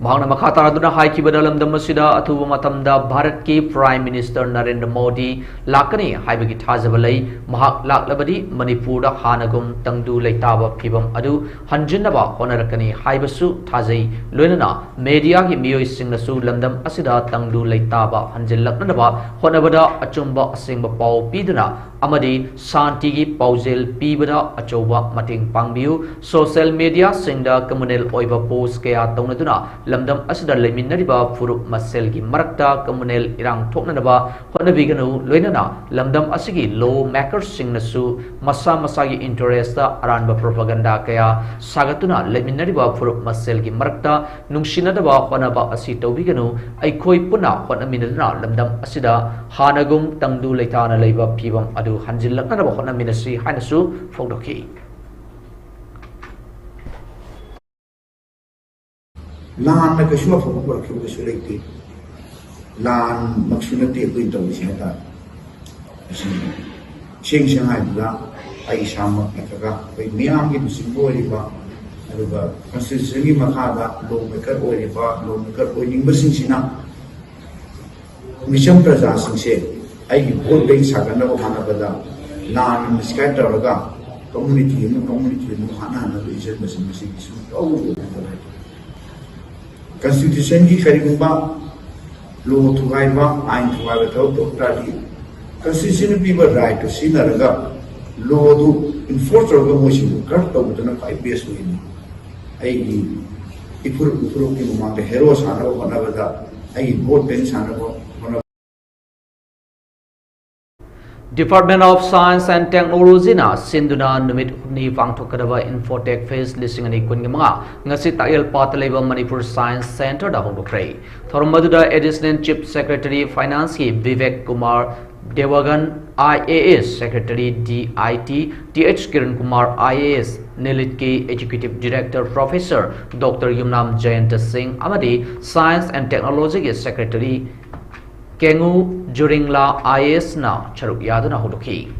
ꯃꯍꯥꯛꯅ ꯃꯈꯥ ꯇꯥꯗꯨꯅ ꯍꯥꯏꯈꯤꯕꯗ, ꯂꯝꯗꯝ ꯑꯁꯤꯗ ꯑꯊꯨꯕ ꯃꯇꯝꯗ ꯚꯥꯔꯠꯀꯤ Prime Minister ꯅꯔꯦꯟꯗ꯭ꯔ ꯃꯣꯗꯤ ꯂꯥꯛꯀꯅꯤ ꯍꯥꯏꯕꯒꯤ ꯊꯥꯖꯕ ꯂꯩ꯫ ꯃꯍꯥꯛ ꯂꯥꯛꯂꯕꯗꯤ ꯃꯅꯤꯄꯨꯔꯗ ꯍꯥꯟꯅꯒꯨꯝ ꯇꯪꯗꯨ ꯂꯩꯇꯥꯕ ꯐꯤꯕꯝ ꯑꯗꯨ ꯍꯟꯖꯤꯟꯅꯕ ꯍꯣꯠꯅꯔꯛꯀꯅꯤ ꯍꯥꯏꯕꯁꯨ ꯊꯥꯖꯩ꯫ ꯂꯣꯏꯅꯅ ꯃꯦꯗꯤꯌꯥꯒꯤ ꯃꯤꯑꯣꯏꯁꯤꯡꯅꯁꯨ ꯂꯝꯗꯝ ꯑꯁꯤꯗ ꯇꯪꯗꯨ ꯂꯩꯇꯥꯕ ꯍꯟꯖꯤꯜꯂꯛꯅꯅꯕ ꯍꯣꯠꯅꯕꯗ ꯑꯆꯨꯝꯕ ꯑꯁꯦꯡꯕ ꯄꯥꯎ ꯄꯤꯗꯨꯅ ꯑꯃꯗꯤ ꯁꯥꯟꯇꯤꯒꯤ ꯄꯥꯎꯖꯦꯜ ꯄꯤꯕꯗ ꯑꯆꯧꯕ ꯃꯇꯦꯡ ꯄꯥꯡꯕꯤꯌꯨ꯫ ꯁꯣꯁꯤꯌꯦꯜ ꯃꯦꯗꯤꯌꯥꯁꯤꯡꯗ ꯀꯝꯃꯨꯅꯦꯜ ꯑꯣꯏꯕ ꯄꯣꯁ ꯀꯌꯥ ꯇꯧꯅꯗꯨꯅ ꯂꯝꯗꯝ ꯑꯁꯤꯗ ꯂꯩꯃꯤꯟꯅꯔꯤꯕ ꯐꯨꯔꯨꯞ ꯃꯁꯦꯜꯒꯤ ꯃꯔꯛꯇ ꯀꯝꯃꯨꯅꯦꯜ ꯏꯔꯥꯡ ꯊꯣꯛꯅꯅꯕ ꯍꯣꯠꯅꯕꯤꯒꯅꯨ꯫ ꯂꯣꯏꯅꯅ ꯂꯝꯗꯝ ꯑꯁꯤꯒꯤ ꯂꯣ ꯃꯦꯀꯔꯁꯤꯡꯅꯁꯨ ꯃꯁꯥ ꯃꯁꯥꯒꯤ ꯏꯟꯇꯔꯦꯁꯇ ꯑꯔꯥꯟꯕ ꯄ꯭ꯔꯣꯄꯥꯒꯟꯗꯥ ꯀꯌꯥ ꯁꯥꯒꯠꯇꯨꯅ ꯂꯩꯃꯤꯟꯅꯔꯤꯕ ꯐꯨꯔꯨꯞ ꯃꯁꯦꯜꯒꯤ ꯃꯔꯛꯇ ꯅꯨꯡꯁꯤꯅꯗꯕ ꯍꯣꯠꯅꯕ ꯑꯁꯤ ꯇꯧꯕꯤꯒꯅꯨ꯫ ꯑꯩꯈꯣꯏ ꯄꯨꯟꯅ ꯍꯣꯠꯅꯃꯤꯟꯅꯗꯨꯅ ꯂꯝꯗꯝ ꯑꯁꯤꯗ ꯍꯥꯟꯅꯒꯨꯝ ꯇꯪꯗꯨ ꯂꯩꯇꯥꯅ ꯂꯩꯕ ꯐꯤꯕꯝ ꯑꯗꯨ ꯍꯟꯖꯤꯜꯂꯛꯅꯅꯕ ꯍꯣꯠꯅꯃꯤꯟꯅꯁꯤ ꯍꯥꯏꯅꯁꯨ ꯐꯣꯡꯗꯣꯛꯈꯤ꯫ ꯂꯥꯟꯅ ꯀꯩꯁꯨ ꯑꯐꯕ ꯄꯨꯔꯛꯈꯤꯕ ꯀꯩꯁꯨ ꯂꯩꯇꯦ꯫ ꯂꯥꯟꯃꯛꯁꯨ ꯅꯠꯇꯦ ꯑꯩꯈꯣꯏꯅ ꯇꯧꯔꯤꯁꯦ ꯍꯥꯏꯇꯥꯔꯦ꯫ ꯑꯁꯤꯅꯤ꯫ ꯏꯁꯦꯡ ꯁꯦꯡꯅ ꯍꯥꯏꯕꯗ, ꯑꯩ ꯏꯁꯥꯃꯛ ꯅꯠꯇ꯭ꯔꯒ ꯑꯩꯈꯣꯏ ꯃꯤꯌꯥꯝꯒꯤ ꯂꯨꯆꯤꯡꯕ ꯑꯣꯏꯔꯤꯕ, ꯑꯗꯨꯒ ꯀꯟꯁꯇꯤꯇ꯭ꯌꯨꯁꯟꯒꯤ ꯃꯈꯥꯗ ꯂꯣ ꯃꯦꯀꯔ ꯑꯣꯏꯔꯤꯕ, ꯂꯣ ꯃꯦꯀꯔ ꯑꯣꯏꯅꯤꯡꯕꯁꯤꯡꯁꯤꯅ ꯃꯤꯆꯝ ꯄ꯭ꯔꯖꯥꯁꯤꯡꯁꯦ ꯑꯩꯒꯤ ꯚꯣꯠ ꯕꯦꯡ ꯁꯥꯒꯠꯅꯕ ꯍꯣꯠꯅꯕꯗ ꯂꯥꯟꯅ ꯃꯤꯁꯒꯥꯏꯗ ꯇꯧꯔꯒ ꯀꯝꯃꯨꯅꯤꯇꯤ ꯑꯃ ꯀꯝꯃꯨꯅꯤꯇꯤ ꯑꯃ ꯍꯥꯠꯅꯍꯟꯅꯕ ꯏꯖꯟꯕꯁꯦ ꯃꯁꯤꯒꯤ ꯁꯨꯡꯇꯧ ꯇꯧꯗꯕ ꯍꯥꯏꯇꯥꯔꯦ꯫ ꯀꯟꯁꯇꯤꯇ꯭ꯌꯨꯁꯟꯒꯤ ꯀꯔꯤꯒꯨꯝꯕ ꯂꯣ ꯊꯨꯒꯥꯏꯕ, ꯑꯥꯏꯟ ꯊꯨꯒꯥꯏꯕ ꯊꯕꯛ ꯇꯧ ꯇꯥꯔꯗꯤ, ꯀꯟꯁꯇꯤꯇ꯭ꯌꯨꯁꯟꯅ ꯄꯤꯕ ꯔꯥꯏꯠꯇꯨ ꯁꯤꯖꯤꯟꯅꯔꯒ ꯂꯣꯗꯨ ꯏꯟꯐꯣꯔꯁ ꯇꯧꯔꯒ ꯃꯣꯏꯁꯤꯡꯗꯨ ꯀꯔꯞ ꯇꯧꯕꯗꯨꯅ ꯈ꯭ꯋꯥꯏ ꯕꯦꯁ ꯑꯣꯏꯅꯤ꯫ ꯑꯩꯒꯤ ꯏꯐꯨꯔꯨꯞ ꯏꯐꯨꯔꯨꯞꯀꯤ ꯃꯃꯥꯡꯗ ꯍꯦꯔꯣ ꯁꯥꯅꯕ ꯍꯣꯠꯅꯕꯗ, ꯑꯩꯒꯤ ꯚꯣꯠ ꯕꯦꯡ ꯁꯥꯅꯕ ꯍꯣꯠꯅꯕ Department of Science and Technology ꯅ ꯁꯤꯟꯗꯨꯅ ꯅꯨꯃꯤꯠ ꯍꯨꯝꯅꯤ ꯄꯥꯡꯊꯣꯛꯀꯗꯕ Infotech Fest ꯂꯤꯁꯤꯡ ꯑꯅꯤ ꯀꯨꯟꯒ ꯃꯉꯥ ꯉꯁꯤ ꯇꯥꯛꯌꯦꯜ ꯄꯥꯠꯇ ꯂꯩꯕ ꯃꯅꯤꯄꯨꯔ Science Center ꯗ ꯍꯧꯗꯣꯛꯈ꯭ꯔꯦ꯫ ꯊꯧꯔꯝ ꯑꯗꯨꯗ Additional Chief Secretary Finance ꯀꯤ Bibek Kumar ꯗꯦꯋꯥꯒꯟ, IAS Secretary DIT, TH Kiran Kumar IAS, ꯅꯤꯂꯤꯠꯀꯤ Executive Director Professor Doctor ꯌꯨꯝꯅꯥꯝ ꯖꯌꯟꯇ ꯁꯤꯡ ꯑꯃꯗꯤ Science and Technology ꯒꯤ Secretary ꯀꯦꯉꯨ ꯖꯨꯔꯤꯡꯂꯥ IAS ꯅ ꯁꯔꯨꯛ ꯌꯥꯗꯨꯅ ꯍꯧꯗꯣꯛꯈꯤ꯫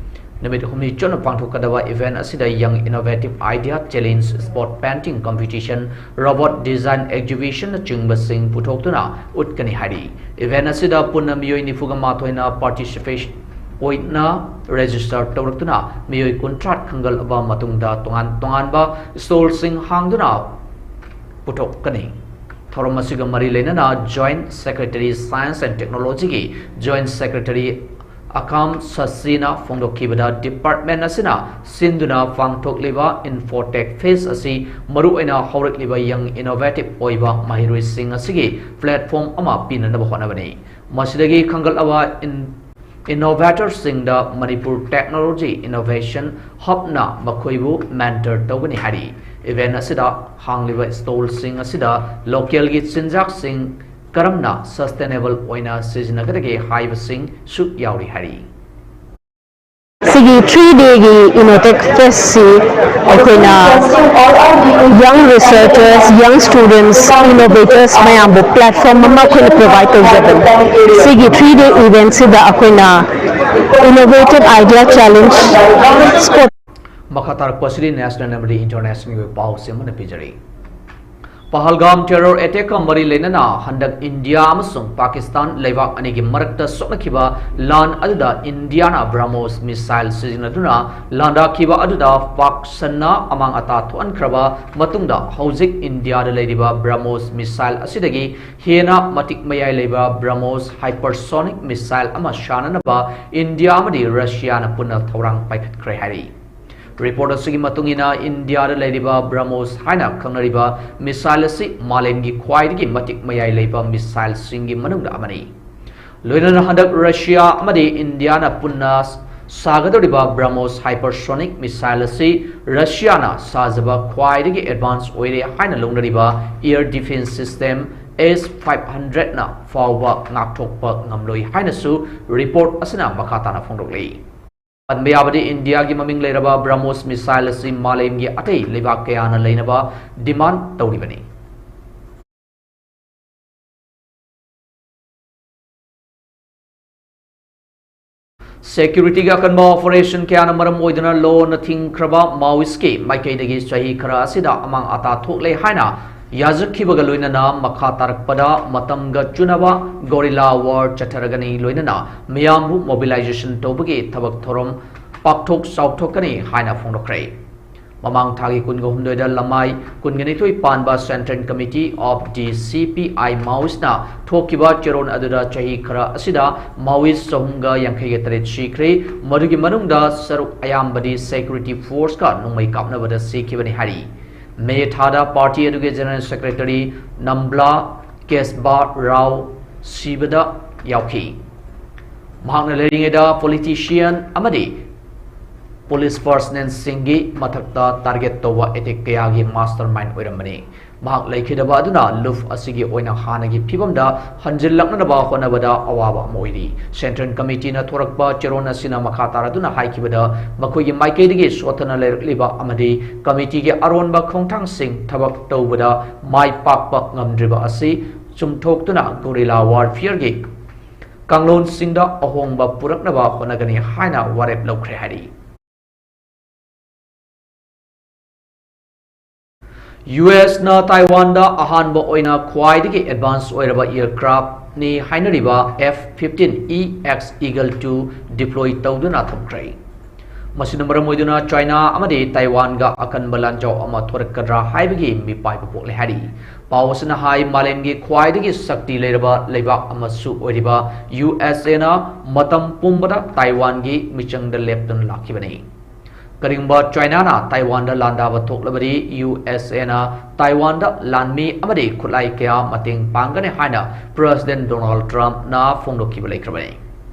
ꯅꯨꯃꯤꯠ ꯍꯨꯝꯅꯤ ꯆꯨꯞꯅ ꯄꯥꯡꯊꯣꯛꯀꯗꯕ event ꯑꯁꯤꯗ Young Innovative Idea Challenge, Spot Painting Competition, Robot Design Exhibition ꯅꯆꯤꯡꯕꯁꯤꯡ ꯄꯨꯊꯣꯛꯇꯨꯅ ꯎꯠꯀꯅꯤ ꯍꯥꯏꯔꯤ꯫ Event ꯑꯁꯤꯗ ꯄꯨꯟꯅ ꯃꯤꯑꯣꯏ ꯅꯤꯐꯨꯒ ꯃꯥꯊꯣꯏꯅ participate ꯑꯣꯏꯅ register ꯇꯧꯔꯛꯇꯨꯅ ꯃꯤꯑꯣꯏ ꯀꯨꯟꯊ꯭ꯔꯥ ꯈꯟꯒꯠꯂꯕ ꯃꯇꯨꯡꯗ ꯇꯣꯉꯥꯟ ꯇꯣꯉꯥꯟꯕ stall ꯁꯤꯡ ꯍꯥꯡꯗꯨꯅ ꯄꯨꯊꯣꯛꯀꯅꯤ꯫ ꯊꯧꯔꯝ ꯑꯁꯤꯒ ꯃꯔꯤ ꯂꯩꯅꯅ Joint Secretary Science and Technology ꯒꯤ Joint Secretary ꯑꯀꯥꯝ ꯁꯁꯤꯅ ꯐꯣꯡꯗꯣꯛꯈꯤꯕꯗ, department ꯑꯁꯤꯅ ꯁꯤꯟꯗꯨꯅ ꯄꯥꯡꯊꯣꯛꯂꯤꯕ Infotech Fest ꯑꯁꯤ ꯃꯔꯨꯑꯣꯏꯅ ꯍꯧꯔꯛꯂꯤꯕ young innovative ꯑꯣꯏꯕ ꯃꯍꯩꯔꯣꯏꯁꯤꯡ ꯑꯁꯤꯒꯤ platform ꯑꯃ ꯄꯤꯅꯅꯕ ꯍꯣꯠꯅꯕꯅꯤ꯫ ꯃꯁꯤꯗꯒꯤ ꯈꯟꯒꯠꯂꯕ in-, innovator ꯁꯤꯡꯗ ꯃꯅꯤꯄꯨꯔ Technology Innovation Hub ꯅ ꯃꯈꯣꯏꯕꯨ mentor ꯇꯧꯒꯅꯤ ꯍꯥꯏꯔꯤ꯫ Event ꯑꯁꯤꯗ ꯍꯥꯡꯂꯤꯕ stall ꯁꯤꯡ ꯑꯁꯤꯗ local ꯒꯤ ꯆꯤꯟꯖꯥꯛꯁꯤꯡ ꯀꯔꯝꯅ sustainable ꯑꯣꯏꯅ ꯁꯤꯖꯤꯟꯅꯒꯗꯒꯦ ꯍꯥꯏꯕꯁꯤꯡꯁꯨ ꯌꯥꯎꯔꯤ ꯍꯥꯏꯔꯤ꯫ ꯁꯤꯒꯤ three day ꯒꯤ Infotech Fest ꯁꯤ ꯑꯩꯈꯣꯏꯅ young researchers, young students, innovators ꯃꯌꯥꯝꯕꯨ platform ꯑꯃ ꯑꯩꯈꯣꯏꯅ provide ꯇꯧꯖꯕꯅꯤ꯫ ꯁꯤꯒꯤ three day event ꯁꯤꯗ ꯑꯩꯈꯣꯏꯅ Innovative Idea Challenge, Spot ꯃꯈꯥ ꯇꯥꯔꯛꯄꯁꯤꯗꯤ national ꯑꯃꯗꯤ international ꯒꯤ ꯑꯣꯏꯕ ꯄꯥꯎꯁꯤꯡ ꯑꯃꯅ ꯄꯤꯖꯔꯤ꯫ ꯄꯍꯜꯒꯥꯝ terror attack ꯀ ꯃꯔꯤ ꯂꯩꯅꯅ ꯍꯟꯗꯛ ꯏꯟꯗꯤꯌꯥ ꯑꯃꯁꯨꯡ ꯄꯥꯀꯤꯁꯇꯥꯟ ꯂꯩꯕꯥꯛ ꯑꯅꯤꯒꯤ ꯃꯔꯛꯇ ꯁꯣꯛꯅꯈꯤꯕ ꯂꯥꯟ ꯑꯗꯨꯗ ꯏꯟꯗꯤꯌꯥꯅ BrahMos missile ꯁꯤꯖꯤꯟꯅꯗꯨꯅ ꯂꯥꯟꯗꯥꯈꯤꯕ ꯑꯗꯨꯗ ꯄꯥꯛ ꯁꯟꯅ ꯑꯃꯥꯡ ꯑꯇꯥ ꯊꯣꯛꯍꯟꯈ꯭ꯔꯕ ꯃꯇꯨꯡꯗ, ꯍꯧꯖꯤꯛ ꯏꯟꯗꯤꯌꯥꯗ ꯂꯩꯔꯤꯕ BrahMos missile ꯑꯁꯤꯗꯒꯤ ꯍꯦꯟꯅ ꯃꯇꯤꯛ ꯃꯌꯥꯏ ꯂꯩꯕ BrahMos hypersonic missile ꯑꯃ ꯁꯥꯅꯅꯕ ꯏꯟꯗꯤꯌꯥ ꯑꯃꯗꯤ ꯔꯁꯤꯌꯥꯅ ꯄꯨꯟꯅ ꯊꯧꯔꯥꯡ ꯄꯥꯏꯈꯠꯈ꯭ꯔꯦ ꯍꯥꯏꯔꯤ꯫ Report ꯑꯁꯤꯒꯤ ꯃꯇꯨꯡ ꯏꯟꯅ, ꯏꯟꯗꯤꯌꯥꯗ ꯂꯩꯔꯤꯕ BrahMos ꯍꯥꯏꯅ ꯈꯪꯅꯔꯤꯕ missile ꯑꯁꯤ ꯃꯥꯂꯦꯝꯒꯤ ꯈ꯭ꯋꯥꯏꯗꯒꯤ ꯃꯇꯤꯛ ꯃꯌꯥꯏ ꯂꯩꯕ missile ꯁꯤꯡꯒꯤ ꯃꯅꯨꯡꯗ ꯑꯃꯅꯤ꯫ ꯂꯣꯏꯅꯅ ꯍꯟꯗꯛ ꯔꯁꯤꯌꯥ ꯑꯃꯗꯤ ꯏꯟꯗꯤꯌꯥꯅ ꯄꯨꯟꯅ ꯁꯥꯒꯗꯧꯔꯤꯕ BrahMos hypersonic missile ꯑꯁꯤ ꯔꯁꯤꯌꯥꯅ ꯁꯥꯖꯕ ꯈ꯭ꯋꯥꯏꯗꯒꯤ advance ꯑꯣꯏꯔꯦ ꯍꯥꯏꯅ ꯂꯧꯅꯔꯤꯕ air defense system S five hundredꯅ ꯐꯥꯎꯕ ꯉꯥꯛꯊꯣꯛꯄ ꯉꯝꯂꯣꯏ ꯍꯥꯏꯅꯁꯨ report ꯑꯁꯤꯅ ꯃꯈꯥ ꯇꯥꯅ ꯐꯣꯡꯗꯣꯛꯂꯤ꯫ ꯄꯟꯕ ꯌꯥꯕꯗꯤ, ꯏꯟꯗꯤꯌꯥꯒꯤ ꯃꯃꯤꯡ ꯂꯩꯔꯕ BrahMos missile ꯑꯁꯤ ꯃꯥꯂꯦꯝꯒꯤ ꯑꯇꯩ ꯂꯩꯕꯥꯛ ꯀꯌꯥꯅ ꯂꯩꯅꯕ demand ꯇꯧꯔꯤꯕꯅꯤ꯫ Securityꯒꯤ ꯑꯀꯟꯕ operation ꯀꯌꯥꯅ ꯃꯔꯝ ꯑꯣꯏꯗꯨꯅ ꯂꯣꯟꯅ ꯊꯤꯡꯈ꯭ꯔꯕ Maoistꯀꯤ ꯃꯥꯏꯀꯩꯗꯒꯤ ꯆꯍꯤ ꯈꯔ ꯑꯁꯤꯗ ꯑꯃꯥꯡ ꯑꯇꯥ ꯊꯣꯛꯂꯦ ꯍꯥꯏꯅ ꯌꯥꯖꯈꯤꯕꯒ ꯂꯣꯏꯅꯅ ꯃꯈꯥ ꯇꯥꯔꯛꯄꯗ ꯃꯇꯝꯒ ꯆꯨꯅꯕ guerrilla war ꯆꯠꯊꯔꯒꯅꯤ, ꯂꯣꯏꯅꯅ ꯃꯤꯌꯥꯝꯕꯨ mobilization ꯇꯧꯕꯒꯤ ꯊꯕꯛ ꯊꯧꯔꯝ ꯄꯥꯛꯊꯣꯛ ꯆꯥꯎꯊꯣꯛꯀꯅꯤ ꯍꯥꯏꯅ ꯐꯣꯡꯗꯣꯛꯈ꯭ꯔꯦ꯫ ꯃꯃꯥꯡ ꯊꯥꯒꯤ ꯀꯨꯟꯒ ꯍꯨꯝꯗꯣꯏꯗ ꯂꯃꯥꯏ ꯀꯨꯟꯒ ꯅꯤꯊꯣꯏ ꯄꯥꯟꯕ Central Committee of the C P I Maoistꯅ ꯊꯣꯛꯈꯤꯕ ꯆꯦꯔꯣꯜ ꯑꯗꯨꯗ ꯆꯍꯤ ꯈꯔ ꯑꯁꯤꯗ Maoist ꯆꯍꯨꯝꯒ ꯌꯥꯡꯈꯩꯒ ꯇꯔꯦꯠ ꯁꯤꯈ꯭ꯔꯦ, ꯃꯗꯨꯒꯤ ꯃꯅꯨꯡꯗ ꯁꯔꯨꯛ ꯑꯌꯥꯝꯕꯗꯤ security forceꯀ ꯅꯣꯡꯃꯩ ꯀꯥꯞꯅꯕꯗ ꯁꯤꯈꯤꯕꯅꯤ ꯍꯥꯏꯔꯤ꯫ ꯃꯦ ꯊꯥꯗ party ꯑꯗꯨꯒꯤ General Secretary ꯅꯝꯕ꯭ꯂꯥ ꯀꯦꯁꯕꯥ ꯔꯥꯎ ꯁꯤꯕꯗ ꯌꯥꯎꯈꯤ꯫ ꯃꯍꯥꯛꯅ ꯂꯩꯔꯤꯉꯩꯗ politician ꯑꯃꯗꯤ police personnelꯁꯤꯡꯒꯤ ꯃꯊꯛꯇ target ꯇꯧꯕ attack ꯀꯌꯥꯒꯤ mastermind ꯑꯣꯏꯔꯝꯕꯅꯤ꯫ ꯃꯍꯥꯛ ꯂꯩꯈꯤꯗꯕ ꯑꯗꯨꯅ ꯂꯨꯞ ꯑꯁꯤꯒꯤ ꯑꯣꯏꯅ ꯍꯥꯟꯅꯒꯤ ꯐꯤꯕꯝꯗ ꯍꯟꯖꯤꯜꯂꯛꯅꯅꯕ ꯍꯣꯠꯅꯕꯗ ꯑꯋꯥꯕ ꯑꯃ ꯑꯣꯏꯔꯤ꯫ Central Committeeꯅ ꯊꯣꯔꯛꯄ ꯆꯦꯔꯣꯜ ꯑꯁꯤꯅ ꯃꯈꯥ ꯇꯥꯔꯗꯨꯅ ꯍꯥꯏꯈꯤꯕꯗ, ꯃꯈꯣꯏꯒꯤ ꯃꯥꯏꯀꯩꯗꯒꯤ ꯁꯣꯠꯊꯅ ꯂꯩꯔꯛꯂꯤꯕ ꯑꯃꯗꯤ committeeꯒꯤ ꯑꯔꯣꯟꯕ ꯈꯣꯡꯊꯥꯡꯁꯤꯡ ꯊꯕꯛ ꯇꯧꯕꯗ ꯃꯥꯏ ꯄꯥꯛꯄ ꯉꯝꯗ꯭ꯔꯤꯕ ꯑꯁꯤ ꯆꯨꯝꯊꯣꯛꯇꯨꯅ guerrilla warfareꯒꯤ ꯀꯥꯡꯂꯣꯟꯁꯤꯡꯗ ꯑꯍꯣꯡꯕ ꯄꯨꯔꯛꯅꯕ ꯍꯣꯠꯅꯒꯅꯤ ꯍꯥꯏꯅ ꯋꯥꯔꯦꯞ ꯂꯧꯈ꯭ꯔꯦ ꯍꯥꯏꯔꯤ꯫ USꯅ ꯇꯥꯏꯋꯥꯟꯗ ꯑꯍꯥꯟꯕ ꯑꯣꯏꯅ ꯈ꯭ꯋꯥꯏꯗꯒꯤ advance ꯑꯣꯏꯔꯕ aircraftꯅꯤ ꯍꯥꯏꯅꯔꯤꯕ F fifteen E X Eagle two deploy ꯇꯧꯗꯨꯅ ꯊꯝꯈ꯭ꯔꯦ꯫ ꯃꯁꯤꯅ ꯃꯔꯝ ꯑꯣꯏꯗꯨꯅ ꯆꯥꯏꯅꯥ ꯑꯃꯗꯤ ꯇꯥꯏꯋꯥꯟꯒ ꯑꯀꯟꯕ ꯂꯥꯟꯖꯥꯎ ꯑꯃ ꯊꯣꯔꯛꯀꯗ꯭ꯔꯥ ꯍꯥꯏꯕꯒꯤ ꯃꯤꯄꯥꯏꯕ ꯄꯣꯛꯂꯦ ꯍꯥꯏꯔꯤ꯫ ꯄꯥꯎ ꯑꯁꯤꯅ ꯍꯥꯏ, ꯃꯥꯂꯦꯝꯒꯤ ꯈ꯭ꯋꯥꯏꯗꯒꯤ ꯁꯛꯇꯤ ꯂꯩꯔꯕ ꯂꯩꯕꯥꯛ ꯑꯃꯁꯨ ꯑꯣꯏꯔꯤꯕ USAꯅ ꯃꯇꯝ ꯄꯨꯝꯕꯗ ꯇꯥꯏꯋꯥꯟꯒꯤ ꯃꯤꯆꯪꯗ ꯂꯦꯞꯇꯨꯅ ꯂꯥꯛꯈꯤꯕꯅꯤ꯫ ꯀꯔꯤꯒꯨꯝꯕ ꯆꯥꯏꯅꯥꯅ ꯇꯥꯏꯋꯥꯟꯗ ꯂꯥꯟꯗꯥꯕ ꯊꯣꯛꯂꯕꯗꯤ, ꯌꯨ ꯑꯦꯁ ꯑꯦꯅ ꯇꯥꯏꯋꯥꯟꯗ ꯂꯥꯟꯃꯤ ꯑꯃꯗꯤ ꯈꯨꯠꯂꯥꯏ ꯀꯌꯥ ꯃꯇꯦꯡ ꯄꯥꯡꯒꯅꯤ ꯍꯥꯏꯅ ꯄ꯭ꯔꯦꯁꯤꯗꯦꯟꯠ ꯗꯣꯅꯥꯜꯗ ꯇ꯭ꯔꯝꯞꯅ ꯐꯣꯡꯗꯣꯛꯈꯤꯕ ꯂꯩꯈ꯭ꯔꯕꯅꯤ꯫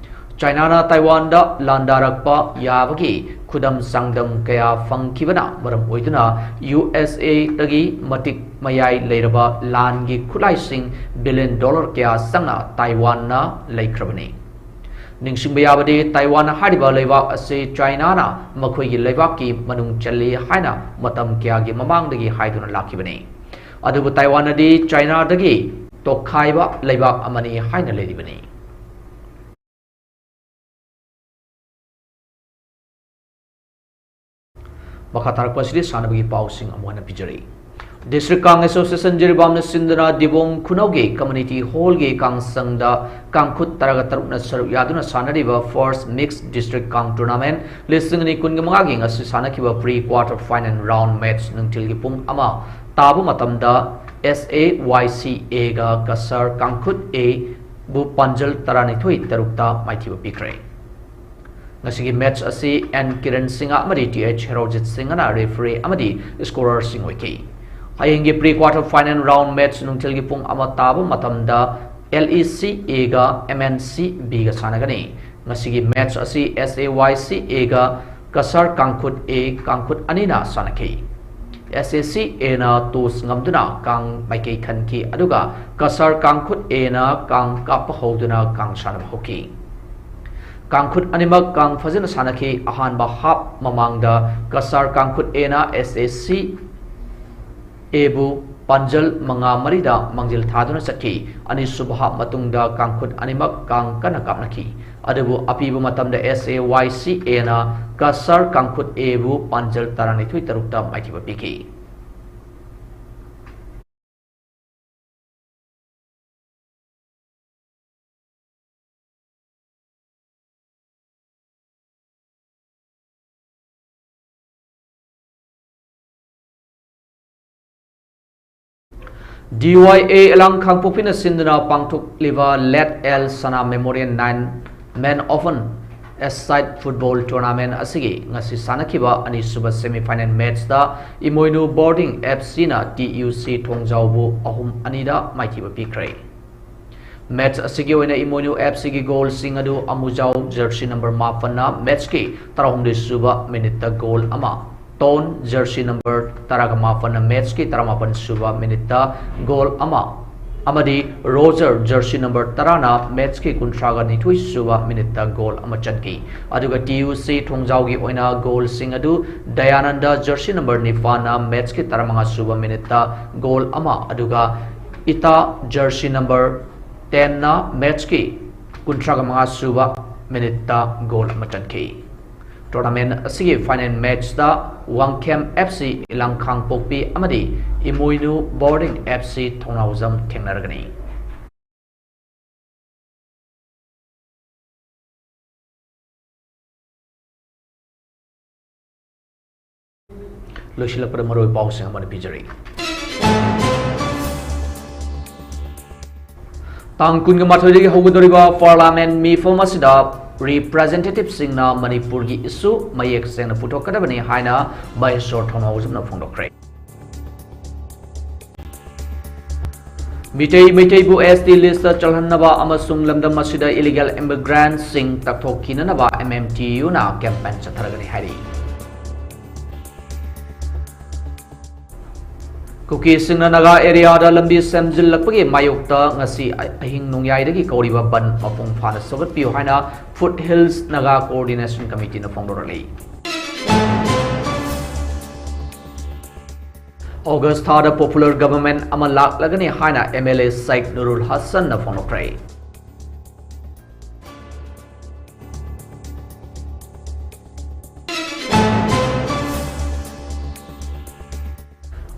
ꯆꯥꯏꯅꯥꯅ ꯇꯥꯏꯋꯥꯟꯗ ꯂꯥꯟꯗꯥꯔꯛꯄ ꯌꯥꯕꯒꯤ ꯈꯨꯗꯝ ꯆꯥꯡꯗꯝ ꯀꯌꯥ ꯐꯪꯈꯤꯕꯅ ꯃꯔꯝ ꯑꯣꯏꯗꯨꯅ, ꯌꯨ ꯑꯦꯁ ꯑꯦꯗꯒꯤ ꯃꯇꯤꯛ ꯃꯌꯥꯏ ꯂꯩꯔꯕ ꯂꯥꯟꯒꯤ ꯈꯨꯠꯂꯥꯏꯁꯤꯡ ꯕꯤꯂꯤꯌꯟ ꯗꯣꯂꯔ ꯀꯌꯥ ꯆꯪꯅ ꯇꯥꯏꯋꯥꯟꯅ ꯂꯩꯈ꯭ꯔꯕꯅꯤ꯫ ꯅꯤꯡꯁꯤꯡꯕ ꯌꯥꯕꯗꯤ, ꯇꯥꯏꯋꯥꯟ ꯍꯥꯏꯔꯤꯕ ꯂꯩꯕꯥꯛ ꯑꯁꯤ ꯆꯥꯏꯅꯥꯅ ꯃꯈꯣꯏꯒꯤ ꯂꯩꯕꯥꯛꯀꯤ ꯃꯅꯨꯡ ꯆꯜꯂꯤ ꯍꯥꯏꯅ ꯃꯇꯝ ꯀꯌꯥꯒꯤ ꯃꯃꯥꯡꯗꯒꯤ ꯍꯥꯏꯗꯨꯅ ꯂꯥꯛꯈꯤꯕꯅꯤ꯫ ꯑꯗꯨꯕꯨ ꯇꯥꯏꯋꯥꯟ ꯑꯗꯤ ꯆꯥꯏꯅꯥꯗꯒꯤ ꯇꯣꯈꯥꯏꯕ ꯂꯩꯕꯥꯛ ꯑꯃꯅꯤ ꯍꯥꯏꯅ ꯂꯩꯔꯤꯕꯅꯤ꯫ ꯃꯈꯥ ꯇꯥꯔꯛꯄ ꯑꯁꯤꯗꯤ ꯁꯥꯟꯅꯕꯒꯤ ꯄꯥꯎꯁꯤꯡ ꯑꯃꯨꯛ ꯍꯟꯅ ꯄꯤꯖꯔꯤ꯫ ꯗꯤꯁꯇ꯭ꯔꯤꯛ ꯀꯥꯡ ꯑꯦꯁꯣꯁꯤꯌꯦꯁꯟ ꯖꯤꯔꯤꯕꯥꯝꯅ ꯁꯤꯟꯗꯨꯅ ꯗꯤꯕꯣꯡ ꯈꯨꯅꯧꯒꯤ ꯀꯝꯃ꯭ꯌꯨꯅꯤꯇꯤ ꯍꯣꯜꯒꯤ ꯀꯥꯡꯁꯪꯗ ꯀꯥꯡꯈꯨꯠ ꯇꯔꯥꯒ ꯇꯔꯨꯛꯅ ꯁꯔꯨꯛ ꯌꯥꯗꯨꯅ ꯁꯥꯟꯅꯔꯤꯕ ꯐꯥꯔꯁ ꯃꯤꯛꯁ ꯗꯤꯁꯇ꯭ꯔꯤꯛ ꯀꯥꯡ ꯇꯣꯔꯅꯥꯃꯦꯟꯠ ꯂꯤꯁꯤꯡ ꯑꯅꯤ ꯀꯨꯟꯒ ꯃꯉꯥꯒꯤ ꯉꯁꯤ ꯁꯥꯟꯅꯈꯤꯕ pre quarter final round match ꯅꯨꯡꯊꯤꯜꯒꯤ ꯄꯨꯡ ꯑꯃ ꯇꯥꯕ ꯃꯇꯝꯗ ꯑꯦꯁ ꯑꯦ ꯋꯥꯏ ꯁꯤ ꯑꯦꯒ ꯀꯁꯥꯔ ꯀꯥꯡꯈꯨꯠ ꯑꯦꯕꯨ ꯄꯥꯟꯖꯜ ꯇꯔꯥꯅꯤꯊꯣꯏ ꯇꯔꯨꯛꯇ ꯃꯥꯏꯊꯤꯕ ꯄꯤꯈ꯭ꯔꯦ꯫ ꯉꯁꯤꯒꯤ ꯃꯦꯠꯆ ꯑꯁꯤ ꯑꯦꯟ ꯀꯤꯔꯟ ꯁꯤꯡꯍ ꯑꯃꯗꯤ ꯇꯤ ꯑꯩꯆ ꯍꯦꯔꯣꯖꯤꯠ ꯁꯤꯡꯍꯅ ꯔꯦꯐ꯭ꯔꯤ ꯑꯃꯗꯤ ꯁ꯭ꯀꯣꯔꯔꯁꯤꯡ ꯑꯣꯏꯈꯤ꯫ ꯍꯌꯦꯡꯒꯤ pre quarter final round match ꯅꯨꯡꯊꯤꯜꯒꯤ ꯄꯨꯡ ꯑꯃ ꯇꯥꯕ ꯃꯇꯝꯗ ꯑꯦꯜ ꯏ ꯁꯤ ꯑꯦꯒ ꯑꯦꯝ ꯑꯦꯟ ꯁꯤ ꯕꯤꯒ ꯁꯥꯟꯅꯒꯅꯤ꯫ ꯉꯁꯤꯒꯤ ꯃꯦꯠꯆ ꯑꯁꯤ ꯑꯦꯁ ꯑꯦ ꯋꯥꯏ ꯁꯤ ꯑꯦꯒ ꯀꯁꯥꯔ ꯀꯥꯡꯈꯨꯠ ꯑꯦ ꯀꯥꯡꯈꯨꯠ ꯑꯅꯤꯅ ꯁꯥꯟꯅꯈꯤ꯫ ꯑꯦꯁ ꯑꯦ ꯁꯤ ꯑꯦꯅ ꯇꯣꯁ ꯉꯝꯗꯨꯅ ꯀꯥꯡ ꯃꯥꯏꯀꯩ ꯈꯟꯈꯤ, ꯑꯗꯨꯒ ꯀꯁꯥꯔ ꯀꯥꯡꯈꯨꯠ ꯑꯦꯅ ꯀꯥꯡ ꯀꯥꯞꯄ ꯍꯧꯗꯨꯅ ꯀꯥꯡ ꯁꯥꯟꯅꯕ ꯍꯧꯈꯤ꯫ ꯀꯥꯡꯈꯨꯠ ꯑꯅꯤꯃꯛ ꯀꯥꯡ ꯐꯖꯅ ꯁꯥꯟꯅꯈꯤ꯫ ꯑꯍꯥꯟꯕ ꯍꯥꯞ ꯃꯃꯥꯡꯗ ꯀꯁꯥꯔ ꯀꯥꯡꯈꯨꯠ ꯑꯦꯅ ꯑꯦꯁ ꯑꯦ ꯁꯤ ꯑꯦꯕꯨ ꯄꯥꯟꯖꯜ ꯃꯉꯥ ꯃꯔꯤꯗ ꯃꯥꯡꯖꯤꯜ ꯊꯥꯗꯨꯅ ꯆꯠꯈꯤ꯫ ꯑꯅꯤꯁꯨꯕ ꯍꯥꯞ ꯃꯇꯨꯡꯗ ꯀꯥꯡꯈꯨꯠ ꯑꯅꯤꯃꯛ ꯀꯥꯡ ꯀꯟꯅ ꯀꯥꯞꯅꯈꯤ꯫ ꯑꯗꯨꯕꯨ ꯑꯄꯤꯕ ꯃꯇꯝꯗ ꯑꯦꯁ ꯑꯦ ꯋꯥꯏ ꯁꯤ ꯑꯦꯅ ꯀꯁꯥꯔ ꯀꯥꯡꯈꯨꯠ ꯑꯦꯕꯨ ꯄꯥꯟꯖꯜ ꯇꯔꯥꯅꯤꯊꯣꯏ ꯇꯔꯨꯛꯇ ꯃꯥꯏꯊꯤꯕ ꯄꯤꯈꯤ꯫ ꯗꯤ ꯋꯥꯏ ꯑꯦ ꯑꯦꯂꯥꯡ ꯀꯥꯡꯄꯣꯛꯄꯤꯅ ꯁꯤꯟꯗꯨꯅ ꯄꯥꯡꯊꯣꯛꯂꯤꯕ late L Sana memorial nine men open a side football tournament ꯑꯁꯤꯒꯤ ꯉꯁꯤ ꯁꯥꯟꯅꯈꯤꯕ ꯑꯅꯤꯁꯨꯕ semi final matchꯇ ꯏꯃꯣꯏꯅꯨ ꯕꯣꯔꯗꯤꯡ F Cꯅ T U C ꯊꯣꯡꯖꯥꯎꯕꯨ ꯑꯍꯨꯝ ꯑꯅꯤꯗ ꯃꯥꯏꯊꯤꯕ ꯄꯤꯈ꯭ꯔꯦ꯫ Match ꯑꯁꯤꯒꯤ ꯑꯣꯏꯅ ꯏꯃꯣꯏꯅꯨ F Cꯒꯤ ꯒꯣꯜꯁꯤꯡ ꯑꯗꯨ ꯑꯃꯨꯖꯥꯎ, jersey number ꯃꯥꯄꯟꯅ matchꯀꯤ ꯇꯔꯥꯍꯨꯝꯗꯣꯏ ꯁꯨꯕ minuteꯇ ꯒꯣꯜ ꯑꯃ, ꯇꯣꯟ, jersey number ꯇꯔꯥꯒ ꯃꯥꯄꯟꯅ matchꯀꯤ ꯇꯔꯥꯃꯥꯄꯟ ꯁꯨꯕ minuteꯇ ꯒꯣꯜ ꯑꯃ, ꯑꯃꯗꯤ ꯔꯣꯖꯔ, jersey number ꯇꯔꯥꯅ matchꯀꯤ ꯀꯨꯟꯊ꯭ꯔꯥꯒ ꯅꯤꯊꯣꯏ ꯁꯨꯕ minuteꯇ ꯒꯣꯜ ꯑꯃ ꯆꯟꯈꯤ꯫ ꯑꯗꯨꯒ T U C ꯊꯣꯡꯖꯥꯎꯒꯤ ꯑꯣꯏꯅ ꯒꯣꯜꯁꯤꯡ ꯑꯗꯨ ꯗꯌꯥꯅꯟꯗ, jersey number ꯅꯤꯄꯥꯟꯅ matchꯀꯤ ꯇꯔꯥꯃꯉꯥ ꯁꯨꯕ minuteꯇ ꯒꯣꯜ ꯑꯃ, ꯑꯗꯨꯒ ꯏꯇꯥ, jersey number tenꯅ matchꯀꯤ ꯀꯨꯟꯊ꯭ꯔꯥꯒ ꯃꯉꯥ ꯁꯨꯕ minuteꯇ ꯒꯣꯜ ꯑꯃ ꯆꯟꯈꯤ꯫ Tournament ꯑꯁꯤꯒꯤ final matchꯇ ꯋꯥꯡꯈꯦꯝ F C ꯏꯂꯥꯡꯈꯥꯡꯄꯣꯛꯄꯤ ꯑꯃꯗꯤ ꯏꯃꯣꯏꯅꯨ ꯕꯣꯔꯗꯤꯡ F C ꯊꯣꯡꯅꯥꯎꯖꯝ ꯊꯦꯡꯅꯔꯒꯅꯤ꯫ ꯂꯣꯏꯁꯤꯜꯂꯛꯄꯗ ꯃꯔꯨꯑꯣꯏꯕ ꯄꯥꯎꯁꯤꯡ ꯑꯃꯅ ꯄꯤꯖꯔꯤ꯫ ꯇꯥꯡ ꯀꯨꯟꯒ ꯃꯥꯊꯣꯏꯗꯒꯤ ꯍꯧꯒꯗꯧꯔꯤꯕ Parliament ꯃꯤꯐꯝ ꯑꯁꯤꯗ representativeꯁꯤꯡꯅ ꯃꯅꯤꯄꯨꯔꯒꯤ issue ꯃꯌꯦꯛ ꯁꯦꯡꯅ ꯄꯨꯊꯣꯛꯀꯗꯕꯅꯤ ꯍꯥꯏꯅ ꯃꯍꯦꯁꯣꯔ ꯊꯣꯡꯅꯥꯎꯖꯝꯅ ꯐꯣꯡꯗꯣꯛꯈ꯭ꯔꯦ꯫ ꯃꯤꯇꯩ ꯃꯩꯇꯩꯕꯨ S T listꯇ ꯆꯜꯍꯟꯅꯕ ꯑꯃꯁꯨꯡ ꯂꯝꯗꯝ ꯑꯁꯤꯗ illegal immigrantꯁꯤꯡ ꯇꯛꯊꯣꯛꯈꯤꯅꯅꯕ M M T Uꯅ campaign ꯆꯠꯊꯔꯒꯅꯤ ꯍꯥꯏꯔꯤ꯫ ꯀꯨꯀꯤꯁꯤꯡꯅ ꯅꯥꯒꯥ areaꯗ ꯂꯝꯕꯤ ꯁꯦꯝꯖꯤꯜꯂꯛꯄꯒꯤ ꯃꯥꯌꯣꯛꯇ ꯉꯁꯤ ꯑꯍꯤꯡ ꯅꯣꯡꯌꯥꯏꯗꯒꯤ ꯀꯧꯔꯤꯕ ꯕꯟ ꯃꯄꯨꯡ ꯐꯥꯅ ꯁꯧꯒꯠꯄꯤꯌꯨ ꯍꯥꯏꯅ Foothills Naga Coordination Committeeꯅ ꯐꯣꯡꯗꯣꯔꯛꯂꯤ꯫ August ꯊꯥꯗ popular government ꯑꯃ ꯂꯥꯛꯂꯒꯅꯤ ꯍꯥꯏꯅ M L A Sheikh Nurul Hassanꯅ ꯐꯣꯡꯗꯣꯛꯈ꯭ꯔꯦ꯫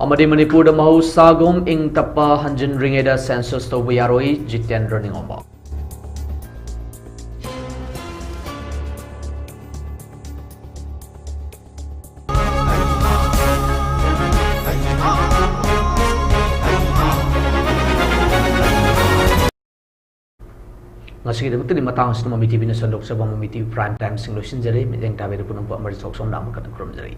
ꯑꯃꯗꯤ ꯃꯅꯤꯄꯨꯔꯗ ꯃꯍꯧꯁꯥꯒꯨꯝ ꯏꯪ ꯇꯞꯄ ꯍꯟꯖꯤꯟꯗ꯭ꯔꯤꯉꯩꯗ census ꯇꯧꯕ ꯌꯥꯔꯣꯏ, ꯖꯤꯇꯦꯟꯗ꯭ꯔ ꯅꯤꯡꯉꯣꯝꯕꯝ꯫ ꯉꯁꯤꯒꯤꯗꯃꯛꯇꯗꯤ ꯃꯇꯥꯡ ꯑꯁꯤꯗ ꯃꯃꯤ ꯇꯤꯚꯤꯅ ꯁꯟꯗꯣꯛꯆꯕ ꯃꯃꯤ ꯇꯤꯚꯤ Prime Timeꯁꯤꯡ ꯂꯣꯏꯁꯤꯟꯖꯔꯦ꯫ ꯃꯤꯠꯌꯦꯡ ꯇꯥꯕꯤꯔꯤꯕ ꯄꯨꯝꯅꯃꯛꯄꯨ ꯑꯃꯔ ꯁꯣꯛꯁꯣꯝꯅ ꯑꯃꯨꯛ ꯍꯟꯅ ꯈꯨꯔꯨꯝꯖꯔꯤ꯫